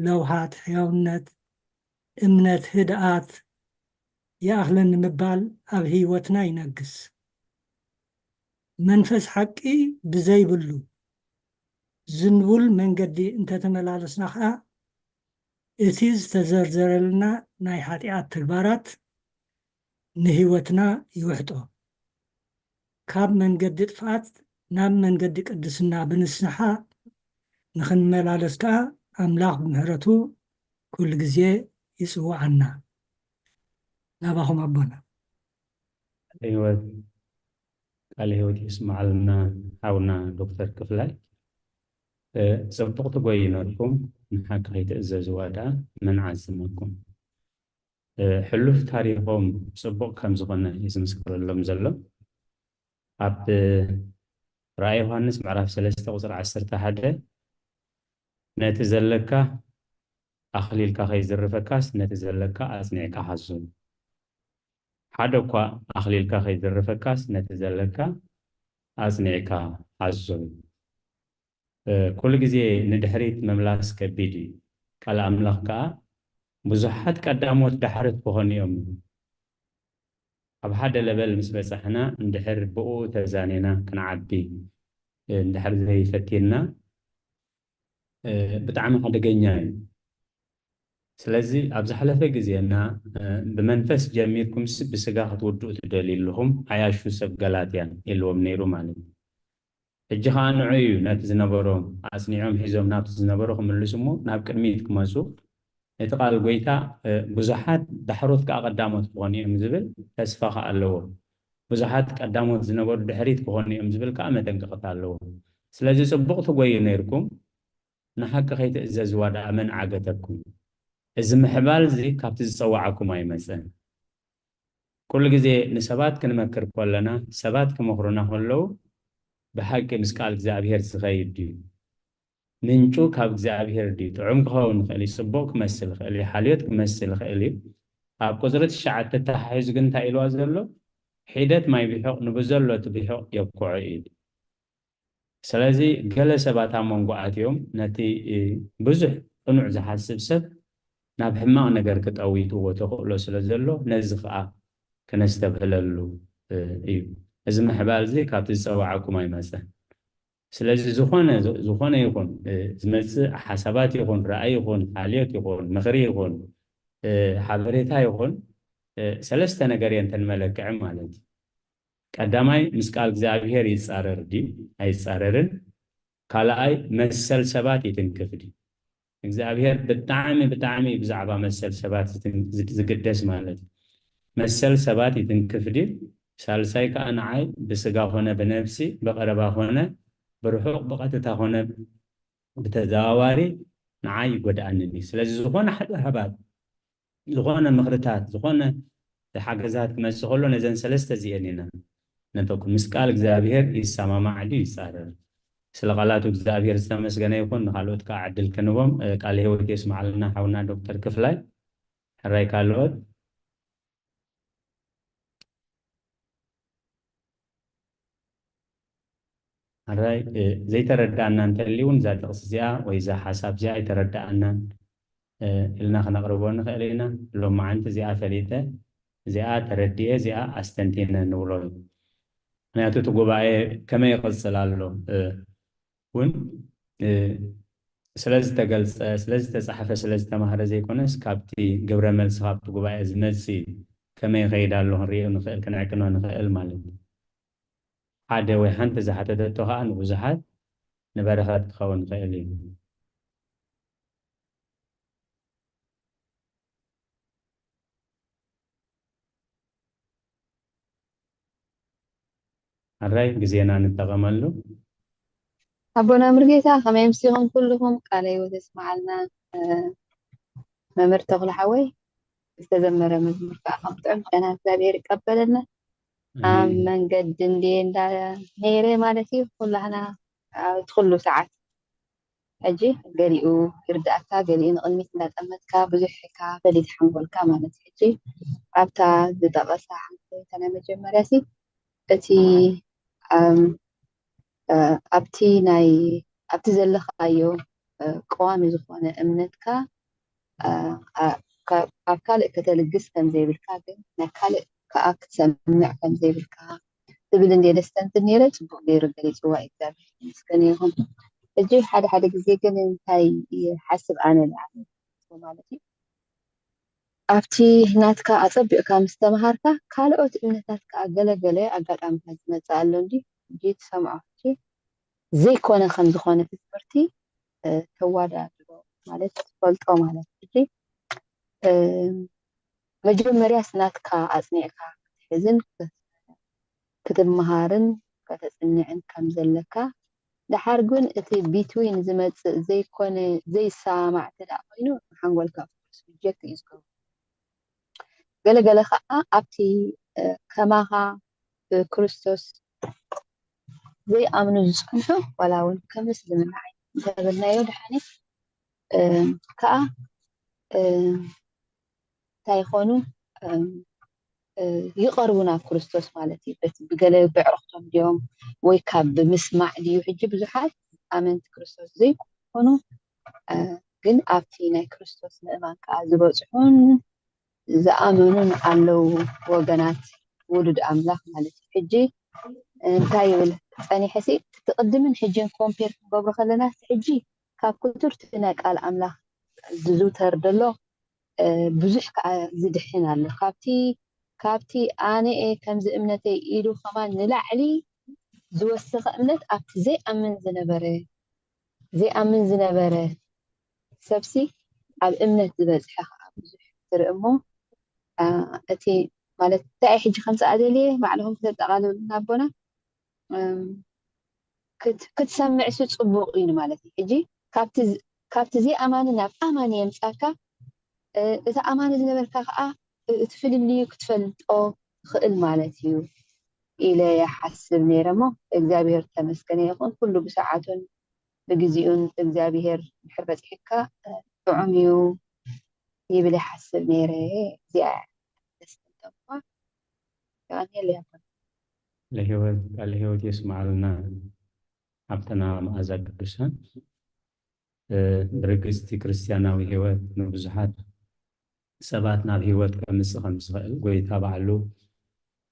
ለውሃት፣ ሕያውነት፣ እምነት፣ ህድኣት፣ ይኣኽለኒ ምባል ኣብ ህይወትና ይነግስ። መንፈስ ሓቂ ብዘይብሉ ዝንቡል መንገዲ እንተተመላለስና ኸዓ፣ እቲ ዝተዘርዘረልና ናይ ሓጢኣት ተግባራት ንህይወትና ይውሕጦ። ካብ መንገዲ ጥፍኣት ናብ መንገዲ ቅድስና ብንስሓ ንኽንመላለስ ከኣ ኣምላኽ ብምሕረቱ ኩሉ ግዜ ይጽውዓና። ናባኹም ኣቦና። ህይወት፣ ቃለ ህይወት የስምዓልና ሓውና ዶክተር ክፍላይ። እ፣ ጽቡቕ ትጎዩ ነርኩም፣ ንሓቂ ከይትእዘዝዋ ደኣ መን ዓዝመኩም? እ፣ ሕሉፍ ታሪኾም ጽቡቕ ከም ዝኾነ እዩ ዝምስክረሎም ዘሎ። ኣብ ራእይ ዮሃንስ ምዕራፍ ሰለስተ ቁጽሪ ዓሰርተ ሓደ፣ "ነቲ ዘለካ ኣኽሊልካ ከይዝርፈካስ፣ ነቲ ዘለካ ኣጽኒዕካ ሓዞ። ሓደ እኳ ኣኽሊልካ ከይዝርፈካስ፣ ነቲ ዘለካ ኣጽኒዕካ ሓዞ።" እ፣ ኩሉ ግዜ ንድሕሪት ምምላስ ከቢድ እዩ። ቃል ኣምላኽ ከኣ፣ "ብዙሓት ቀዳሞት ዳሕሮት ክኾኑ እዮም።" ኣብ ሓደ ለበል ምስ በጻሕና፣ እንድሕር ብኡ ተዛኒና ክንዓቢ፣ እ፣ እንድሕር ዘይፈቲንና፣ እ፣ ብጣዕሚ ሓደገኛ እዩ። ስለዚ ኣብ ዝሓለፈ ግዜና፣ እ፣ "ብመንፈስ ጀሚርኩምስ ብስጋ ክትውድኡ ትደልዩ ኣለኹም፣ ዓያሹ ሰብ ገላትያ" ኢልዎም ነይሩ ማለት እዩ። ሕጂ ኸኣ ንዑ እዩ ነቲ ዝነበሮም ኣጽኒዖም ሒዞም ናብቲ ዝነበሮ ክምልሱ እሞ ናብ ቅድሚት ክመጹ። እቲ ቃል ጐይታ፣ እ፣ "ብዙሓት ዳሕሮት ከኣ ቀዳሞት ክኾኑ እዮም" ዝብል ተስፋ ከኣ ኣለዎ። ብዙሓት ቀዳሞት ዝነበሩ ድሕሪት ክኾኑ እዮም ዝብል ከኣ መጠንቀቕታ ኣለዎ። ስለዚ ጽቡቕ ትጎዩ ነይርኩም፣ ንሓቂ ከይትእዘዝዋ ደኣ መን ዓገተኩም? እዚ ምሕባል እዚ ካብቲ ዝጸውዓኩም ኣይመጸን። ኩሉ ግዜ ንሰባት ክንመክር ከለና፣ ሰባት ክመኽሩና ከለዉ፣ ብሓቂ ምስ ቃል እግዚኣብሔር ዝኸይድ ድዩ? ምንጩ ካብ እግዚኣብሔር ድዩ? ጥዑም ክኸውን ይኽእል እዩ፣ ጽቡቕ ክመስል ይኽእል እዩ፣ ሓልዮት ክመስል ይኽእል እዩ። ኣብ ቁጽሪ ትሽዓተ ተታሓሒዙ ግን እንታይ ኢልዋ ዘሎ? "ሒደት ማይ ብሑቕ ንብዘሎ እቲ ብሑቕ የብክዖ" እዩ። ስለዚ ገለ ሰባት ኣብ መንጎ ኣትዮም ነቲ፣ እ፣ ብዙሕ ቅኑዕ ዝሓስብ ሰብ ናብ ሕማቕ ነገር ክጠውይትዎ ተኽእሎ ስለ ዘሎ፣ ነዚ ኸኣ ክነስተብህለሉ፣ እ፣ እዩ። እዚ ምሕባል እዚ ካብቲ ዝጸዋዓኩም ኣይመጸን። ስለዚ ዝኾነ፣ ዝኾነ ይኹን፣ እ፣ ዝመጽእ ሓሳባት ይኹን፣ ራእይ ይኹን፣ ሓልዮት ይኹን፣ ምኽሪ ይኹን፣ እ፣ ሓበሬታ ይኹን፣ እ፣ ሰለስተ ነገር እየን እተን መለክዒ ማለት እዩ። ቀዳማይ፣ ምስ ቃል እግዚኣብሔር ይጻረር ድዩ ኣይጻረርን? ካልኣይ፣ መሰል ሰባት ይትንክፍ ድዩ? እግዚኣብሔር ብጣዕሚ፣ ብጣዕሚ ብዛዕባ መሰል ሰባት ዝትን-፣ ዝ-፣ ዝግደስ ማለት እዩ። መሰል ሰባት ይትንክፍ ድዩ? ሳልሳይ ከኣ፣ ንዓይ ብስጋ ኾነ ብነፍሲ፣ ብቐረባ ኾነ ብርሑቕ፣ ብቐጥታ ኾነ ብተዘዋዋሪ ንዓይ ይጎድኣኒ ድዩ? ስለዚ ዝኾነ ሓደ ሃባት ዝኾነ ምኽርታት፣ ዝኾነ ሓገዛት ክመጽእ ከሎ፣ ነዘን ሰለስተ እዚኤን ኢና ነበኩ። ምስ ቃል እግዚኣብሔር ይሰማማዕ ድዩ ይጻረር? ስለ ቃላቱ እግዚኣብሔር ዝተመስገነ ይኹን። ንኻልኦት ከኣ ዕድል ክንቦም፣ እ፣ ቃለ ህይወት የስምዓልና ሓውና ዶክተር ክፍላይ። ሕራይ ካልኦት። ሕራይ ዘይተረዳእና እንተልዩ እውን እዛ ጥቕሲ እዚኣ ወይ እዛ ሓሳብ እዚኣ ኣይተረዳእናን ኢልና ክነቕርቦ ንኽእል ኢና። ሎማዓንቲ እዚኣ ፈሊጠ እዚኣ ተረዲኤ እዚኣ ኣስተንቲነ ንብሎ እዩ። ምክንያቱ እቲ ጉባኤ ከመይ ይቕፅል ኣሎ እውን ስለዝተገልፀ ስለዝተፃሕፈ ስለዝተማህረ ዘይኮነስ ካብቲ ግብረ መልሲ ካብቲ ጉባኤ ዝመፅእ እዩ። ከመይ ይኸይድ ኣሎ ክንሪኦ ንኽእል ክንዕቅኖ ንኽእል ማለት እዩ። ሓደ ወይ ሓንቲ ዝሓተተቶ ከዓ ንብዙሓት ንበረኸት ክኸውን ይኽእል እዩ። ኣራይ ግዜና ንጠቐመሉ። ኣቦና ምርጌታ ከመይ ኣምሲኹም ኩልኹም ቃለ ህይወት የስምዓልና። መምህር ተኽሉ ሓወይ ዝተዘመረ መዝሙር ከዓ ከም ጥዑም ጨና እግዚኣብሔር ይቀበለልና። ኣብ መንገዲ እንድየ እንዳ ነይረ ማለት እዩ ኩላህና እቲ ኩሉ ሰዓት ሕጂ ገሊኡ ይርዳእካ ገሊኡ ንቕድሚት እንዳጠመትካ ብዙሕ ኢልካ ፈሊት ሓንጎልካ ማለት እዩ። ሕጂ ኣብታ ዝጠቐሳ ሓንቲ ተና መጀመርያ ሲ እቲ ኣብቲ ናይ ኣብቲ ዘለኻዮ ቀዋሚ ዝኾነ እምነትካ ኣብ ካልእ ከተልግስ ከም ዘይብልካ ግን ናይ ካልእ ከዓ ክትሰምዕ ከም ዘይብልካ ትብል እንደ ደስተንትን ነይረ። ፅቡቅ ገይሩ ገሊፅዋ እግዚኣብሔር ይመስገን ይኹን። ሕጂ ሓደ ሓደ ግዜ ግን እንታይ ይሓስብ ኣነ ንዓይ ማለት እዩ ኣብቲ ናትካ ኣፀቢቕካ ምስ ተምሃርካ ካልኦት እምነታት ከዓ ገለገለ ኣጋጣሚታት ዝመፅእ ኣሎ እንዲ ሕጂ ትሰምዖ ሕጂ ዘይኮነ ከም ዝኾነ እቲ ትምህርቲ ተዋዳድሮ ማለት ትፈልጦ ማለት ሕጂ መጀመርያስ ናትካ ኣፅኒዕካ ክትሕዝን ክትምሃርን ከተፅንዕን ከም ዘለካ ደሓር ግን እቲ ቢትዊን ዝመፅእ ዘይኮነ ዘይሰማማዕ እንተ ደኣ ኮይኑ ንሓንጎልካ ኦፍኮርስ ሪጀክት እዩ ዝገብሮ። ገለገለ ከዓ ኣብቲ ከማኻ ብክርስቶስ ዘይኣምኑ ዝፀንሑ ዋላ እውን ከም እስልምና ዓይነት እንተበልናዮ ደሓኒ ከዓ እንታይ ይኾኑ ይቐርቡ ናብ ክርስቶስ ማለት እዩ። በቲ ብገለ ብዕረኽቶም ድዮም ወይ ካብ ብምስማዕ ድዩ? ሕጂ ብዙሓት ኣመንቲ ክርስቶስ ዘይኮኑ ግን ኣብቲ ናይ ክርስቶስ ምእማን ከዓ ዝበፅሑን ዝኣመኑን ኣለዉ ወገናት ውሉድ ኣምላኽ ማለት እዩ። ሕጂ እንታይ ይብል ፀኒሐ ሲ እቲ ቅድምን ሕጅን ኮምፔር ክንገብሮ ከለና ሕጂ ካብ ክቱርቲ ናይ ቃል ኣምላኽ ዝዝውተር ዘሎ ብዙሕ ከዓ ዝድሕን ኣሎ ካብቲ ካብቲ ኣነ እየ ከምዚ እምነተይ ኢሉ ከማን ንላዕሊ ዝወሰኸ እምነት ኣብቲ ዘይኣምን ዝነበረ ዘይኣምን ዝነበረ ሰብሲ ኣብ እምነት ዝበፅሐ ከዓ ብዙሕ ትርኢ እሞ እቲ ማለት እንታይ ሕጂ ከምፅኣ ደልየ ባዕልኹም ክተጠቃልሉና ኣቦና ክትሰምዕ ሱ ፅቡቅ እዩ ማለት እዩ። ሕጂ ካብቲ ዘይኣማኒ ናብ ኣማኒ የምፃካ እቲ ኣማኒ ዝነበርካ ከዓ እቲ ፍልልዩ ክትፈልጦ ትኽእል ማለት እዩ ኢለ ይሓስብ ነይረ እሞ እግዚኣብሔር ተመስገነ ይኹን ኩሉ ብሰዓቱን ብግዚኡን እግዚኣብሔር ድሕር በፅሕካ ጥዑም እዩ ይብል ይሓስብ ነይረ። እዚኣ ደስ ትብል እኳ የቐንየለይ ኣቦና። ለህይወት ቃለ ህይወት የስምዓልና። ሃብትና መዓዛ ቅዱሳን ብርግጽቲ ክርስትያናዊ ህይወት ንብዙሓት ሰባት ናብ ህይወት ከምጽእ ከም ዝኽእል ጎይታ ባዕሉ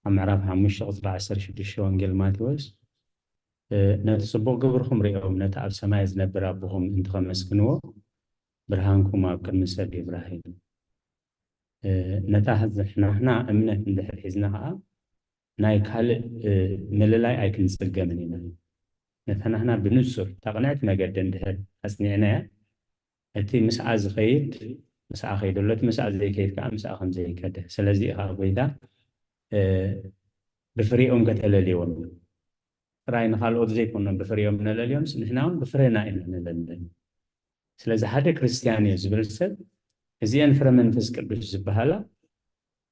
ኣብ ምዕራፍ ሓሙሽተ ቁጽሪ ዓሰርተ ሽዱሽተ ወንጌል ማቴዎስ ነቲ ጽቡቕ ግብርኹም ሪኦም ነቲ ኣብ ሰማይ ዝነብር ኣቦኹም እንተኸመስግንዎ ብርሃንኩም ኣብ ቅድሚ ሰብ ይብራህ ኢሉ። ነታ ዝሕናሕና እምነት እንድሕር ሒዝና ከዓ ናይ ካልእ ምልላይ ኣይክንፅገምን ኢና። ነታ ናህና ብንፁር እታ ቅንዕቲ መገዲ እንድሕር ኣፅኒዕናያ እቲ ምስኣ ዝኸይድ ምስኣ ከይደሎ እቲ ምስኣ ዘይከይድ ከዓ ምስኣ ከምዘይከደ ስለዚ ከዓ ጎይታ ብፍሬኦም ከተለልዎም ጥራይ ንካልኦት ዘይኮኖም ብፍሬኦም ነለልዮምስ ንሕና እውን ብፍሬና ኢና ንለልን ስለዚ ሓደ ክርስትያን እየ ዝብል ሰብ እዚአን ፍረ መንፈስ ቅዱስ ዝበሃላ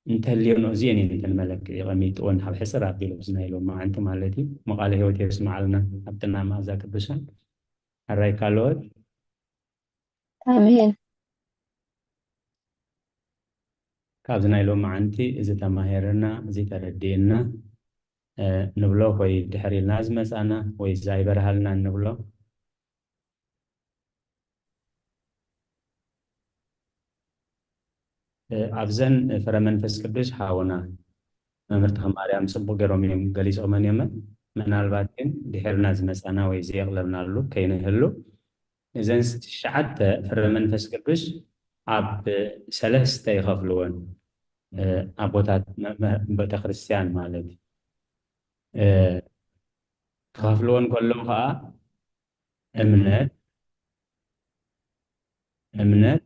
እንተልዮኖ እዚአን እየን እንተን መለክዒ ቀሚጥወን ካብ ሕፅር ኣቢሉ እዚ ናይ ሎማዓንቲ ማለት እዩ። መቃለ ህይወት የስምዓልና። ሃብትና መኣዛ ቅዱሳን። ሕራይ ካልኦት። ኣሜን። ካብዚ ናይ ሎማዓንቲ እዚ ተማሂርና እዚ ተረዲእና እ፣ ንብሎ ወይ ድሕር ኢልና ዝመጻና ወይ ዛይበርሃልና እንብሎ። እ፣ ኣብዘን ፍረ መንፈስ ቅዱስ ሓውና መምህር ተኽለ ማርያም ጽቡቕ ገይሮም እዮም ገሊጾመን እዮም። ምናልባት ግን ድሕርና ዝመጻና ወይ ዘየቕለብናሉ ከይንህሉ፣ እዘን ትሽዓተ ፍረ መንፈስ ቅዱስ ኣብ ሰለስተ ይኸፍልወን፣ እ፣ ኣቦታት መ-፣ መ-፣ ቤተክርስትያን ማለት እዩ። እ፣ ክኸፍልወን ከለዉ ከዓ እምነት፣ እምነት፣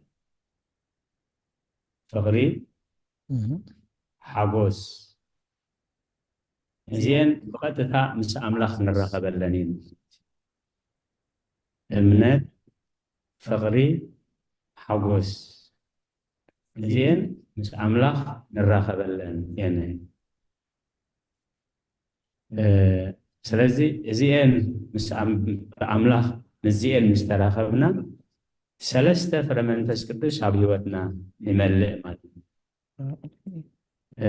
ፍቕሪ፣ እህ፣ ሓጎስ። እዚኤን ብቐጥታ ምስ ኣምላኽ ንራኸበለን እየን። እምነት፣ ፍቕሪ፣ ሓጎስ። እዚኤን ምስ ኣምላኽ ንራኸበለን እየን። እ፣ ስለዚ እዚኤን ምስ ኣም-፣ ኣምላኽ ምስዚኤን ምስ ተራኸብና ሰለስተ ፍረ መንፈስ ቅዱስ ኣብ ህይወትና ይመልእ ማለት እዩ። እ፣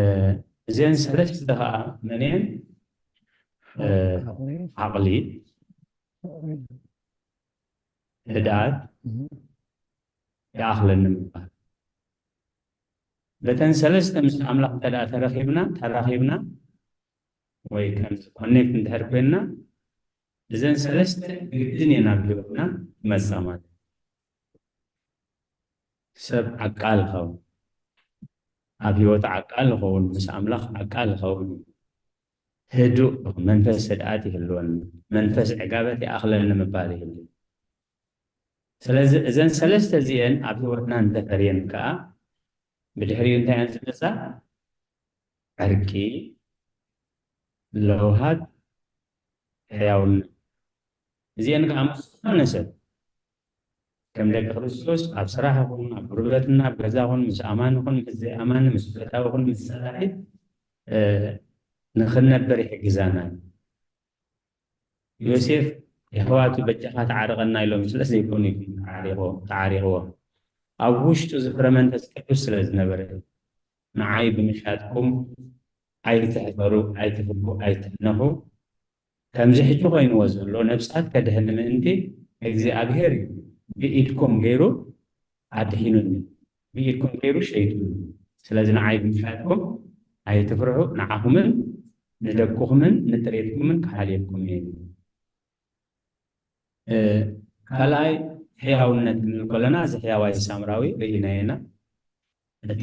እዚኤን ሰለስተ ከዓ መን እየን? እ፣ ዓቕሊ፣ ህድኣት፣ ይኣኽለኒ ምባል። በተን ሰለስተ ምስ ኣምላኽ እንተ ደኣ ተረኺብና፣ ተራኺብና፣ ወይ ከምዚ ኮኔክት እንድሕር ኮይንና፣ እዘን ሰለስተ ግድን እየን ኣብ ህይወትና ክመጻ ማለት እዩ። ሰብ ዓቃል ይኸውን፣ ኣብ ህይወቱ ዓቃል ይኸውን፣ ምስ ኣምላኽ ዓቃል ይኸውን። ህዱእ መንፈስ ህድኣት ይህልወኒ፣ መንፈስ ዕጋበት ይኣኽለኒ ምባል ይህሉ። ስለዚ እዘን ሰለስተ እዚኤን ኣብ ህይወትና እንተፈርየን ከዓ ብድሕሪኡ እንታይ እየን ዝመጻ? ዕርቂ፣ ለውሃት፣ ሕያውነት። እዚኤን ከዓ ምስ ዝኾነ ሰብ ከም ደቂ ክርስቶስ ኣብ ስራሕ ይኹን ኣብ ጉርበትና ኣብ ገዛ ይኹን ምስ ኣማኒ ይኹን ምስ ዘይኣማኒ ምስ ፈታዊ ይኹን ምስ ጸላኢ፣ እ፣ ንኽንነብር ይሕግዛና እዩ። ዮሴፍ የሕዋቱ በጃኻ ተዓርቐና ኢሎም ስለ ዘይኮኑ እዩ ተዓሪቑ-፣ ተዓሪቕዎ። ኣብ ውሽጡ እዚ ፍረ መንፈስ ቅዱስ ስለ ዝነበረ እዩ። ንዓይ ብምሻጥኩም ኣይትሕፈሩ፣ ኣይትፍርሁ፣ ኣይትሕነኹ። ከምዚ ሕጂ ኮይንዎ ዘሎ ነብሳት ከድሕን ምእንቲ እግዚኣብሔር እዩ ብኢድኩም ገይሩ ኣድሒኑኒ፣ ብኢድኩም ገይሩ ሸይጡኒ። ስለዚ ንዓይ ብምሻጥኩም ኣይትፍርሑ፣ ንዓኹምን ንደቅኹምን ንጥሬትኩምን ክሓልየኩም እየ። እ፣ ካልኣይ ሕያውነት ክንብል ከለና እዚ ሕያዋይ ሳምራዊ ርኢናዮ ኢና። እቲ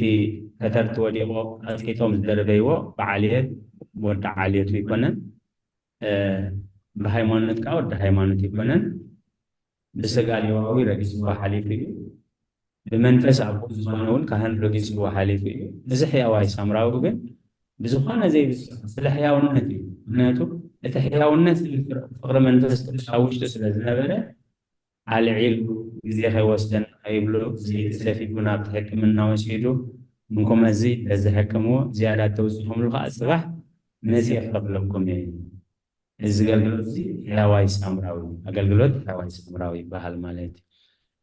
ከተርቲ ወዲቑ ቀጥቂጦም ዝደርበይዎ ብዓልየት ወዲ ዓልየቱ ኣይኮነን። እ፣ ብሃይማኖት ከዓ ወዲ ሃይማኖት ኣይኮነን። ብስጋ ሌዋዊ ረጊጽዎ ሓሊፉ እዩ። ብመንፈስ ኣቦ ዝኾነ እውን ካህን ረጊጽዎ ሓሊፉ እዩ። እዚ ሕያዋይ ሳምራዊ ግን ብዝኾነ ዘይብዝሕ ስለ ሕያውነት እዩ። ምክንያቱ እቲ ሕያውነት ፍቅሪ መንፈስ ቅዱስ ኣብ ውሽጡ ስለ ዝነበረ ኣልዒሉ ግዜ ከይወስደና ከይብሉ ዘይቲ ሰፊፉ ናብቲ ሕክምና ወሲዱ እንኮመዚ በዚ ሕክምዎ ዝያዳ ተውፅኹምሉ ከዓ ፅባሕ መፅእ ክኸፍለኩም እየ። እዚ ኣገልግሎት እዚ ሕያዋይ ሳምራዊ ኣገልግሎት ሕያዋይ ሳምራዊ ይበሃል ማለት እዩ።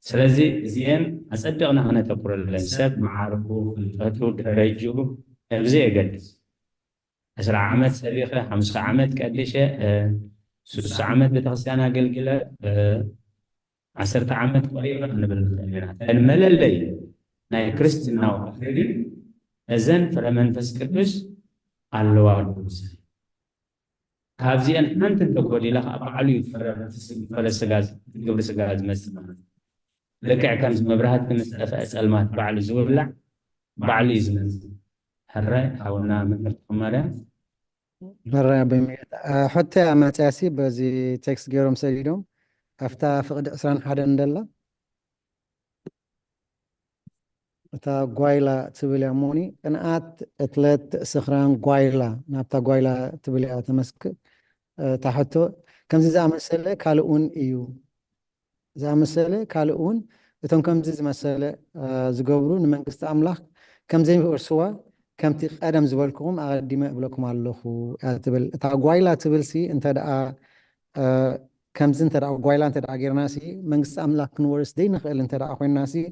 ስለዚ እዚኤን ኣጸቢቕና ክነተኩረለን ሰብ መዓርጉ ፍልጠቱ ደረጅኡ ኣብዚ የገድስ። ዕስራ ዓመት ሰቢኸ ሓምሳ ዓመት ቀዲሸ ስሳ ዓመት ቤተክርስትያን ኣገልግለ ዓሰርተ ዓመት ቆሪበ ክንብል ንኽእል ኢና። እተን መለለይ ናይ ክርስትና ወፍሪ ግን እዘን ፍረ መንፈስ ቅዱስ ኣለዋ ዶ? ካብዚአን ሓንቲ እንተጎዲላ ከዓ ባዕሉ እዩ ፍረ ስጋ ግብሪ ስጋ ዝመፅእ ማለት እዩ። ልክዕ ከምዚ መብራህቲ ምስ ጠፍአ ፀልማት ባዕሉ ዝውላዕ ባዕሉ እዩ ዝመፅእ። ሕራይ ሓውና መምህር ተኽለማርያም። ሕራይ ኣቦይ ሙሉጌታ። ሕቶ እያ መፅያሲ በዚ ቴክስት ገይሮም ሰዲዶም ኣብታ ፍቕዲ ዕስራን ሓደን እንደላ እታ ጓይላ ትብል እያ እሞኒ ቅንኣት ቅትለት ስኽራን ጓይላ ናብታ ጓይላ ትብል እያ ተመስክር። እታ ሕቶ ከምዚ ዝኣመሰለ ካልእ እውን እዩ ዝኣመሰለ ካልእ እውን እቶም ከምዚ ዝመሰለ ዝገብሩ ንመንግስቲ ኣምላኽ ከም ዘይወርስዋ ከምቲ ቀደም ዝበልኩኹም ኣቐዲመ እብለኩም ኣለኹ እያ ትብል። እታ ጓይላ ትብል ሲ እንተ ደኣ ከምዚ እንተ ደኣ ጓይላ እንተ ደኣ ጌርና ሲ መንግስቲ ኣምላኽ ክንወርስ ዘይንኽእል እንተ ደኣ ኮይንና ሲ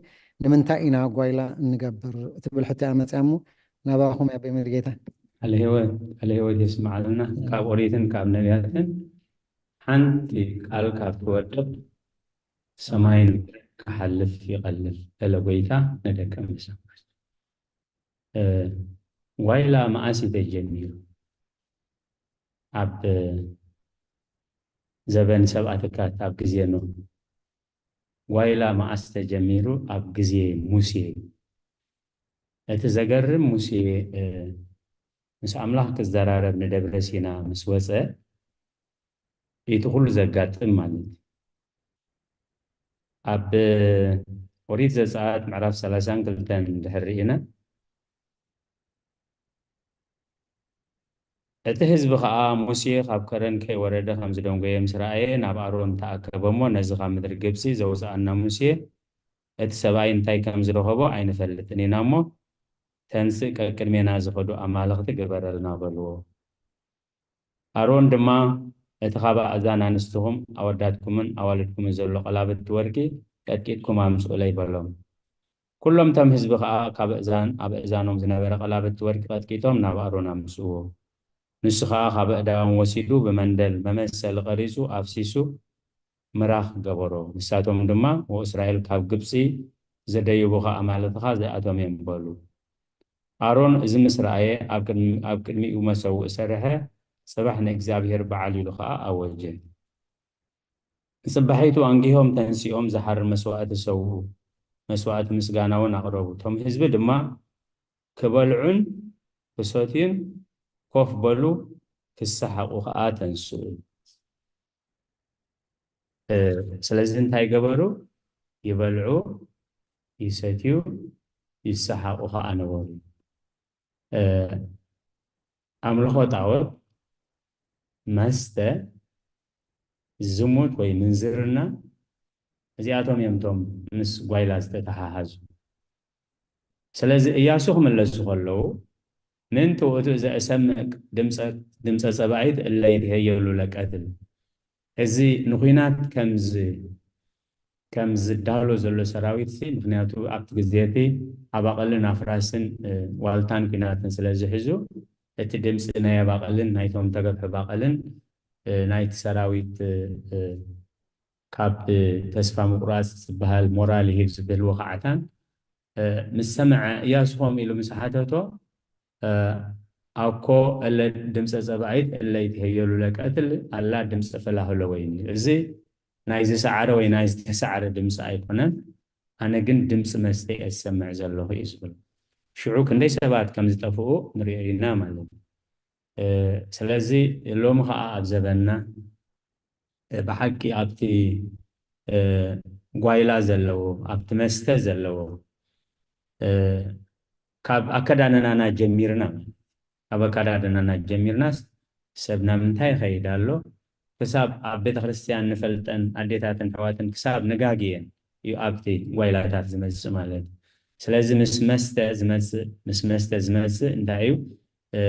ንምንታይ ኢና ጓይላ እንገብር ትብል ሕቶ እያ መፅያ እሞ ናባኹም እያ በመርጌታ። ቃለ ህይወት ቃለ ህይወት የስምዓልና። ካብ ኦሪትን ካብ ነቢያትን ሓንቲ ቃል ካብ ትወድቕ ሰማይን ምድርን ክሓልፍ ይቐልል በለ ጎይታ ንደቀ መዛሙርቱ። እ፣ ጓይላ መዓስ እዩ ተጀሚሩ? ኣብ ዘበን ሰብኣትካት ኣብ ግዜ ኖህ። ጓይላ መዓስ ተጀሚሩ? ኣብ ግዜ ሙሴ። እቲ ዘገርም ሙሴ፣ እ፣ ምስ ኣምላኽ ክዘራረብ ንደብረ ሲና ምስ ወጸ፣ እቲ ኩሉ ዘጋጥም ማለት እዩ። ኣብ ኦሪት ዘጸኣት ምዕራፍ ሰላሳን ክልተን እንድሕር ርኢና፣ እቲ ህዝቢ ኸኣ ሙሴ ካብ ከረን ከይወረደ ከም ዝደንጎየ ምስ ረኣየ፣ ናብ ኣሮን ተኣከበ እሞ፣ ነዚ ካብ ምድሪ ግብጺ ዘውጽኣና ሙሴ፣ እቲ ሰብኣይ እንታይ ከም ዝረኸቦ ኣይንፈልጥን ኢና እሞ፣ ተንስእ፣ ቀቅድሜና ዝኸዱ ኣማልኽቲ ግበረልና በልዎ። ኣሮን ድማ፣ እቲ ካብ ኣእዛን ኣንስትኹም ኣወዳትኩምን ኣዋልድኩምን ዘሎ ቀላብቲ ወርቂ ቀጥቂጥኩም ኣምጽኡለይ በሎም። ኩሎም እቶም ህዝቢ ኸኣ ካብ እዛን ኣብ እዛኖም ዝነበረ ቀላብቲ ወርቂ ቀጥቂጦም ናብ ኣሮን ኣምጽእዎ። ንሱ ኸኣ ካብ ኣእዳዎም ወሲዱ ብመንደል መመሰሊ ቀሪጹ ኣፍሲሱ ምራኽ ገበሮ። ንሳቶም ድማ፣ "ወእስራኤል ካብ ግብጺ ዘደየቡኻ ኣማልኽትኻ እዚኣቶም እዮም" በሉ። ኣሮን እዚ ምስ ረኣየ፣ ኣብ ቅድሚ-፣ ኣብ ቅድሚኡ መሰውእ ሰርሐ፣ ጽባሕ ንእግዚኣብሔር በዓል ኢሉ ኸኣ ኣወጀ። ንጽባሒቱ ኣንጊሆም ተንሲኦም ዝሓርድ መስዋእቲ ሰውኡ፣ መስዋእቲ ምስጋና እውን ኣቕረቡ። እቶም ህዝቢ ድማ ክበልዑን ክሰትዩን ኮፍ በሉ፣ ክሰሓቑ ኸኣ ተንስኡ። እ፣ ስለዚ እንታይ ገበሩ? ይበልዑ፣ ይሰትዩ፣ ይሰሓቑ ኸኣ ነበሩ። እ፣ ኣምልኾ ጣዖት፣ መስተ፣ ዝሙት ወይ ምንዝርና፣ እዚኣቶም እዮም እቶም ምስ ጓይላ ዝተተሓሓዙ። ስለዚ እያሱ ክምለሱ ከለዉ፣ "ምእንቲ ውእቱ ዘእሰምዕ ድምፀ፣ ድምፀ ጸባኢት እለ ይትሄየሉ ለቀትል"፣ እዚ ንኹናት ከም ዝ-፣ ከም ዝዳሎ ዘሎ ሰራዊት ሲ፣ ምኽንያቱ ኣብቲ ግዜ እቲ ኣባቕልን ኣፍራስን፣ እ፣ ዋልታን ኲናትን ስለ ዝሕዙ፣ እቲ ድምፂ ናይ ኣባቕልን ናይቶም ተገፍሑ ባቕልን፣ እ፣ ናይቲ ሰራዊት፣ እ፣ እ፣ ካብ ተስፋ ምቁራጽ ዝበሃል ሞራል ይህብ ዝብል ወኻዕታን፣ እ፣ ምስ ሰምዐ፣ እያሱ ከምኡ ኢሉ ምስ ሓተቶ፣ እ፣ "ኣኮ እለ ድምፀ ጸባኢት እለ ይትሄየሉ ለቀትል ኣላ ድምፀ ፈላህሎ ወይኒ። እዚ ናይ ዝሰዓረ ወይ ናይ ዝተሰዓረ ድምፂ ኣይኮነን፣ ኣነ ግን ድምፂ መስተ እየ ዝሰምዕ ዘለኹ" እዩ ዝብል። ሽዑ ክንደይ ሰባት ከም ዝጠፍኡ ንሪኦ ኢና ማለት እዩ። እ፣ ስለዚ ሎሚ ኸዓ ኣብ ዘበንና፣ እ፣ ብሓቂ ኣብቲ፣ እ፣ ጓይላ ዘለዎ፣ ኣብቲ መስተ ዘለዎ፣ እ፣ ካብ ኣከዳድናና ጀሚርና፣ ካብ ኣከዳድናና ጀሚርናስ ሰብ ናብ ምንታይ ይኸይድ ኣሎ? ክሳብ ኣብ ቤተ ክርስቲያን ንፈልጠን ኣዴታትን ኣሕዋትን ክሳብ ንጋግየን እዩ ኣብቲ ጓይላታት ዝመጽእ ማለት እዩ። ስለዚ ምስ መስተ ዝመጽእ፣ ምስ መስተ ዝመጽእ እንታይ እዩ? እ፣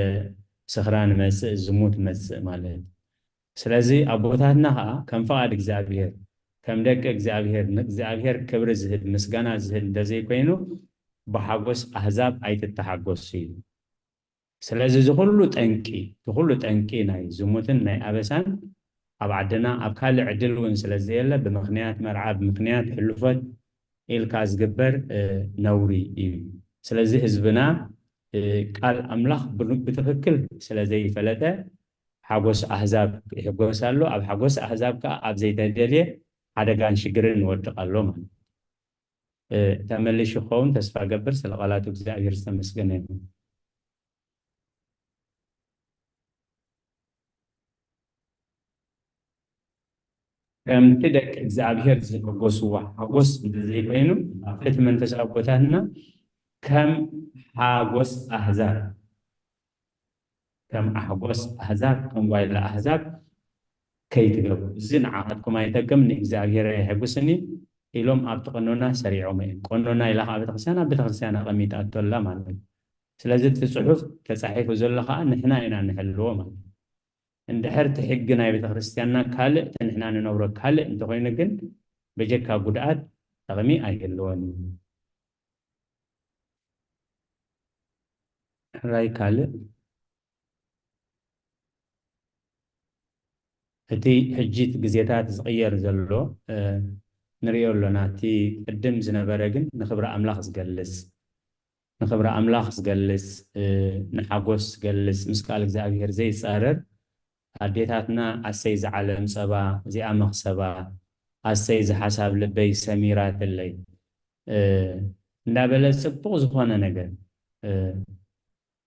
ስኽራን ይመጽእ፣ ዝሙት ይመጽእ ማለት እዩ። ስለዚ ኣቦታትና ኸዓ ከም ፍቓድ እግዚኣብሔር፣ ከም ደቂ እግዚኣብሔር፣ ንእግዚኣብሔር ክብሪ ዝህብ፣ ምስጋና ዝህብ እንተዘይኮይኑ፣ ብሓጎስ ኣህዛብ ኣይትተሓጎሱ እዩ። ስለዚ እዚ ኩሉ ጠንቂ፣ እዚ ኩሉ ጠንቂ ናይ ዝሙትን ናይ ኣበሳን ኣብ ዓድና ኣብ ካልእ ዕድል እውን ስለ ዘየለ፣ ብምኽንያት መርዓ፣ ብምኽንያት ሕሉፈት ኢልካ ዝግበር፣ እ፣ ነውሪ እዩ። ስለዚ ህዝብና፣ እ፣ ቃል ኣምላኽ ብ-፣ ብትኽክል ስለ ዘይፈለጠ፣ ሓጎስ ኣህዛብ ይሕጎስ ኣሎ፣ ኣብ ሓጎስ ኣህዛብ ከኣ ኣብ ዘይተደልየ ሓደጋን ሽግርን ይወድቕ ኣሎ ማለት እዩ። እ፣ ተመሊሹ ክኸውን ተስፋ እገብር። ስለ ቃላቱ እግዚኣብሔር ዝተመስገነ ይኹን። ከምቲ ደቂ እግዚኣብሔር ዝሕጎስዎ ሓጎስ እንተዘይኮይኑ፣ ኣብቲ መንፈሳዊ ቦታትና ከም ሓጎስ ኣህዛብ፣ ከም ኣሕጎስ ኣህዛብ፣ ከም ጓይላ ኣህዛብ ከይትገብሩ። እዚ ንዓኻትኩም ኣይጠቅም፣ ንእግዚኣብሔር ኣየሐጉስን እዩ ኢሎም ኣብቲ ቀኖና ሰሪዖም እዮም። ቀኖና ኢላ ከዓ ቤተክርስትያን ኣብ ቤተክርስትያን ኣቐሚጣቶ ኣላ ማለት እዩ። ስለዚ እቲ ጽሑፍ ተጻሒፉ ዘሎ ከዓ ንሕና ኢና ንሕልዎ ማለት እዩ። እንድሕር እቲ ሕጊ ናይ ቤተክርስትያንና ካልእ፣ እቲ ንሕና ንነብሮ ካልእ እንተኾይኑ ግን በጀካ ጉድኣት ጠቕሚ ኣይህልዎን እዩ። ሕራይ ካልእ እቲ ሕጂ እቲ ግዜታት ዝቕየር ዘሎ ንሪኦ ኣሎና። እቲ ቅድም ዝነበረ ግን ንኽብሪ ኣምላኽ ዝገልጽ ንኽብሪ ኣምላኽ ዝገልጽ ንሓጎስ ዝገልጽ ምስ ቃል እግዚኣብሔር ዘይጻረር ኣዴታትና ኣሰይ ዝዓለም ጸባ እዚኣ መኽሰባ ኣሰይ ዝሓሳብ ልበይ ሰሚራትለይ እንዳበለ ጽቡቕ ዝኾነ ነገር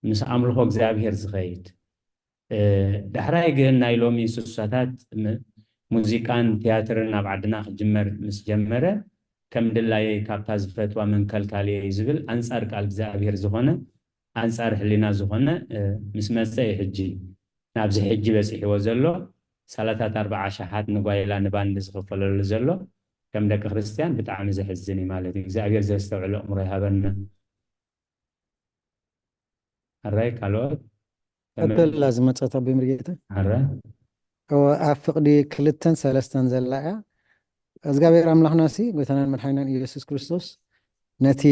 ምስ ኣምልኾ እግዚኣብሔር ዝኸይድ ዳሕራይ ግን ናይ ሎሚ እንስሳታት ሙዚቃን ትያትርን ኣብ ዓድና ክጅመር ምስ ጀመረ ከም ድላየይ ካብታ ዝፈትዋ መንከልካልየይ ዝብል ኣንጻር ቃል እግዚኣብሔር ዝኾነ ኣንጻር ሕሊና ዝኾነ ምስ መጸ እዩ ሕጂ ናብዚ ሕጂ በጺሕዎ ዘሎ ሳላታት ኣርባዓ ሸሓት ንጓይላ ንባንድ ዝኽፈለሉ ዘሎ ከም ደቂ ክርስትያን ብጣዕሚ ዘሕዝን እዩ ማለት እዩ እግዚኣብሔር ዘስተውዕሎ እምሮ ይሃበና ኣራይ ካልኦት ተበላ ዝመፀት ኣቦይ ምርጌታ ኣራይ እወ ኣብ ፍቕዲ ክልተን ሰለስተን ዘላ እያ እግዚኣብሔር ኣምላኽና ሲ ጎይታናን መድሓኒናን ኢየሱስ ክርስቶስ ነቲ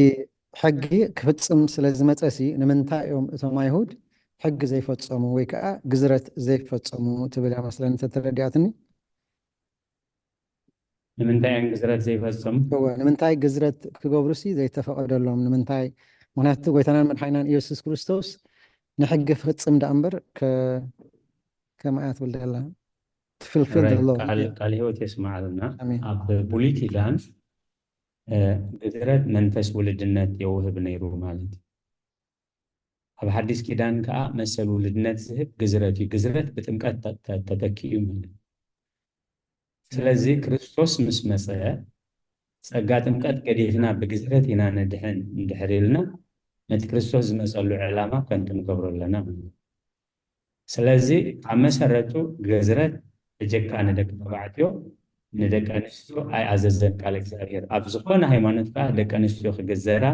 ሕጊ ክፍፅም ስለ ዝመፀ ሲ ንምንታይ እዮም እቶም ኣይሁድ ሕጊ ዘይፈፀሙ ወይ ከዓ ግዝረት ዘይፈፀሙ ትብል እያ መስለኒ ተተረዲኣትኒ ንምንታይ እዮም ግዝረት ዘይፈፅሙ? እወ፣ ንምንታይ ግዝረት ክገብሩሲ ዘይተፈቐደሎም? ንምንታይ? ምክንያቱ ጎይታናን መድሓኒናን ኢየሱስ ክርስቶስ ንሕጊ ፍፅም ደኣ እምበር ከማያ ትብል ደላ ትፍልፍል ዘሎ ቃል ህይወት የስማዓልና። ኣብ ብሉይ ኪዳን ግዝረት መንፈስ ውልድነት የውህብ ነይሩ ማለት እዩ። ኣብ ሓዲስ ኪዳን ከዓ መሰል ውልድነት ዝህብ ግዝረት እዩ። ግዝረት ብጥምቀት ተተኪኡ ማለት እዩ። ስለዚ ክርስቶስ ምስ መፀ ፀጋ ጥምቀት ገዲፍና ብግዝረት ኢና ንድሕን እንድሕር ኢልና ነቲ ክርስቶስ ዝመፀሉ ዕላማ ከንቱ ንገብሮ ኣለና ማለት እዩ። ስለዚ ኣብ መሰረቱ ግዝረት ብጀካ ንደቂ ተባዕትዮ ንደቂ ኣንስትዮ ኣይኣዘዘን ቃል እግዚኣብሔር። ኣብ ዝኾነ ሃይማኖት ከዓ ደቂ ኣንስትዮ ክግዘራ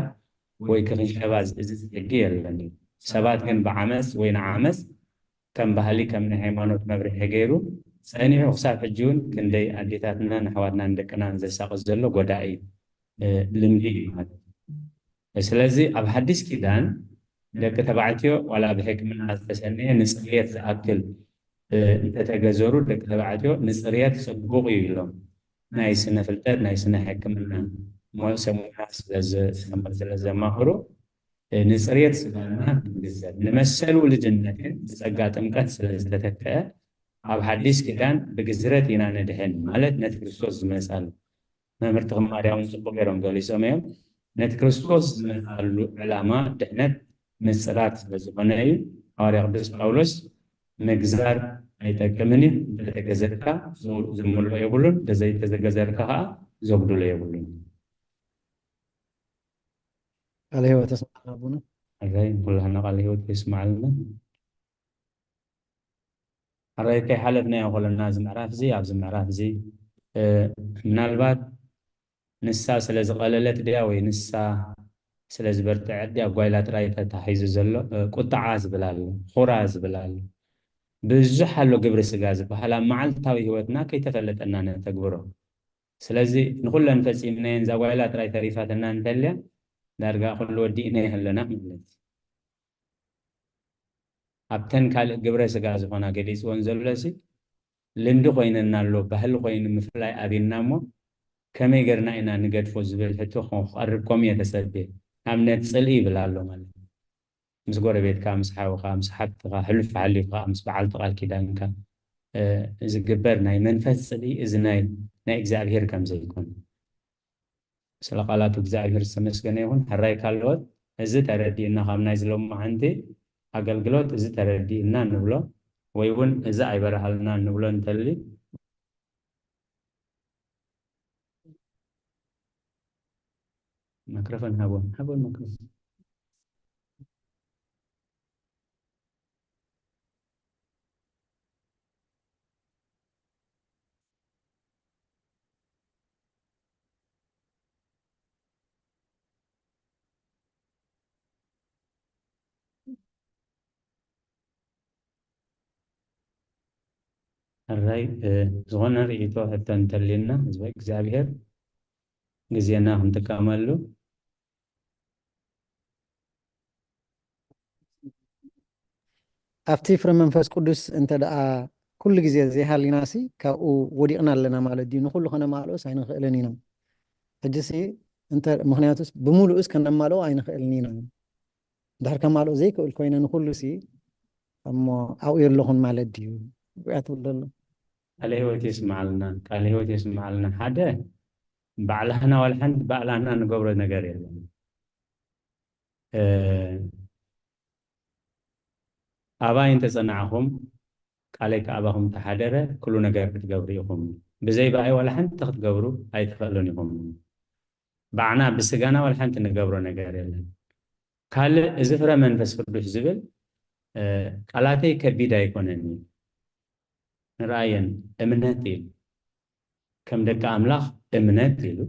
ወይ ክኽንሸባ ዝእዝዝ ሕጊ የለን እዩ። ሰባት ግን ብዓመፅ ወይ ንዓመፅ ከም ባህሊ ከም ናይ ሃይማኖት መብርሒ ገይሩ ፀኒሑ ክሳብ ሕጂ እውን ክንደይ ኣዴታትናን ኣሕዋትናን ደቅናን ዘሳቕስ ዘሎ ጎዳኢ ልምዲ እዩ ማለት እዩ። ስለዚ ኣብ ሓዲስ ኪዳን ደቂ ተባዕትዮ ዋላ ብሕክምና ዝተሰነየ ንፅርየት ዝኣክል እንተተገዘሩ ደቂ ተባዕትዮ ንፅርየት ፅቡቕ እዩ ኢሎም ናይ ስነ ፍልጠት ናይ ስነ ሕክምና ሰሙና ስለዘማኽሩ ንፅርየት ስጋና ክንግዘር ንመሰል ውልድነት ግን ብፀጋ ጥምቀት ስለዝተተከአ ኣብ ሓዲስ ኪዳን ብግዝረት ኢና ንድሕን ማለት ነቲ ክርስቶስ ዝመፃሉ መምህር ትኽማርያ እውን ፅቡቅ ገይሮም ገሊፆም እዮም። ነቲ ክርስቶስ ዝመፃሉ ዕላማ ድሕነት ምፅራት ስለዝኾነ እዩ። ሃዋርያ ቅዱስ ጳውሎስ ምግዛር ኣይጠቅምን እዩ፣ እንተተገዘርካ ዝምልኦ የብሉን፣ እንተዘይተገዘርካ ከዓ ዘጉድሎ የብሉን። ቃለ ህይወት የስማዕና ኣቡነ። ኣይ ኩላህና ቃለ ህይወት የስማዕልና። ኣራይ ከይሓለፍናዮ ከለና እዚ ምዕራፍ እዚ ኣብዚ ምዕራፍ እዚ ምናልባት ንሳ ስለ ዝቐለለት ድያ ወይ ንሳ ስለ ዝበርትዐት ድያ ጓይላ ጥራይ ተታሒዙ ዘሎ ቁጥዓ ዝብል ኣሎ፣ ኹራ ዝብል ኣሎ፣ ብዙሕ ኣሎ ግብሪ ስጋ ዝበሃል ኣብ መዓልታዊ ህይወትና ከይተፈለጠና ነተግብሮ። ስለዚ ንኹለን ፈፂምናየን እዛ ጓይላ ጥራይ ተሪፋትና እንተልያ ዳርጋ ኩሉ ወዲእናዮ ኣለና ማለት እዩ። ኣብተን ካልእ ግብረ ስጋ ዝኾና ገሊፅወን ዘሎ ሲ ልምዲ ኮይነና ኣሎ፣ ባህሊ ኮይኑ ምፍላይ ኣብና እሞ ከመይ ገርና ኢና ንገድፎ ዝብል ሕቶ ክቐርብ ኮም እየ ተሰብየ። ኣብነት ፅልኢ ይብል ኣሎ ማለት እዩ። ምስ ጎረቤትካ፣ ምስ ሓውኻ፣ ምስ ሓብትኻ፣ ሕሉፍ ሓሊፍካ ምስ በዓልቲ ቃል ኪዳንካ ዝግበር ናይ መንፈስ ፅልኢ እዚ ናይ ናይ እግዚኣብሄር ከም ዘይኮነ ስለ ቃላቱ እግዚኣብሔር ዝተመስገነ ይኹን። ሕራይ ካልኦት እዚ ተረዲእና ካብ ናይ ዝሎማዓንቲ ኣገልግሎት እዚ ተረዲእና ንብሎ ወይ እውን እዚ ኣይበርሃልና ንብሎ እንተሊ ማክሮፎን ሃቦን ሃቦን ማክሮፎን ሕራይ ዝኾነ ርእይቶ ሕቶ እንተልዩና ህዝበ እግዚኣብሔር ግዜና ክንጥቀመሉ ኣብቲ ፍረ መንፈስ ቅዱስ እንተ ደኣ ኩሉ ግዜ ዘይሃሊናሲ ካብኡ ወዲቕና ኣለና ማለት ድዩ? ንኹሉ ከነማልኦስ ኣይንኽእልን ኢና። ሕጂሲ እንተ ምኽንያቱስ ብምሉእስ ከነማልኦ ኣይንኽእልን ኢና። ድሕር ከማልኦ ዘይክእል ኮይነ ንኹሉሲ እሞ ኣብኡ የለኹን ማለት ድዩ? ያ ትብል ዘሎ። ቃለ ህይወት የስምዓልና፣ ቃለ ህይወት የስምዓልና። ሓደ ባዕላህና ዋላ ሓንቲ ባዕላህና ንገብሮ ነገር የለን። እ፣ ኣባይ እንተጸናዕኹም ቃለይ ከኣባኹም ተሓደረ ኩሉ ነገር ክትገብሩ ኢኹም። ብዘይ ብኣይ ዋላ ሓንቲ ክትገብሩ ኣይትኽእሉን ኢኹም። ባዕና ብስጋና ዋላ ሓንቲ ንገብሮ ነገር የለን። ካልእ እዚ ፍረ መንፈስ ቅዱስ ዝብል እ፣ ቃላተይ ከቢድ ኣይኮነን እዩ። ንርኣየን እምነት ኢሉ ከም ደቂ ኣምላኽ እምነት ኢሉ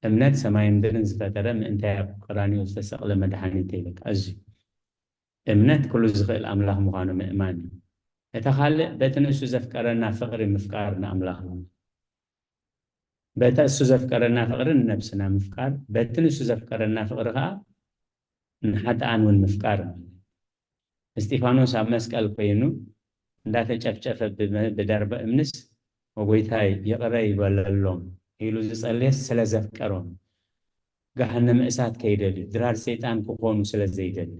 እምነት ሰማይ ምድርን ዝፈጠረ ምእንታይ ኣብ ቀራንዮ ዝተሰቕለ መድሓኒት ይበቃ። እዚ እምነት ኩሉ ዝኽእል ኣምላኽ ምዃኑ ምእማን እዩ። እቲ ካልእ በቲ ንሱ ዘፍቀረና ፍቕሪ ምፍቃር ንኣምላኽ እዩ። በቲ እሱ ዘፍቀረና ፍቕሪ ንነብስና ምፍቃር፣ በቲ ንሱ ዘፍቀረና ፍቕሪ ከዓ ንሓጥኣን እውን ምፍቃር ማለት እዩ። እስጢፋኖስ ኣብ መስቀል ኮይኑ እንዳተጨፍጨፈ ብመ- ብደርበ እምንስ "ወጎይታይ ይቕረ ይበለሎም" ኢሉ ዝጸለየስ ስለ ዘፍቀሮም፣ ገሃነመ እሳት ከይደልዩ፣ ድራር ሰይጣን ክኾኑ ስለ ዘይደልዩ።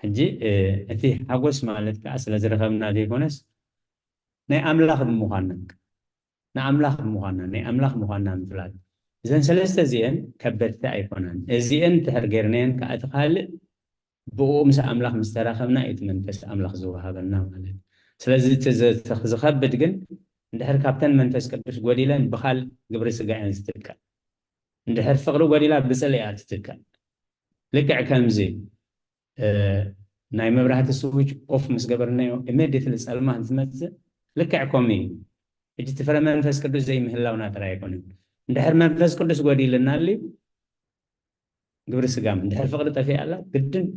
ሕጂ እ፣ እቲ ሓጎስ ማለት ከዓ ስለ ዝረኸብና ዘይኮነስ ናይ ኣምላኽ ብምዃንና፣ ንኣምላኽ ብምዃንና፣ ናይ ኣምላኽ ምዃንና ምፍላጥ። እዘን ሰለስተ እዚአን ከበድቲ ኣይኮናን። እዚአን እንድሕር ገይርናየን ከዓ እቲ ካልእ ብኡ ምስ ኣምላኽ ምስ ተራኸብና እዩ እቲ መንፈስ ኣምላኽ ዝወሃበና ማለት እዩ። ስለዚ እቲ ዘ- ዝኸብድ ግን እንድሕር ካብተን መንፈስ ቅዱስ ጎዲለን ብኻልእ ግብሪ ስጋ እየን ዝትካእ። እንድሕር ፍቕሪ ጎዲላ ብጽልኢ እያ ትትካእ። ልክዕ ከምዚ እ፣ ናይ መብራህቲ ስዊች ኦፍ ምስ ገበርናዮ ኢሜዲየትሊ ጸልማት እንትመጽእ ልክዕ ከምኡ እዩ። ሕጂ እቲ ፍረ መንፈስ ቅዱስ ዘይምህላውና ጥራይ ኣይኮነን። እንድሕር መንፈስ ቅዱስ ጎዲልና ኣልዩ ግብሪ ስጋም እንድሕር ፍቕሪ ጠፊኣ ኣላ ግድን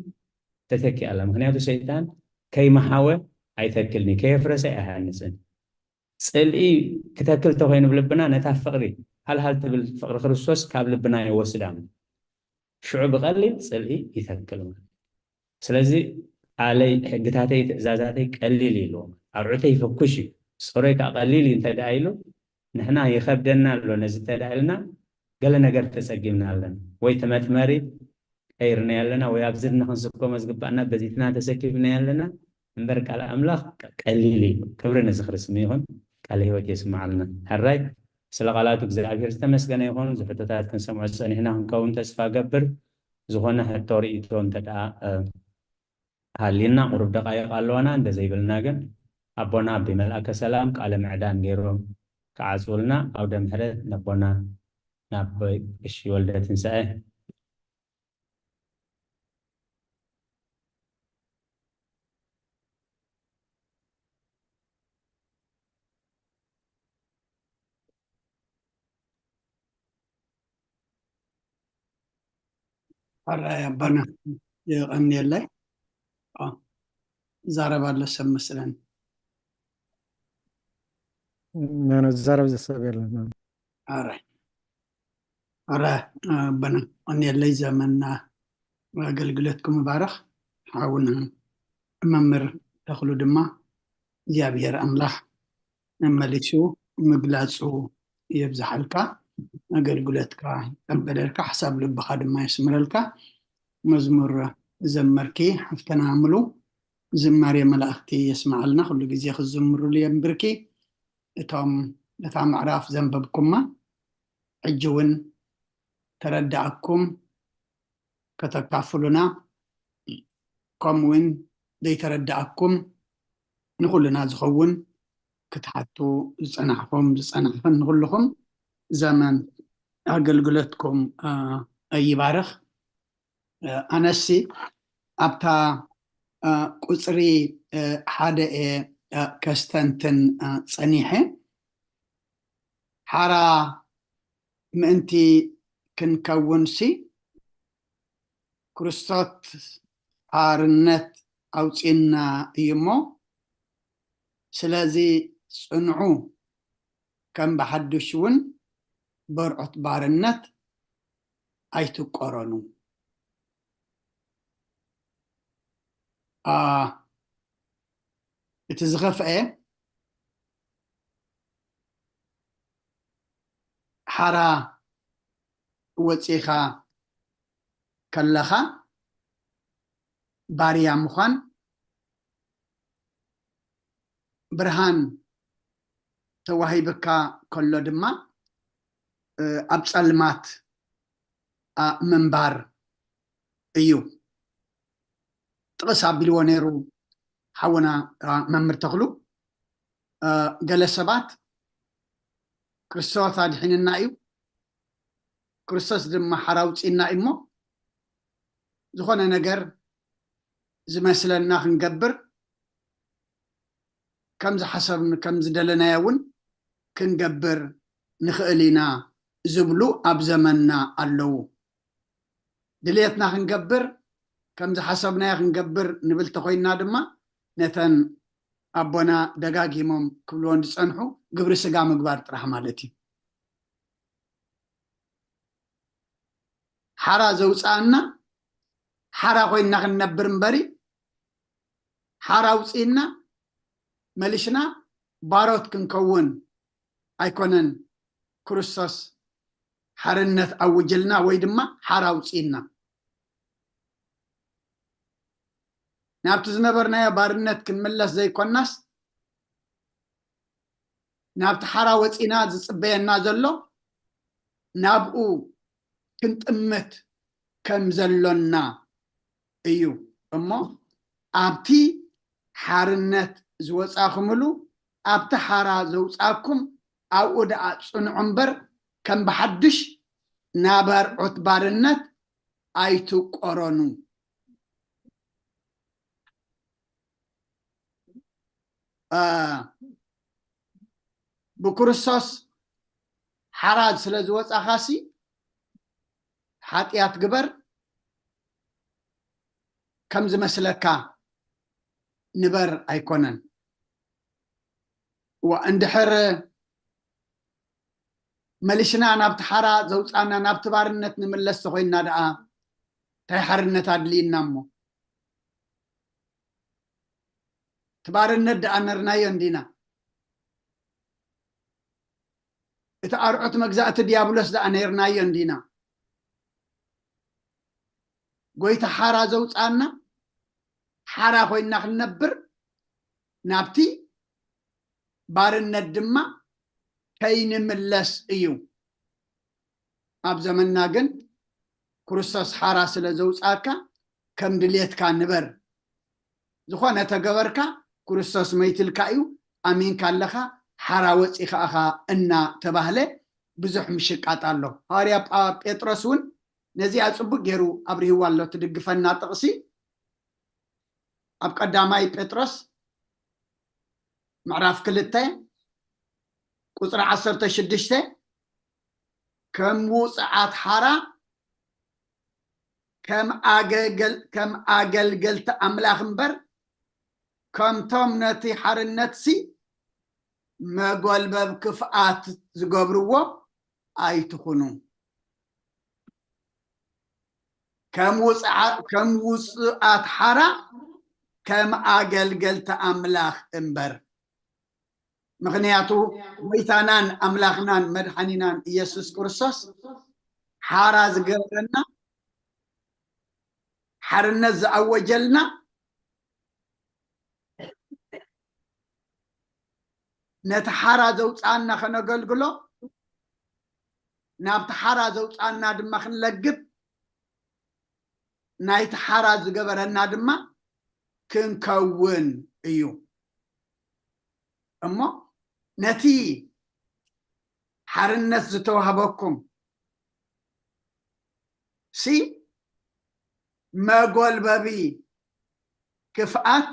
ተተኪ ኣላ። ምክንያቱ ሰይጣን ከይመሓወ ኣይተክልን እዩ፣ ከየፍረሰ ኣይሃንፅን። ፅልኢ ክተክል ተኮይኑ ብልብና ነታ ፍቕሪ ሃልሃል ትብል ፍቕሪ ክርስቶስ ካብ ልብና ይወስዳ። ሽዑ ብቐሊል ፅልኢ ይተክል ማለት እዩ። ስለዚ ቃለይ ሕግታተይ ትእዛዛተይ ቀሊል ኢልዎም ኣርዑተይ ፍኩሽ እዩ። ፀሮይ ከዓ ቀሊል እዩ እንተ ደኣ ኢሉ ንሕና ይኸብደና ኣሎ ነዚ እንተ ደኣ ኢልና ገለ ነገር ተፀጊምና ኣለና ወይ ተመጥመሪ ቀይርና ኣለና ወይ ኣብዚ ንክንስከሞ ዝግባእና በዚትና ተሰኪምና ኣለና እምበር ቃል ኣምላኽ ቀሊል እዩ። ክብሪ ነዚ ክርስም ይኹን። ቃል ህይወት የስምዓልና። ሕራይ ስለ ቃላቱ እግዚኣብሔር ዝተመስገነ ይኹን። ዝሕቶታት ክንሰምዖ ዝጸኒሕና ክንከውን ተስፋ ገብር። ዝኾነ ሕቶ ርእይቶ እንተ ደኣ ሃሊና ቁሩብ ደቃይቕ ኣለዋና እንደ ዘይብልና ግን ኣቦና ኣቢ መልኣከ ሰላም ቃለ ምዕዳን ገይሮም ክዓጽውልና ኣውደ ምሕረት ነቦና ናብ ቀሺ ወልደ ትንሳኤ። ኣራይ ኣቦና የቐንየለይ። ዛረባ ኣሎ ሰብ መስለን ኖ፣ ኖ፣ ዝዛረብ ዘሰብ የለን። ኣረ ኣረ ኣቦና ቀንየለይ ዘመንና ኣገልግሎትኩም ይባርኽ። ሓውና መምህር ተኽሉ ድማ እግዚኣብሔር ኣምላኽ መመሊሱ ምግላጹ የብዝሓልካ፣ ኣገልግሎትካ ይቀበለልካ፣ ሓሳብ ልብኻ ድማ የስምረልካ። መዝሙር ዘመርኪ ሓፍተና ሙሉ ዝማሬ መላእክቲ የስምዓልና፣ ኩሉ ግዜ ክዝምሩሉ የንብርኪ። እቶም እታ ምዕራፍ ዘንበብኩማ ሕጂ እውን ተረዳእኩም ከተካፍሉና ከምኡውን ዘይተረዳእኩም ንኹልና ዝኸውን ክትሓቱ ዝጸናሕኹም ዝጸናሕኽን ንኹልኹም ዘመን ኣገልግሎትኩም ይባርኽ። ኣነሲ ኣብታ ቁፅሪ ሓደ እየ ከስተንትን ፀኒሐ ሓራ ምእንቲ ክንከውንሲ ክርስቶስ ሓርነት ኣውፅእና እዩ እሞ ስለዚ ፅንዑ ከም ብሓዱሽ እውን በርዖት ባርነት ኣይትቆረኑ። እቲ ዝኸፍአ ሓራ ወፂኻ ከለኻ ባርያ ምዃን፣ ብርሃን ተዋሂብካ ከሎ ድማ ኣብ ፀልማት ምንባር እዩ። ጥቕስ ኣቢልዎ ነይሩ ሓውና መምህር ተኽሉ። ገለ ሰባት ክርስቶስ ኣድሒንና እዩ፣ ክርስቶስ ድማ ሓራ ኣውፂእና እዩ እሞ ዝኾነ ነገር ዝመስለና ክንገብር፣ ከም ዝሓሰብን ከም ዝደለናዮ እውን ክንገብር ንኽእል ኢና ዝብሉ ኣብ ዘመንና ኣለዉ። ድልየትና ክንገብር፣ ከም ዝሓሰብናዮ ክንገብር ንብል ተኾይንና ድማ ነተን ኣቦና ደጋጊሞም ክብልዎን ዝፀንሑ ግብሪ ስጋ ምግባር ጥራሕ ማለት እዩ። ሓራ ዘውፅኣና ሓራ ኮይንና ክንነብር እምበሪ ሓራ ኣውፅእና መሊስና ባሮት ክንከውን ኣይኮነን። ክርስቶስ ሓርነት ኣውጅልና ወይ ድማ ሓራ ኣውፅእና ናብቲ ዝነበርናዮ ባርነት ክንምለስ ዘይኮናስ ናብቲ ሓራ ወፂና ዝፅበየና ዘሎ ናብኡ ክንጥምት ከም ዘሎና እዩ እሞ ኣብቲ ሓርነት ዝወፃኹምሉ ኣብቲ ሓራ ዘውፃኩም ኣብኡ ደኣ ፅንዑ እምበር ከም ብሓድሽ ናብ ኣርዑት ባርነት ኣይትቆረኑ። ብክርስቶስ ሓራ ስለ ዝወፃኻሲ ሓጢኣት ግበር ከም ዝመስለካ ንበር ኣይኮነን። እንድሕር መሊስና ናብቲ ሓራ ዘውፃና ናብቲ ባርነት ንምለስ ተኮይንና ደኣ እንታይ ሓርነት ኣድልይና እሞ እቲ ባርነት ደኣ ነርናዮ እንዲና እቲ ኣርዑት መግዛእቲ ዲያብሎስ ደኣ ነርናዮ እንዲና ጎይታ ሓራ ዘውፃና ሓራ ኮይንና ክንነብር ናብቲ ባርነት ድማ ከይንምለስ እዩ። ኣብ ዘመንና ግን ክርስቶስ ሓራ ስለ ዘውፃእካ ከም ድልየትካ ንበር። ዝኾነ ተገበርካ ክርስቶስ መይትልካ እዩ፣ ኣሚንካ ኣለኻ፣ ሓራ ወፂኻ እኻ እናተባህለ ብዙሕ ምሽቃጥ ኣሎ። ሃዋርያ ጳ- ጴጥሮስ እውን ነዚኣ ፅቡቅ ገይሩ ኣብርህዋ ኣሎ። ትድግፈና ጥቕሲ ኣብ ቀዳማይ ጴጥሮስ ምዕራፍ ክልተ ቁፅሪ ዓሰርተ ሽዱሽተ ከም ውፅዓት ሓራ ከም ኣገልገልቲ ኣምላኽ እምበር ከምቶም ነቲ ሓርነትሲ መጎልበብ ክፍኣት ዝገብርዎ ኣይትኹኑ። ከም ውፅዓት ሓራ ከም ኣገልገልቲ ኣምላኽ እምበር። ምኽንያቱ ጎይታናን ኣምላኽናን መድሓኒናን ኢየሱስ ክርስቶስ ሓራ ዝገበረና ሓርነት ዝኣወጀልና ነቲ ሓራ ዘውፅኣና ከነገልግሎ ናብቲ ሓራ ዘውፅኣና ድማ ክንለግብ ናይቲ ሓራ ዝገበረና ድማ ክንከውን እዩ እሞ ነቲ ሓርነት ዝተዋህበኩም ሲ መጎልበቢ ክፍኣት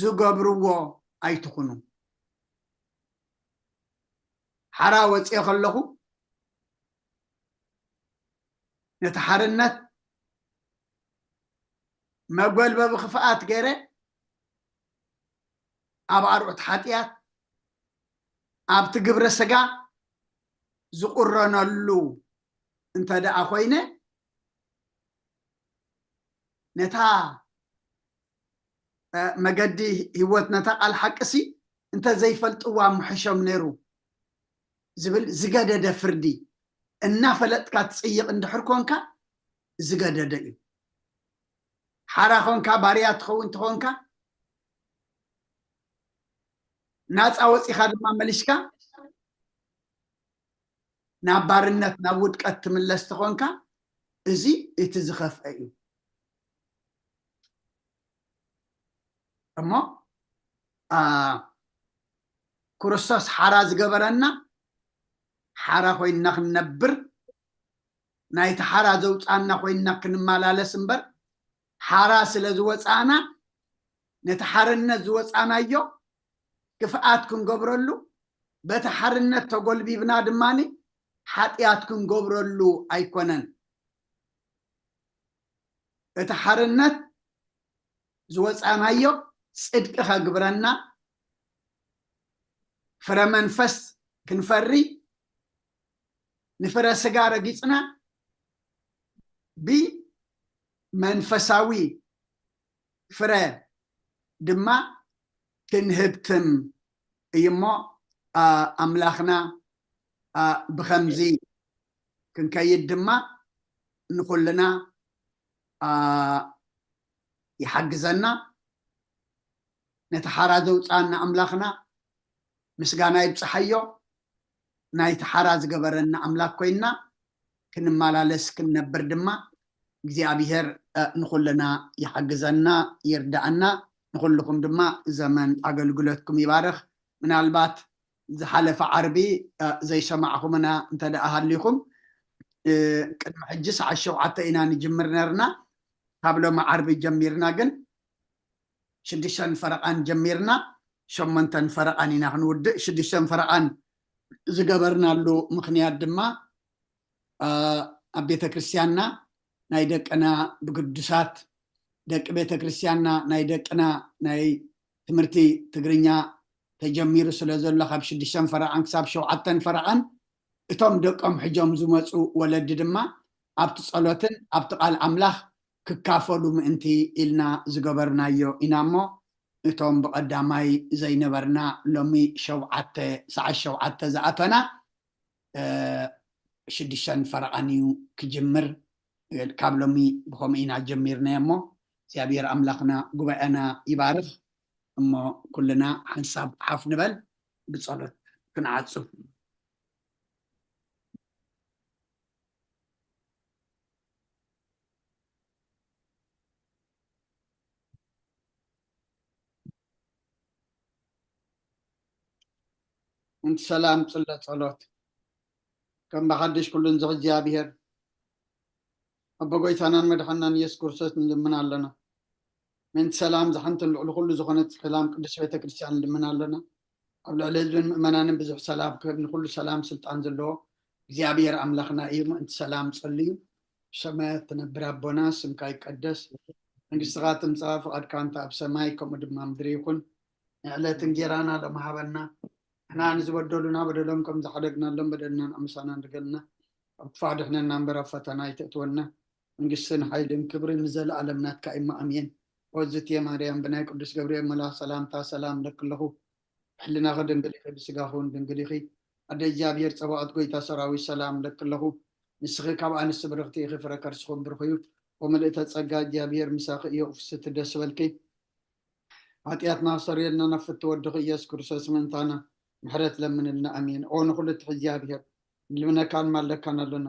ዝገብርዎ ኣይትኹኑ። ሓራ ወፅኤ ከለኹ ነቲ ሓርነት መጎልበቢ ክፍኣት ገይረ ኣብ ኣርዑት ሓጢኣት ኣብቲ ግብረ ስጋ ዝቁረነሉ እንተ ደኣ ኮይነ ነታ መገዲ ህይወት ነታ ቃል ሓቅሲ እንተ ዘይፈልጥዋ ምሕሾም ነይሩ ዝብል ዝገደደ ፍርዲ እናፈለጥካ ትጽይቕ እንድሕር ኮንካ ዝገደደ እዩ። ሓራ ኮንካ ባርያ ትኸውን ትኾንካ ናፃ ወፂኻ ድማ መሊሽካ ናብ ባርነት ናብ ውድቀት ትምለስ ትኾንካ እዚ እቲ ዝኸፍአ እዩ። እሞ ክርስቶስ ሓራ ዝገበረና ሓራ ኮይንና ክንነብር ናይቲ ሓራ ዘውፃና ኮይንና ክንመላለስ እምበር ሓራ ስለ ዝወፃና ነቲ ሓርነት ዝወፃናዮ ክፍኣት ክንገብረሉ በቲ ሓርነት ተጎልቢብና ድማ ሓጢኣት ክንገብረሉ ኣይኮነን። እቲ ሓርነት ዝወፃናዮ ፅድቂ ከግብረና ፍረ መንፈስ ክንፈሪ ንፍረ ስጋ ረጊፅና ብመንፈሳዊ ፍረ ድማ ክንህብትም እዩ እሞ ኣምላኽና ብኸምዚ ክንከይድ ድማ ንኹልና ይሓግዘና። ነቲ ሓራ ዘውፅኣና ኣምላኽና ምስጋና ይብፅሓዮ። ናይቲ ሓራ ዝገበረና ኣምላኽ ኮይንና ክንመላለስ ክንነብር ድማ እግዚኣብሔር ንኹልና ይሓግዘና ይርዳእና። ንኹልኹም ድማ ዘመን ኣገልግሎትኩም ይባርኽ። ምናልባት ዝሓለፈ ዓርቢ ዘይሰማዕኹምና እንተ ደኣ ሃሊኹም ቅድሚ ሕጂ ሰዓት ሸውዓተ ኢና ንጅምር ነርና። ካብ ሎሚ ዓርቢ ጀሚርና ግን ሽዱሽተን ፈረቓን ጀሚርና ሸሞንተን ፈረቓን ኢና ክንውድእ። ሽዱሽተን ፈረቓን ዝገበርናሉ ምኽንያት ድማ ኣብ ቤተ ክርስቲያንና ናይ ደቅና ብግዱሳት ደቂ ቤተ ክርስቲያንና ናይ ደቅና ናይ ትምህርቲ ትግርኛ ተጀሚሩ ስለ ዘሎ ካብ ሽዱሽተን ፈረቓን ክሳብ ሸውዓተን ፈረቓን እቶም ደቆም ሕጆም ዝመፁ ወለዲ ድማ ኣብቲ ጸሎትን ኣብቲ ቃል ኣምላኽ ክካፈሉ ምእንቲ ኢልና ዝገበርናዮ ኢና እሞ እቶም ብቐዳማይ ዘይነበርና ሎሚ ሸውዓተ ሰዓት ሸውዓተ ዝኣተና ሽዱሽተን ፈረቓን እዩ ክጅምር። ካብ ሎሚ ብኸምኡ ኢና ጀሚርናዮ እሞ እግዚኣብሔር ኣምላኽና ጉባኤና ይባርኽ። እሞ ኩልና ሓንሳብ ሓፍ ንበል ብጸሎት ክንዓጹ። እንቲ ሰላም ጽለ ጸሎት ከም ብሓድሽ ኩሉን ዝኽ እግዚኣብሔር ኣቦ ጎይታናን መድሓናን ኢየሱስ ክርስቶስ ንልምን ኣለና። ምእንቲ ሰላም ዝሓንትን ልዕሊ ኩሉ ዝኾነት ሰላም ቅዱስ ቤተ ክርስቲያን ንልምን ኣለና። ኣብ ልዕሊ ህዝብን ምእመናንን ብዙሕ ሰላም ክህብ ንኩሉ ሰላም ስልጣን ዘለዎ እግዚኣብሔር ኣምላኽና እዩ። ምእንቲ ሰላም ጸልዩ። ሰማያት ትነብር ኣቦና ስምካ ይቀደስ፣ መንግስትኻ ትምጻእ፣ ፍቓድካ እንተ ኣብ ሰማይ ከምኡ ድማ ምድሪ ይኹን። ንዕለት እንጌራና ሎም ሃበና፣ ንሕና ንዝበደሉና በደሎም ከም ዝሓደግናሎም በደልና ንኣምሳና ንገልና፣ ኣብ ክፋ ድሕነና እምበር ኣብ ፈተና ኣይተእትወና። መንግስትን ሓይልን ክብርን ንዘለኣለም ናትካ እሞ ኣሜን። ኦዝትየ ማርያም ብናይ ቅዱስ ገብርኤል መልኣኽ ሰላምታ ሰላም ለክለኹ። ሕልናኺ ድንግል ኢኺ፣ ብስጋኺ እውን ድንግል ኢኺ። ኣደ እግዚኣብሔር ጸባኦት ጎይታ ሰራዊት ሰላም ለክለኹ። ንስኺ ካብ ኣንስቲ ብርኽቲ ኢኺ፣ ፍረ ከርስኹም ብሩኽ እዩ። ወምልእተ ጸጋ እግዚኣብሔር ምሳኺ እዩ። ፍስቲ ደስ በልኪ። ሓጢኣትና ክሰርየልና ናብ ፍቲ ወድኺ ኢየሱስ ክርስቶስ ምእንታና ምሕረት ለምንልና። ኣሜን። ኦ ንኹሉ ትሕ እግዚኣብሔር ንልምነካን ማለካን ኣሎና።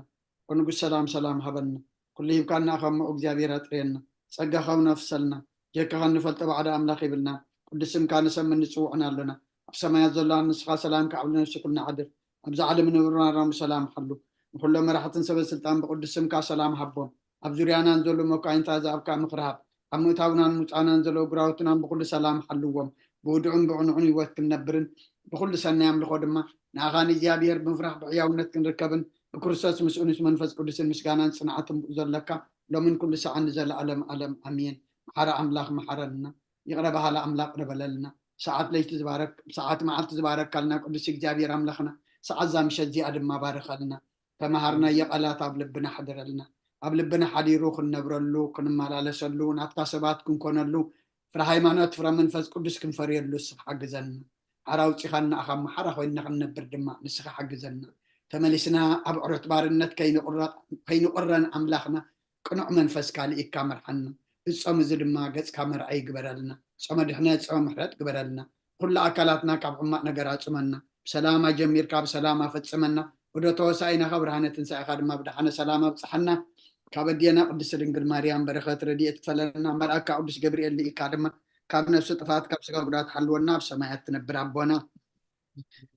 ኦ ንጉስ ሰላም ሰላም ሃበልና። ኩሉ ሂብካና ኣኻ እሞ እግዚኣብሔር ኣጥርየና። ጸጋኻ እውን ኣፍሰልና። ጀካኻ እንፈልጦ ባዕዳ ኣምላኽ የብልና። ቅዱስ ስምካ ንሰምን ንጽውዕን ኣሎና። ኣብ ሰማያት ዘሎ ንስኻ ሰላም ካብ ነፍሲ ኩልና ሓድር። ኣብዚ ዓለም ንብርና ራሙ ሰላም ሓሉ። ንኹሎም መራሕትን ሰበ ስልጣን ብቅዱስ ስምካ ሰላም ሃቦም። ኣብ ዙርያናን ዘሎ መኳይንታ ዝኣብካ ምኽርሃብ ኣብ ምእታውናን ምውፃእናን ዘሎ ግራውትናን ብኩሉ ሰላም ሓልዎም። ብውድዑን ብዕኑዑን ህይወት ክንነብርን ብኩሉ ሰናይ ኣምልኾ ድማ ንኣኻ ንእግዚኣብሔር ብምፍራሕ ብሕያውነት ክንርከብን ብክርስቶስ ምስኡ ምስ መንፈስ ቅዱስን ምስጋናን ጽንዓትን ብኡ ዘለካ ሎምን ኩሉ ሰዓን ንዘለኣለም ኣለም ኣሜን። መሓሪ ኣምላኽ መሓረልና። ይቕረ በሃሊ ኣምላኽ ይቕረ በለልና። ሰዓት ለይቲ ዝባረክ ሰዓት መዓልቲ ዝባረካልና ቅዱስ እግዚኣብሔር ኣምላኽና ሰዓት ዛ ምሸት እዚኣ ድማ ባርኸልና። ተመሃርናዮ ቃላት ኣብ ልብና ሓድረልና። ኣብ ልብና ሓዲሩ ክንነብረሉ ክንመላለሰሉ ናትካ ሰባት ክንኮነሉ ፍረ ሃይማኖት፣ ፍረ መንፈስ ቅዱስ ክንፈርየሉ ንስኻ ሓግዘና። ሓራ ኣውፂኻና፣ ኣኻ መሓራ ኮይንና ክንነብር ድማ ንስኻ ሓግዘና። ተመሊስና ኣብ ዕረት ባርነት ከይንቑረ- ከይንቑረን ኣምላኽና፣ ቅኑዕ መንፈስካ ልኢካ መርሓና። እዚ ጾም እዚ ድማ ገጽካ መርዓ ይግበረልና። ጾመ ድሕነት፣ ጾመ ምሕረት ግበረልና። ኩሉ ኣካላትና ካብ ሕማቕ ነገር ኣጽመና። ብሰላም ኣጀሚርካ ብሰላም ኣፈጽመና። ወደ ተወሳኢናኻ ብርሃነ ትንሳኤኻ ድማ ብደሓነ ሰላም ኣብጽሓና። ካብ ኣዴና ቅድስት ድንግል ማርያም በረኸት ረድኤት ክፈለና። መልኣካ ቅዱስ ገብርኤል ልኢካ ድማ ካብ ነፍሲ ጥፋት ካብ ስጋ ጉዳት ሓልወና። ኣብ ሰማያት ትነብር ኣቦና፣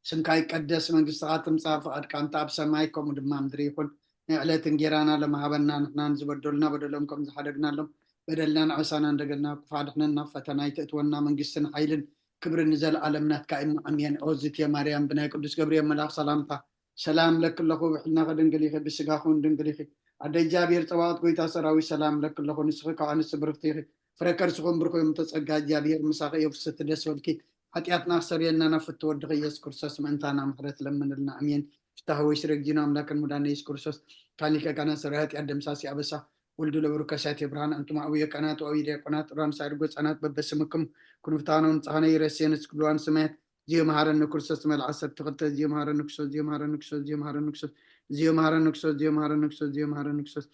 ስምካ ይቀደስ፣ መንግስትኻ ትምጻእ፣ ፍቓድካ እንተ ኣብ ሰማይ ከምኡ ድማ ምድሪ ይኹን። ናይ ዕለት እንጌራና ለመሃበና ንሕናን ዝበደሉና በደሎም ከም ዝሓደግናሎም በደልና ንዕሳና እንደገልና ክፋ ድሕነና፣ ፈተና ይትእትወና፣ መንግስትን ሓይልን ክብርን ንዘለኣለም ናትካ እሞ ኣሜን። ኦ ዝትየ ማርያም ብናይ ቅዱስ ገብርኤል መልኣኽ ሰላምታ ሰላም ለኪ ኣለኹ፣ ብሕልናኺ ድንግል ኢኺ፣ ብስጋኺ እውን ድንግል ኢኺ። ኣደ እግዚኣብሔር ጸባኦት ጎይታ ሰራዊት ሰላም ለኪ ኣለኹ፣ ንስኺ ካብ ኣንስቲ ብርኽቲ ኢኺ፣ ፍረ ከርስኺ እውን ብሩኽ እዩ። እምተ ጸጋ እግዚኣብሔር ምሳኺ እዩ፣ ፍስሕቲ ደስ በልኪ፣ ሓጢኣትና ክሰርየልና ናብ ፍትው ወድኺ ኢየሱስ ክርስቶስ ምእንታና ምሕረት ለምንልና። ኣሜን። ፍታህ ወይ ስረግጂኖ ኣምላክን ሙዳነ ኢየሱስ ክርስቶስ ካሊከ ካና ሰራይ ሓጢኣት ደምሳሲ ኣበሳ ወልዱ ለብሩ ከሳቴ ብርሃን ኣንቱም ኣቡየ ካህናት ወአቡየ ዲያቆናት ራን ሳድጎ ህጻናት በበስምክም ኩንፍታኖ ንጻኸነ ይረሴን ስክልዋን ስማያት ዚዮ መሃረኒ ክርስቶስ መልዓ ዓሰርተ ክልተ ዚዮ መሃረኒ ክርስቶስ ዚዮ መሃረኒ ክርስቶስ ዚዮ መሃረኒ ክርስቶስ ዚዮ መሃረኒ ክርስቶስ ዚዮ መሃረኒ ክርስቶስ ዚዮ መሃረኒ ክርስቶስ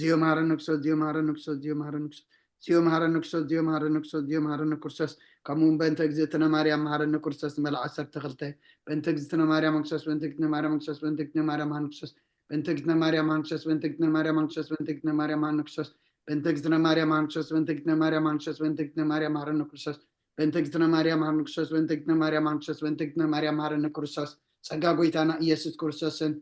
ዚዮ መሃረኒ ክርስቶስ ዚዮ መሃረኒ ክርስቶስ ዚዮ መሃረኒ ክርስቶስ ዚዮ መሃረኒ ክርስቶስ ዚዮ መሃረኒ ክርስቶስ። ከምኡ እውን በእንተ እግዝእትነ ማርያም መሃረኒ ክርስቶስ መልዓ ዓሰርተ ክልተ። በእንተ እግዝእትነ ማርያም ክርስቶስ በእንተ እግዝእትነ ማርያም ክርስቶስ በእንተ እግዝእትነ ማርያም መሃረኒ ክርስቶስ በእንተ እግዝእትነ ማርያም መሃረኒ ክርስቶስ በእንተ እግዝእትነ ማርያም መሃረኒ ክርስቶስ በእንተ እግዝእትነ ማርያም መሃረኒ ክርስቶስ በእንተ እግዝእትነ ማርያም መሃረኒ ክርስቶስ በእንተ እግዝእትነ ማርያም መሃረኒ ክርስቶስ በእንተ እግዝእትነ ማርያም መሃረኒ ክርስቶስ በእንተ እግዝእትነ ማርያም መሃረኒ ክርስቶስ በእንተ እግዝእትነ ማርያም መሃረኒ ክርስቶስ። ጸጋ ጎይታና ኢየሱስ ክርስቶስን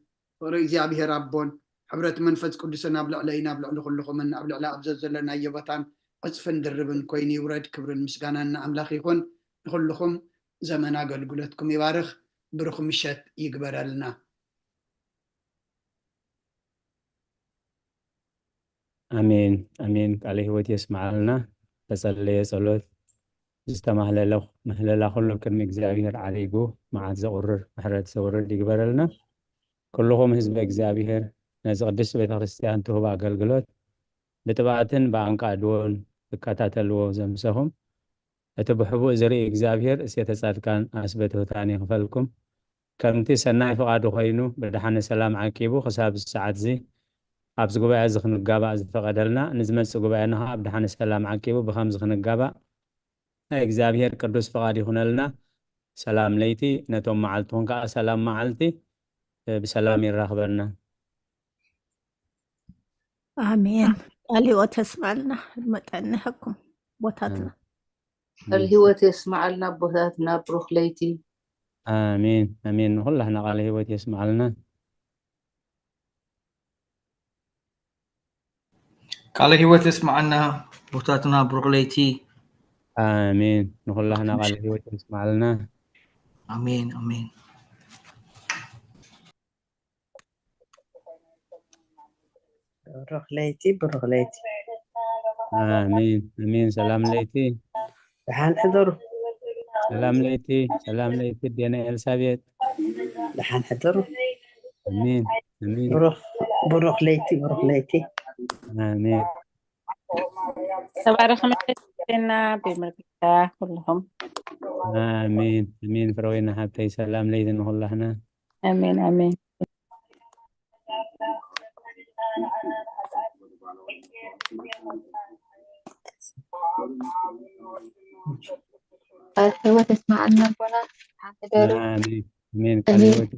ፍቕሪ እግዚኣብሔር ኣቦን ሕብረት መንፈስ ቅዱስን ኣብ ልዕለይን ኣብ ልዕሊ ኩልኹምን ኣብ ልዕሊ ኣብ ዘዘለናዮ ቦታን ዕጽፍን ድርብን ኮይኑ ይውረድ። ክብርን ምስጋናን ንኣምላኽ ይኹን። ንኹልኹም ዘመን ኣገልግሎትኩም ይባርኽ። ብሩኽ ምሸት ይግበረልና። ኣሜን ኣሜን። ቃለ ህይወት የስምዓልና። ተጸለየ ጸሎት ዝተማህለለ ምህለላ ኩሉ ቅድሚ እግዚኣብሔር ዓሪጉ መዓት ዘቑርር ምሕረት ዘውርድ ይግበረልና። ኩልኹም ህዝበ እግዚኣብሔር ነዚ ቅድስት ቤተ ክርስቲያን ትህቦ ኣገልግሎት ብጥብዓትን ብኣንቃዕድዎን ትከታተልዎ ዘምሰኹም እቲ ብሕቡእ ዝርኢ እግዚኣብሔር እሴተ ጻድቃን ኣስበ ትሑታን ይኽፈልኩም። ከምቲ ሰናይ ፍቓዱ ኮይኑ ብደሓነ ሰላም ዓቂቡ ክሳብ እዚ ሰዓት እዚ ኣብዚ ጉባኤ እዚ ክንጋባእ ዝፈቐደልና ንዝመጽእ ጉባኤና ከዓ ብደሓነ ሰላም ዓቂቡ ብከምዚ ክንጋባእ ናይ እግዚኣብሔር ቅዱስ ፍቓድ ይኹነልና። ሰላም ለይቲ ነቶም መዓልትኹም ከዓ ሰላም መዓልቲ ብሰላም የራኽበና። ኣሜን። ቃለ ህይወት የስምዓልና። ዕድመ ጥዕና ይሃብኩም ኣቦታትና። ቃለ ህይወት የስምዓልና ኣቦታትና። ብሩኽ ለይቲ። ኣሜን ኣሜን። ንኹላህና ቃለ ህይወት የስምዓልና። ቃለ ህይወት የስምዓልና ኣቦታትና። ብሩኽ ለይቲ። ኣሜን። ንኹላህና ቃለ ህይወት የስምዓልና። ኣሜን ኣሜን። ብሩኽ ለይቲ። ብሩኽ ለይቲ። ኣሜን ኣሜን። ሰላም ለይቲ። ደሓን ሕደሩ። ሰላም ለይቲ። ሰላም ለይቲ ኣዴና ኤልሳቤጥ። ደሓን ሕደሩ። ኣሜን ኣሜን። ብሩኽ ብሩኽ ለይቲ። ብሩኽ ለይቲ። ኣሜን። ተባረኽ መለስና ብመርጌታ ኩልኹም። ኣሜን ኣሜን። ፍረወይና ሓብተይ ሰላም ለይቲ ንኹላህና። ኣሜን ኣሜን። ቃል ህይወት የስምዓልና ኣቦና። ሓንቲ ደሩ ኣሜን ኣሜን። ቃል ህይወት